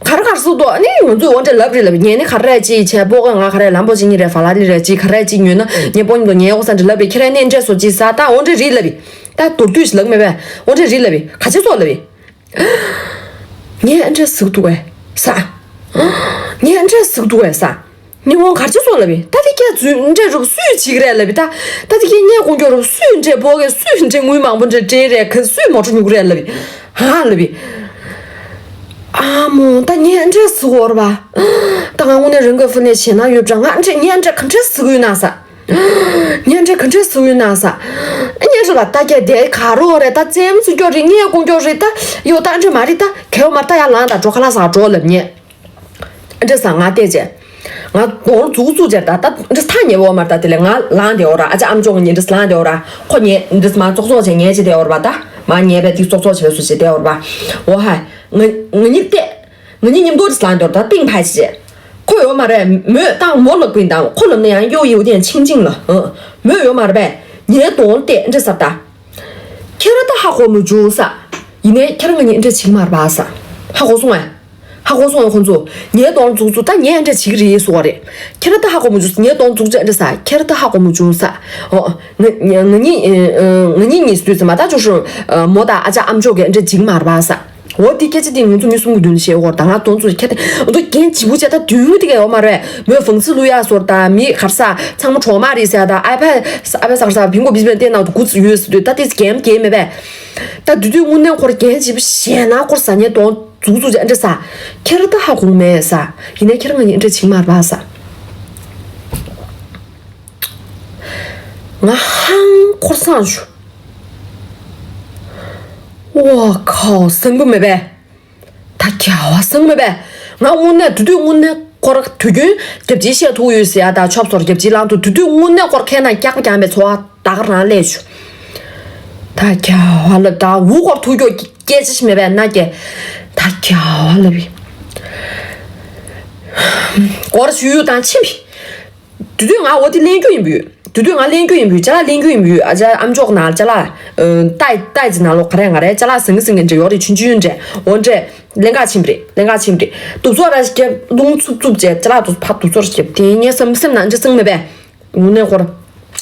གར་གར་སུག་ཏོ་ཨ་ནི་ང་ཚོས་འོ་འདྲ་ལབ་རེད་ལབ་ཡི་ངས་ནི་གར་རེད་ཅི་བྱས་པོ་ག་ང་ག་རེད་ལམ་པོ་ཅི་ཉི་རེད་ཧྥ་ལ་ལི་རེད་ཅི་ག་རེད་ཅི་ཉོས་ན་ངས་པོ་ཉི་དོ་ངས་འོ་ས་འདྲ་ལབ་རེད་ཁྱེད་རེད་ནས་འདྲ་སོ་ཅི་ས་ད་འོ་འདྲ་རེད་ལབ་ཡི། ད་མདོར་བསྡུས་ཤིག་ལབ་མེད་པས། འོ་འདྲ་རེད་ལབ་ཡི། ག་ཆེ་སོགས་ལབ་ཡི། ངས་ཨ་འདྲ་ཟུག་འདུག་བས་ས། ངས་ཨ་འདྲ་ཟུག་འདུག་བས་ས། ཉི་ཧོང་གར་ཆེ་སོགས་ལབ་ཡི། ད་དེ་སྐད་ཚུལ་འདྲ་རུབ་སུས་བྱེད་ཀྱི་རེད་ལབ་ཡི། ད་ད་དེ་སྐད་ངས་དཀོན་མཆོག་རུབ་སུས་འདྲ་པོ་གས་སུས་འདྲ་དངུལ་མང་པོ་འདྲ་སྤྲད་རེད་ག་སུས་མོ་ཊ་ཉོ་གི་རེད་ལབ་ཡི། ཧ་ལབ་ཡི། ཨ་མོ་ད་ངས་ཨ་འདྲ་ཟུག་འོར་བ། ད་ང་དངོས་གནས་རང་གི་ཕུ་ནས་ཞེད་སྣང་ཡོད་པ་འདྲ་ང་ཨ་འདྲ་ངས་ཨ་འདྲ་ག་འདྲ་ཟུག་ཡོད་ན་ས། ཉན་འདྲ་ག་འདྲ་སུ་ཡོད་ན་ས། ཉན་འདྲ་ལ་ལྟ་རྒྱ་དེ་ག་རོ་རེད་ད་བཙན་སུ་སྐྱོ་རེད་ངས་དཀོན་མཆོག་རེད་ད་ཡོ་ད་འདྲ་མ་རེད་ད་གལ་བ་མ་ལྟ་ཡ་ལང་ད་འགྲོ་ཁ་ལག་ཟ་འགྲོ་ལབ་ཉན། འདྲ་ས་ང་བལྟས་རྗེས། ང་དོང་རྫུག་རྫུག་རྗེས་ད་ད་འདྲ་ཐ་ཉེ་བོ་མ་ད་དེ་ལས་ང་ལང་དེ་འོ་ར་ཨ་ཅག་ཨམ་ཅོག་ངས་འདྲ་ལང་དེ་འོ་ར་ཁོ་ཉན་འདྲ་མ་ཙོག་ཙོག་བྱས་ཉན་བྱས་དེ་འོ་ར་བ་ད་མ་ཉན་པས་དེ་ཙོག་ཙོག་བྱས་པས་སུ་བྱས་དེ་འོ་ར་བ་འོ་ཧ་ང་ང་གཉིས་བལྟས། ང་གཉིས་མཉམ་དུ་རེས་ལངས་འདོར་ད་ཏིང་ཕའི་ཆེ། ཁོ་ཡོད་མ་རེད་མོས་བཏང་མོ་ལ་ཀུན་དང་ཁོ་ལབ་ན་ཡང་གཡོ་ཡིའུ་ཏན་ཆིང་ཆིང་ལ། མོས་ཡོད་མ་རེད་པས་ངའི་གདོང་བལྟས་འདྲི་ཟབ་ད། ཁྱེད་ར་ད་ཧ་གོ་མི་བྱུང་ས། ཡིན་ནའི་ཁྱེད་ར་ང་གཉིས་འདྲ་བྱེད་ཀྱི་མ་རེད་པ་ས། ཧ་གོ་སོང་ངས། ཧ་གོ་སོང་ངས་ཁོང་ཚོ། ངའི་གདོང་འཛུགས་འཛུགས་ད་ངས་འདྲ་བྱེད་ཀྱི་རེད་ཟེར་བ་རེད། ཁྱེད་ར་ད་ཧ་གོ་མི་བྱུང་ངའི་གདོང་འཛུགས་འདྲ་འདྲ་ས་ཁྱེད་ར་ད་ཧ་གོ་མི་བྱུང་ས། ཨོ། ང་ང་གཉིས་ང་གཉིས་གཉིས་སུ་དུས་ཙམ་པ་ད་ཅོ་ཧྲུ། མོ་དང་ཨ་ཅག་ཨམ་ཅོག་གི་འདྲ་བྱེད་ཀྱི་མ་རེད་པ་ས། འོ་དེ་སྐད་ཆ་དེ་ང་ཚོ་མི་གསུམ་གྱི་མདུན་དུ་བཤད་འོར་ད་ང་གདོང་ཚོ་ཁྱེད་དེ་འོ་ཚོ་རྒྱན་བྱིས་པོ་བྱས་ད་དུང་དེ་ག་ཡོད་མ་རེད་མོས་ཧྥང་ཚི་ལུ་ཡ་སོར་ད་མི་གར་ས་ཚང་མ་གྲོག་མ་རེད་ཟེར་ད་ཨའི་ཕ་ཨའི་ཕ་སག་ས་ཕིང་གོ་བི་སི་བན་ཏེ་ནང་དུ་གུ་ཚི་ཡོད་སི་དུས་ད་དེ་རྒྱན་རྒྱན་མེད་པས། ད་དུས་དུས་དངོས་གནས་འཁོར་རྒྱན་བྱིས་པོ་བཤད་ན་འཁོར་ས་ཉེ་གདོང་འཛུགས་འཛུགས་བྱས་འདྲ་ས། ཁྱེད་ར་ད་ཧ་གོ་མེད་ས། ཡིན་ནའི་ཁྱེད་ར་ང་གཉིས་འདྲ་བྱེད་མ་རེད་པ་ས། ང་ཧང་འཁོར་སང་ཞུ། ཝ་ཁའོ་སང་པོ་མེད་པས། ད་ག་བ་སང་མེད་པས། ང་དངོས་གནས་དུས་དུས་དངོས་གནས་སྐོར་དུས་རྒྱུན་རྒྱབ་ཅི་བཤད་ཐུག་ཡོད་ཟེར་ཡ་ད་ཆོབ་སོར་རྒྱབ་ཅི་ལང་དུ་དུས་དུས་དངོས་གནས་སྐོར་ཁས་ན་སྐྱག་པ་རྐྱང་པའི་འཚོ་བ་ད་ག་རང་ལས་ཞུ། ད་ག་བ་ལ་ད་འུ་སྐོར་ཐུག་རྒྱུ་སྐད་ཆ་ཞིག་མེད་པས་ན་སྐྱེ། ད་ག་བ་ལ་བི། སྐོར་ཞུ་ཡུ་དང་ཕྱིན་བི། དུས་དུས་ང་འོ་དེ་ལེན་རྒྱུ་ཡིན་བུ། དུས་དུས་ང་ལེན་རྒྱུ་ཡིན་བུ་ཅ་ལག་ལེན་རྒྱུ་ཡིན་བུ་ཨ་ཅག་ཨམ་ཅོག་ན་ཅ་ལག་ཏའི་ཏའི་ཅི་ན་ལོ་ག་རེ་ང་རེ་ཅ་ལག་ཟིང་ཟིང་གི་འདྲེ་ཡོ་རེ་ཆུན་ཆུན་འདྲེ་འོ་འདྲེ་ལེན་ག་ཕྱིན་པ་རེད་ལེན་ག་ཕྱིན་པ་རེད་དུབ་ཚོ་ར་ཞིག་རྒྱབ་རླུང་འཚུབ་འཚུབ་བྱས་ཅ་ལག་དུ་ཕ་དུབ་ཚོ་ར་ཞིག་རྒྱབ་དེ་ངས་སེམས་སེམས་ན་འདྲེ་སེང་མེད་པས་ངུ་ནས་ཧོར་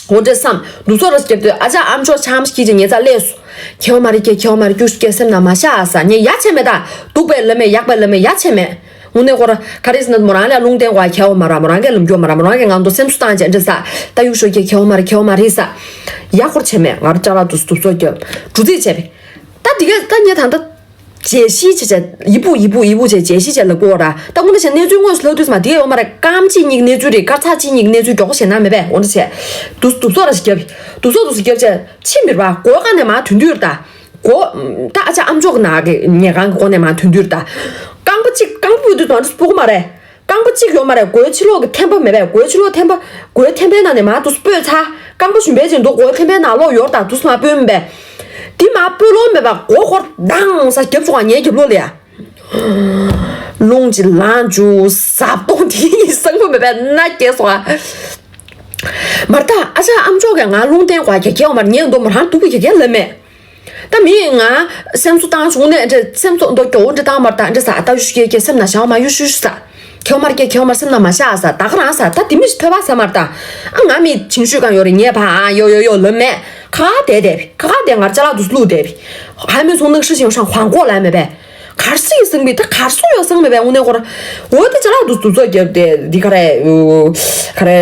འོ་འདྲེ་བསམ་དུབ་ཚོ་ར་ཞིག་རྒྱབ་དུས་ཨ་ཅག་ཨམ་ཅོག་ཆམ་ཞིག་གིས་ངེད་ཚ་ལས་སུ་ཁྱེའོ་མ་རེད་ཀྱེ་ཁྱེའོ་མ་རེད་ཀྱུ་ཞིག་ཀྱེ་སེམས་ན་མ་ཤ་ཨ་ས་ངས་ཡ་ཆེ་མེད་ད་སྡུག་པའི་ལ་མེད་ཡག་པའི་ལ་མེད་ཡ་ཆེ་མེད། དངོས་གནས་ཁོ་ར་ག་རེ་ཟེར་ན་མོ་རང་ལ་རླུང་བསྟན་གོ་ཁྱེའོ་མ་ར་མོ་རང་གི་ལམ་རྒྱུ་མ་ར་མོ་རང་གི་ངང་དུ་སེམས་སུ་བཏང་བྱས་འདྲ་ས་ད་གཡུག་ཤོག་ཀྱེ་ཁྱེའོ་མ་ར་ཁྱེའོ་མ་རེད་ས། ཡ་ཁོར་བྱས་མེད་ང་ར་ཅ་ལག་དུ་སྡུག་ཚོགས་རྒྱབ་གྲུ་རྩིས་བྱས་པས། ད་འདི་གས་ད་ངས་ད་ལྟ་རྒྱས་གཞི་བྱས་བྱས་ཡི་བུ་ཡི་བུ་ཡི་བུ་བྱས་རྒྱས་གཞི་བྱས་ལབ་གོ་ར་ད་དངོས་གནས་བྱས་གནས་ཚུལ་དངོས་སུ་ལབ་དུས་མ་འདི་གས་ཡོད་མ་རེད་རྐང་གཅིག་གཉིས་ཀྱི་གནས་ཚུལ་རེད་དཀར་ཚག་གཅིག་གཉིས་ཀྱི་གནས་ཚུལ་མགྱོགས་པོ་བྱས་ན་མེད་པས་འོ་འདྲ་བྱས། དུ་སྡུག་ཚོགས་ར་ཞིག་རྒྱབ་སྡུག་ཚོགས་དུ་སུ་རྒྱབ་བྱས་ཕྱིན་མིར་བ་གོ་ག་ནས་མ་དོན་དུས་ར་ད། གོ། ད་ཨ་ཅག་ཨམ་ཅོག་གི་ནང་གི་ཉལ་ཁང་གི་སྒོ་ནས་མར་ཐོན་དུས་ད། རྐང་པ་གཅིག་རྐང་པ་སྤོས་དུས་དང་སྤོ་གི་མ་རེད། རྐང་པ་གཅིག་ཡོད་མ་རེད་སྒོའི་ཕྱི་ལོགས་ཀྱི་ཐེམ་པ་མེད་པས་སྒོའི་ཕྱི་ལོགས་ཐེམ་པ། སྒོའི་ཐེམ་པའི་ནང་ནས་མར་དུ་སྤོས་ཚར། རྐང་པ་ཞུམ་པའི་ཅིག་འདུག་སྒོའི་ཐེམ་པའི་ནང་ལོག་ཡོར་ད་དུ་སུ་མ་སྤོས་མིན་པས། དེ་མར་སྤོས་ལོང་མེད་པ་སྒོ་ཧོར་དང་ས་རྒྱབ་བྱུང་བ་ངའི་རྒྱབ་ལོགས་ལ་ཡ། རླུང་གཅིག་ལངས་བཅུག་ཟབ་གཏོང་དེ་ཡིན་སང་པོ་མེད་པས་མནའ་སྐྱེལ་སོང་ཨ། མར་ད་ཨ་ཅག་ཨམ་ཅོག་གིས་ང་རླུང་བསྟན་གོ་ག་གེ་གེ་བ་མར་ཉལ་འདུག་མོ་རང་སྡུག་པོ་གེ་གེ་ལབ་མེད། ད་མི་ང་སེམས་གསོ་བཏང་བྱུང་ནས་འདྲ་སེམས་གསོ་མདོ་སྐྱོ་བོ་འདྲ་བཏང་མར་ད་འདྲ་ས་ཨ་ད་ཡུ་ཤུ་ཀྱེ་ཀྱེ་སེམས་ན་བྱ་བ་མ་ཡུ་ཤུ་ཤུ་ས། ཁྱེའོ་མར་ཀྱེ་ཁྱེའོ་མར་སེམས་ན་མ་བྱ་ཨ་ས་ད་ག་རང་ས་ད་དེ་མི་ཞིག་ཐོས་པ་ས་མར་ད། ཨ་ང་མི་ཆིང་ཤུས་གང་ཡོད་རེད་ངས་ཕ་ཨ་ཡོ་ཡོ་ཡོ་ལབ་མེད། ཁ་ཁ་བསྡད་བསྡད་པས་ཁ་ཁ་བསྡད་ངར་ཅ་ལག་ཏུ་བླུགས་བསྡད་པས། ཧའི་མོས་ཚོང་ནག་ཧྲི་ཞིང་ཧྲང་ཧང་གོ་ལ་མེད་པས། གར་སི་ཡི་སང་མི་ད་གར་སུ་ཡོད་སང་མེད་པས་དངོས་གནས་ཁོ་ར། འོ་དེ་ཅ་ལག་ཏུ་དུ་ཚོགས་རྒྱབ་སྟེ་འདི་ག་རེ། ག་རེ།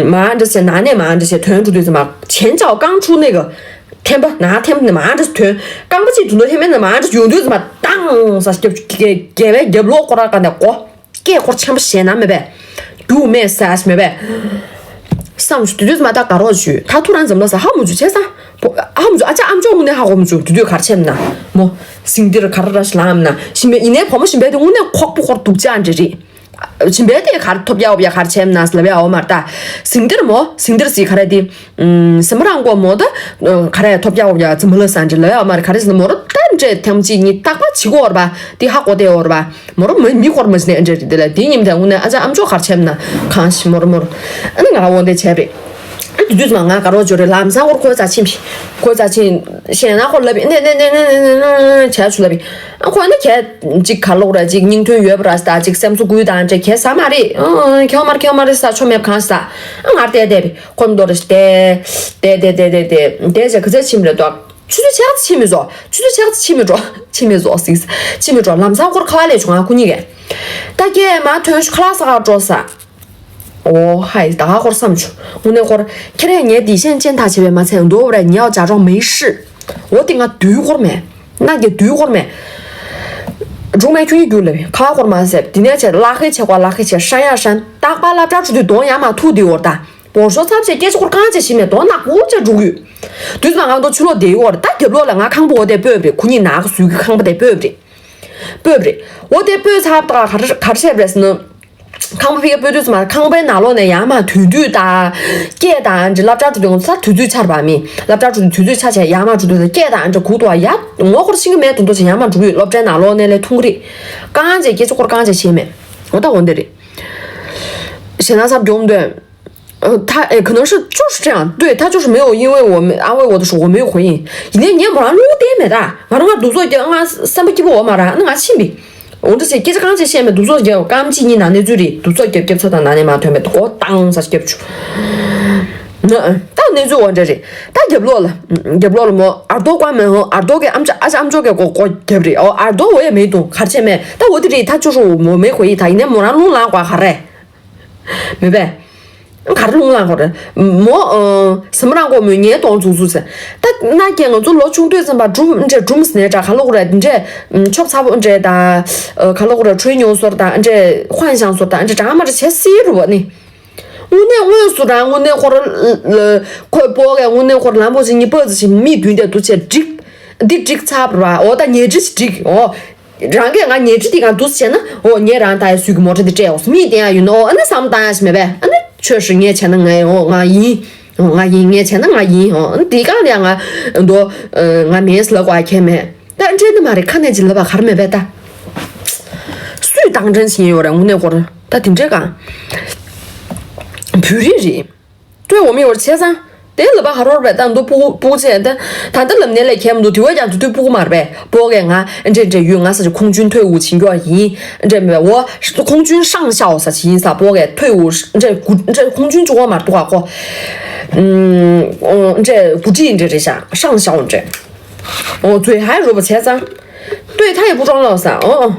མ་འདྲ་ཞེ་ན་ནས་མ་འདྲ་ཞེ་དོན་འགྲོ་དུས་ཙམ་པ་ཆེན་ཅའོ་རྐང་འཁྲུ་ནས་གི། ཐེམ་པ་ན་ཐེམ་ནས་མ་འདྲ་ཞེ་དོན། རྐང་པ་གཅིག་དུ་འདོ་ཐེམ་པ་ནས་མ་འདྲ་ཞེ་ཡོང་དུས་ཙམ་པ་དང་ས་རྒྱབ་རྒྱལ་བའི་རྒྱབ་ལོག་ཁོ་ར་ག་ནས་གོ། སྐད་ཁོར་ཆེན་པོ་ཞེ་ན་མེད་པས། རྒྱུག་མེད་ཟས་མེད་པས། བསམ་ཞུ་དུས་དུས་མ་ད་དགའ་རོགས་ཞུ་ད་ཐུ་རང་འཛམ་ལ་ས་ཧ་མུ་ཇུ་བྱས་ས། ཧ་མུ་ཇུ་ཨ་ཅག་ཨམ་ཅོག་དངོས་གནས་ཧ་གོ་མུ་ཇུ་དུས་དུས་གར་ཆེམ་ན། མོ། སིང་དིར་གར་ར་ཤི་ལང་ན་ཞིམ་པའི་ཡིན་ནའི་བུ་མོ་ཞིམ་པའི་དེ་དངོས་གནས་ཁོག་པོ་ཁོར་སྡུག་ཅག་འདྲ་རེད། ཞིམ་པའི་དེ་གར་ཐོབ་ཡ་འོབ་ཡ་གར་ཆེམ་ན་ལབ་ཡ་འོ་མར་ད། སིང་དིར་མོ་སིང་དིར་སི་ག་རེ་དེ། སེམས་རང་མགོ་མོ་ད། ག་རེ་ཐོབ་རྒྱག་འོ་ཡ་ཙི་མོ་ལ་སན་ཅི་ལ་ཡ་མ་རེད་ག་རེ་ཟེར་ན་མོ་ར་ད་ འདྲས་ཐེངས་གཅིག་གཉིས་རྟག་པར་བྱེད་ཀྱི་ཡོད་རེད་པ། དེ་ཧ་གོ་བསྡད་ཡོད་རེད་པ། མོ་རང་མི་མི་སྐོར་མ་ཟིན་ནས་འདྲས་རེད། དེ་ལ་དེ་ཉིན་དེ་དངོས་གནས་ཨ་ཅག་ཨམ་ཅོག་གར་ཆེབ་ན་གང་ཞིག་མོ་རང་མོ་རང་ཨ་ནི་ང་འོ་འདྲས་བྱས་པ་རེད། ཨ་དེ་དུས་ཙམ་ང་ག་རོགས་བྱོས་རེད། ལམ་སང་ཁོར་ཁོའི་རྩ་ཆེན་བྱས། ཁོའི་རྩ་ཆེན་བཤད་ན་ཁོ་ལབ་ནས་ནས་ནས་ནས་ནས་བྱས་ཆུ་ལབ། ཨ་ཁོ་ནི་གས་ཅིག་ག་ལོག་ར་ཅིག་སྙིང་དོན་ཡོད་པ་ར་ད་ཅིག་སེམས་གསོ་དགོས་དང་འདྲ་གས་ཟ་མ་རེད། ཨ་ཁྱོད་མར་ཁྱོད་མར་ས་ཆོ་མེད་གང་ཟ། ཨ་ངར་བལྟས་བལྟས་པས་ཁོ་མདོ་རེ་བལྟས་བལྟས་བལྟས་བལྟས་བལྟས་བལྟས་བྱས་ག་ཚད་ཕྱིན་རེད་དོ། ཆུ་ཚོད་ཕྱེད་ཀ་ཙམ་ཕྱིན་མི་འགྲོ། ཆུ་ཚོད་ཕྱེད་ཀ་ཙམ་ཕྱིན་མི་འགྲོ། ཕྱིན་མི་འགྲོ་ཟིག་ཕྱིན་མི་འགྲོ། ལམ་སང་ཁོར་ཁ་བ་ལས་བྱུང་ང་ཁོ་གཉིས་ཀས། ད་སྐད་མ་ཐོན་ཤུ་ཁ་ལག་ཟ་གར་འགྲོ་ས། ཨོ་ཧའི་ད་ག་ཁོར་བསམ་བྱུང་། དངོས་གནས་ཁོར་ཁྱེད་རས་ངའི་འདི་ཤན་ཅན་ཐག་བྱས་པས་མ་ཚད་འདོད་ར་ཉལ་བྱ་གྲོགས་མེད་ཤི། འོ་དེ་ང་དུས་ཁོར་མེད། ན་གྱི་དུས་ཁོར་མེད། སྒྲུང་མེད་ཁྱུ་ཡི་རྒྱུ་ལ་ཁ་བ་ཁོར་མ་ཟེར། དེ་ནས་བྱས་ལག་ཁའི་ཆེ་ཁོ་ལག་ཁའི་ཆེ་ཧྲན་ཡ་ཧྲན་རྟག་པར་སློབ་གྲྭ་ཁྲུ་དུས་གདོང་ཡ་མ་ཐུག་དེ་འོར་ད། བོར་ཤོག་ཚབ་བྱས་སྐད་ཆ་ཁོར་གང་བྱས་ཤི་མེད་དོ་ན་ཀུ་ཅ་འགྲུག་ཡོད། དུས་ཙམ་ང་ཚོ་ཕྱི་ལོགས་བསྡད་ཡོད་རེད། ད་རྒྱབ་ལོགས་ལ་ང་ཁང་པ་འོ་དེ་སྤོས་པ་རེད། ཁོ་གཉིས་ནག་གི་ཟུར་གྱི་ཁང་པ་དེ་སྤོས་པ་རེད། སྤོས་པ་རེད། འོ་དེ་སྤོས་ཚར་ད་ག་རེ་ག་རེ་བྱས་པ་རེད་ཟེར་ན། ཁང་པ་ཕ་གིར་སྤོས་དུས་ཙམ་ཁང་པའི་ནང་ལོགས་ནས་ཡར་མར་དུས་དུས་དང་། སྐད་དང་འདྲ་སློབ་གྲྭ་འགྲོ་དུས་ང་ཚོ་དུས་ཚོད་ཆར་པ་མི་སློབ་གྲྭ་འགྲོ་དུས་དུས་ཚོད་ཆ་བྱས་ཡར་མར་འགྲོ་དུས་སྐད་དང་འདྲ་གུག་ཏུ་བ་ཡ་ངོ་ཁོར་ཤིང་གི་མེད་དུ་འདུག་ཅེས་ཡར་མར་འགྲོ་གི་ཡོད། སློབ་གྲྭའི་ནང་ལོགས་ནས་ལས་ཐུང་གི་རེད། རྐང་རྗེས་སྐད་ཆ་ཁོར་རྐང་རྗེས་བྱས་མེད། འོ་ད་འོ་འདི་རེད། ཞེ་ན་ཚབ་སྐྱོང་འདོད། 呃，他哎，可能是就是这样，对，他就是没有因为我们安慰我的时候我没有回应。 ཡིན་ནའི་ངས་མོ་རང་བློ་བདེ་མེད་ད། ང་རང་ང་སྡུག་ཚོགས་ཀྱི་ང་སེམས་པ་སྐྱིད་པོ་འོ་མ་ར་ང་ཕྱིན་པས། འོ་འདྲ་ཟེར་སྐད་ཆ་གང་བྱས་བཤད་མེད་སྡུག་ཚོགས་ཀྱི་སྐམ་གཅིག་གཉིས་ནང་གནས་ཚུལ་རེད། སྡུག་ཚོགས་རྒྱབ་རྒྱབ་ཚ་དང་ནང་ནས་མ་ཐོན་པའི་མགོ་བཏང་ས་རྒྱབ་ཆུ། ད་གནས་ཚུལ་འོ་འདྲ་རེད། ད་རྒྱབ་ལོགས་ལ་རྒྱབ་ལོགས་ལ་མོ་ཨར་རྡོ་ཀ་མེད་ཧོ། ཨར་རྡོ་གི་ཨམ་ཅོག་ཨ་ཅག་ཨམ་ཅོག་གི་མགོ་མགོ་རྒྱབ་རེད། ཨོ་ཨར་རྡོ་འོ་ཡ་མེད་དུང་གར་བྱས་མེད། ད་འོ་དེ་རེད། ད་ཅོ་ཧྲུ་མོ་མེད་ཧོ་ཡི་ད་ཡིན་ནའི་མོ་རང་རླུང་ལངས་དགོས་ག་རེད། མེད་པས། ག་རེ་རླུང་ལངས་དགོས་རེད། མོ་ཨ་སེམས་རང་མགོ་མོས་ངའི་གདོང་འཛུགས་འཛུགས་ཟེར། ད་ན་ཀྱེ་ང་ཚོ་ལོ་ཆུང་དུས་ཙམ་པ་སྒྲུང་འདྲ་སྒྲུང་ཟེར་ནས་འདྲ་ག་ལོག་རེད་འདྲ་ཆོབ་ཚ་པོ་འདྲ་དང་། ག་ལོག་རེད་ཁྲོས་མྱོང་སོར་དང་འདྲ་ཧོན་ཤང་སོར་དང་འདྲ་གྲང་མ་འདྲ་བྱེད་སྲིད་རུ་བ་ནི། དངོས་གནས་དངོས་སུ་རང་དངོས་གནས་ཁོ་ར་ཁོའི་སྤོ་གས་དངོས་གནས་ཁོ་ར་ལམ་བོ་ཞིག་གཉིས་པ་ཙི་ཞིག་མི་བདུན་དེ་འདུག་བྱས་འགྲིག་འདི་འགྲིག་ཚར་བ་འོ་ད་ཉལ་ཁྲི་ཞིག་འགྲིག་འོ། རང་གིས་ང་ཉལ་ཁྲི་འདི་གང་འདུག་བྱས་ན་འོ་ངས་རང་ད་ཡ་སུས་ཀྱི་མོ་ཊ་འདི་སྤྲད་འོ་མིས་བསྟན་ཡ་ཡོད་ནོ་ཨ་ནི་བསམ་བཏང་ཡ་ཞིག་མེད་པས། ཨ་ནི་ཆོས་ཞིག་ངས་བྱས་ན་ང་ཡིན་འོ་ང་ཡིན་འོ་ང་ཡིན་ངས་བྱས་ན་ང་ཡིན་འོ་ཨ་ནི་འདི་གང་ལ་ཡ་ང་འདོ་ང་མིན་ཟེར་ལབ་དགོས་ཡ་ཁྱད་མེད། ད་འདྲེ་འདི་མ་རེད་ཁ་ནས་ཅི་ལབ་པ་གར་མེད་པས་ད། སུས་དང་འདྲེན་བྱེད་ཡོད་རེད་དངོས་གནས་སྐོར་ད་དེ་འདྲས་གང་། བོད་རིགས་རེད། སྤྲོད་འོ་མི་ཡོད་རེད་བྱས་ཙང་། དེ་ལབ་པ་ཧ་རོར་བས་ད་འདུག་སྤུ་གུ་སྤུ་གུ་བྱས་ད་ད་ལྟ་ལབ་ནས་ལས་ཁྱད་མི་འདུག་དེ་བས་ཀྱང་དུས་དུས་སྤུ་གུ་མ་རེད་པས་སྤོ་གས་ང་འདྲེ་འདྲེ་ཡོད་ང་ས་ཆ་ཁོང་ཆུན་ཐོས་འུ་བྱིན་གྱོ་ཡིན་འདྲེ་མེད་པས་འོ་ཁོང་ཆུན་ཧྲང་ཤའོ་ས་ཆ་ཡིན་ས་སྤོ་གས་ཐོས་འུ་འདྲེ་གུ་འདྲེ་ཁོང་ཆུན་ཅུ་བ་མ་འདུག་ག་ཁོ། འདྲེ་གུ་ཁྲི་འདྲེ་རེད་ཤག་ཧྲང་ཤའོ་འདྲེ། འོ་ཚོས་ཧའི་རོ་པ་བྱས་ཙང་། ལྟོས་ཐ་ཡི་བུ་ཀྲོང་ལོ་ས་འོ།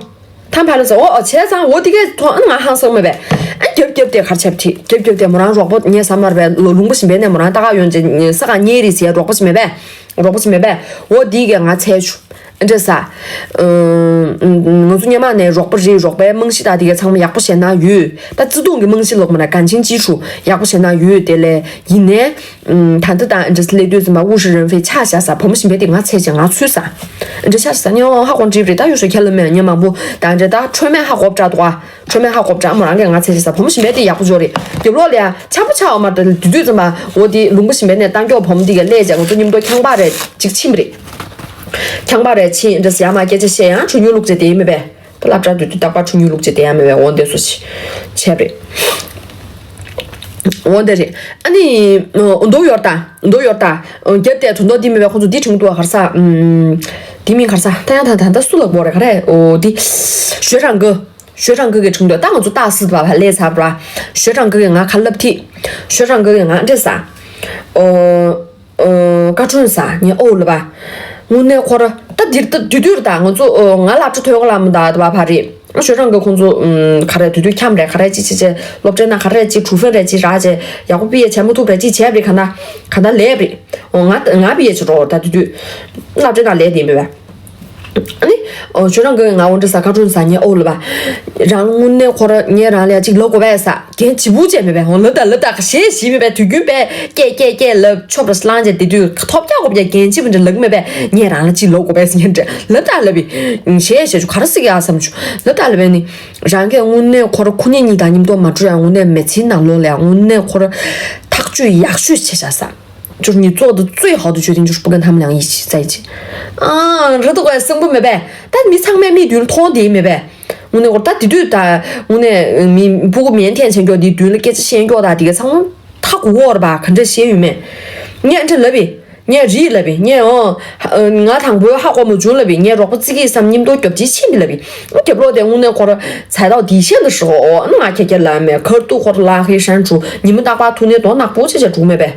ཐམ་ཕ་ལ་ས་འོ་འོ་བྱས་ཙང་འོ་དེ་གས་ཐོག་ཨ་ང་ཧང་སང་མེད་པས། ཨ་རྒྱབ་རྒྱབ་དེ་གར་ཆབ་ཁྲིད་རྒྱབ་རྒྱབ་དེ་མོ་རང་རོགས་པོ་ངས་ས་མར་བས་ལོ་ལུང་པ་ཞིམ་པའི་ནས་མོ་རང་ལྟ་ག་ཡོང་ཅེ་ས་ག་ཉེ་རི་ཟེར་རོགས་པོ་ཞིམ་པའི་ནས་རོགས་པོ་ཞིམ་པའི་འོ་དེ་གས་ང་ཚད་ཆུ་འདྲ་ས། ང་ཚོ་སྔོན་མ་ནས་རོགས་པ་རེད། རོགས་པའི་རྨང་གཞི་དང་དེ་གས་ཚང་མ་ཡག་པོ་བྱས་ན་ཡོད། ད་བརྩེ་དུང་གི་རྨང་གཞི་ལོག་མ་ན་གང་ཆིང་ཅི་ཧྲུ་ཡག་པོ་བྱས་ན་ཡོད་དེ་ལས་ཡིན་ནས། ད་ལྟ་དང་འདྲ་སླེབས་དུས་ཙམ་པ་དབུ་ཧྲི་རན་ཧྥེ་ཆ་བཞག་ས་བུ་མོ་ཞིམ་པའི་དེ་ང་ཚད་ཅེ་ང་ཚུད་ས། འདྲ་ཆ་བཞག་ས་ཉོ་ཧ་གོ་འགྲིབ་རེད། ད་ཡོད་ཤོ་ཁྱེད་ལ་མེད་ཉེ་མང་པོ་ད་འདྲ་ད་ཁྲོས་མེད་ཧ་གོ་བྲ་དོ་ཁྲོས་མེད་ཧ་གོ་བྲ་མོ་རང་གི་ང་ཚད་ཅེ་ས་བུ་མོ་ཞིམ་པའི་དེ་ཡག་པོ་འབྱོར་རེད། རྒྱབ་ལོག་ལ་ཡ་ཆ་པོ་ཆ་འོ་མ་ད་དུས་དུས་ཙམ་པ་འོ་དེ་ལུང་པ་ཞིམ་པའི་ནས་བཏང་སྐྱོག་བུ་མོ་དེ་ག་སླེབས་ཅེ་ང་ཚོ་མཉམ་དུ་ཁྱང་པ་རེད་ཅིག་ཕྱིན་པ་རེད། ཁྱང་པ་རེད་ཕྱིན་འདྲ་ས་ཡ་མ་སྐད་ཆ་བཤད་ཡང་ཆུ་ཉུལ་ལུག་ཅེ་དེ་ཡིན་མེད་པས། ད་སློབ་གྲྭ་དུས་དུས་རྟག་པར་ཆུ་ཉུལ་ལུག་ཅེས་དེ་ཡང་མེད་པའི་འོ་འདས་སུ་ཞིག་བྱས་པས། འོ་འདས་རེད། ཨ་ནི་འདོ་ཡོར་ད་འདོ་ཡོར་ད་རྒྱབ་དེ་དོན་དོ་འདི་མེད་པའི་ཁོ་ཚོ་འདི་དྲན་འདུག་ག་ར་ས། འདི་མིན་ག་ར་ས་ད་ཡང་ད་ད་ད་སུ་ལ་གོ་རེད་ག་རེ་འོ་འདི། ཞོལ་རང་གི་ཞོལ་རང་གི་གི་དྲན་འདུག་ད་ང་ཚོ་རྟག་སི་བ་བ་ལས་ཚར་བ། ཞོལ་རང་གི་གི་ང་ཁ་ལབ་ཐིག་ཞོལ་རང་གི་གི་ང་འདྲེ་ས། འོ། ཀ་ཁྲོན་ས་ཉེ་ཨོ་ལ་བ། དངོས་གནས་ཁོ་ར་ད་འདིར་ད་དུས་དུས་ར་ད་ང་ཚོ་ང་སློབ་གྲྭ་ཐོན་ག་ལ་མི་ད་ད་བ་ཕ་རེད། ཞོལ་རང་གི་ཁོང་ཚོ་ག་རེ་དུས་དུས་འཁྱམ་རེད་ག་རེ་ཅི་ཅི་ཅི་སློབ་གྲྭའི་ནང་ག་རེ་ཅི་གྲུ་ཧྥན་རེ་ཅི་ར་ཅི་ཡག་པོ་པི་ཡེ་བྱེད་མ་ཐུབ་རེ་ཅི་བྱས་པ་རེད་ག་ན་ག་ན་ལས་པ་རེད། འོ་ང་ང་པི་ཡེ་བྱེད་རོགས་ད་དུས་དུས་སློབ་གྲྭའི་ནང་ལས་དེ་མི་བས། ཨ་ནི། ཨོ་ཁྱོད་རང་གི་ང་འོ་འདྲ་ས་ཁ་ཁྲུན་ས་ཉེ་ཨོ་ལ་བ། རང་དངོས་གནས་ཁོ་ར་ངས་རང་ལ་ཡ་གཅིག་ལབ་དགོས་པས་ས་རྒན་བྱི་བུ་བྱས་མེད་པས་ཧོ་ལབ་ད་ལབ་ད་ག་ཞེས་ཞིག་མེད་པས་དུས་རྒྱུན་པས་སྐད་སྐད་སྐད་ལབ་ཆོབ་ར་སླང་བྱས་དེ་དུས་ཐོབ་རྒྱག་དགོས་པས་རྒན་བྱི་བུ་འདྲ་ལབ་མེད་པས་ངས་རང་ལ་གཅིག་ལབ་དགོས་པས་ཟེར་ངས་འདྲ་ལབ་ད་ལབ་པས་ཞེས་ཞེས་ཆུ་ག་ར་སྲིད་ཀྱི་ཨ་བསམ་ཆུ་ལབ་ད་ལབ་པས་ནི་རང་གི་དངོས་གནས་ཁོ་ར་ཁོ་གཉིས་གཉིས་དང་མཉམ་དུ་མ་འགྲོ་ཡ་དངོས་གནས་མི་ཚེའི་ནང་ལོགས་ལ་ཡ་དངོས་གནས་ཁོ་ར་ཐག་གཅོད་ཡག་ཤོས་བྱས་བཞག་ས། 就是你做的最好的决定就是不跟他们俩一起在一起。ཨང་། རེད་འདུག་གས། སེམས་པོ་མེད་པས། ད་མི་ཚང་མས་མིག་མདུན་མཐོང་དེ་མེད་པས། དངོས་གནས་ཁོ་ད་དེ་དུས་ད་དངོས་གནས་མི་སྤུ་གུ་མེན་ཐེན་བྱེད་མགྱོགས་དེ་མདུན་ལ་སྐད་ཆ་བཤད་མགྱོགས་ད་དེ་ག་ཚང་མ་ཧ་གོ་གོ་ར་བ་ག་འདྲ་བཤད་ཡོད་མེད། ངས་འདྲ་ལབ་པས། ངས་རིས་ལབ་པས། ངས་ཨོ། ང་དང་པོའི་ཧ་གོ་མ་བྱུང་ལབ་པས། ངས་རོགས་པ་བརྩི་གི་བསམ་སྙིང་སྟོབས་རྒྱབ་ཅིག་ཕྱིན་པས་ལབ་པས། རྒྱབ་ལོག་དེ་དངོས་གནས་ཁོ་ར་ཚ་ཐག་དེ་བཤད་འདུག་ཧྲོ། ཨོ་ང་ཁྱེད་ཁྱེད་ལ་མེད་ཁར་ཏུ་ཁོ་ར་ལ་ཧི་ཧྲན་ཆུ་ཉི་མ་རྟག་པར་ཐུག་ནས་དོ་ནག་པོ་ཆེ་ཆེ་འགྲོ་མེད་པས།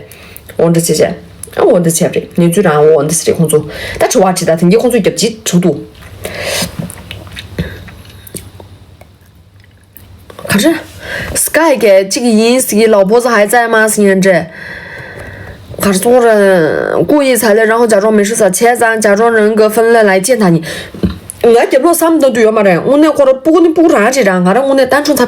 འོ་འདྲ་བྱས་བྱས། ཨ་འོ་འདྲ་བྱས་པ་རེད། གནས་ཚུལ་རང་འོ་འདྲ་ཞིག་རེད། ཁོང་ཚོ་ད་དྲི་བ་དྲིས་ད་དེང་གི་ཁོང་ཚོས་རྒྱབ་ཅིག་བྱུག་འདུག་ག་རེ། སྐའི་གེ་གཅིག་ཡིན་ཟེར་གི་ལའོ་པོ་ཟ་ཧའི་ཙའི་མ་ཟེར་ཡན་འདྲེ། གར་སོང་ར། ཀུ་ཡི་ཚ་ལེ་རང་ཧོ་ཇ་རོང་མི་ཧྲི་ས་ཆེ་ཙང་ཇ་རོང་རང་གི་ཧྥན་ལེ་ལའི་ཅན་ཐ་ནི། ང་རྒྱབ་ལོགས་བསམ་བཏང་དུ་ཡོད་མ་རེད། དངོས་གནས་ཁོ་ར་སྤུ་གུ་ནི་སྤུ་གུ་རང་རེད་ར། ང་རང་དངོས་གནས་ཏན་ཆུང་ཚབ།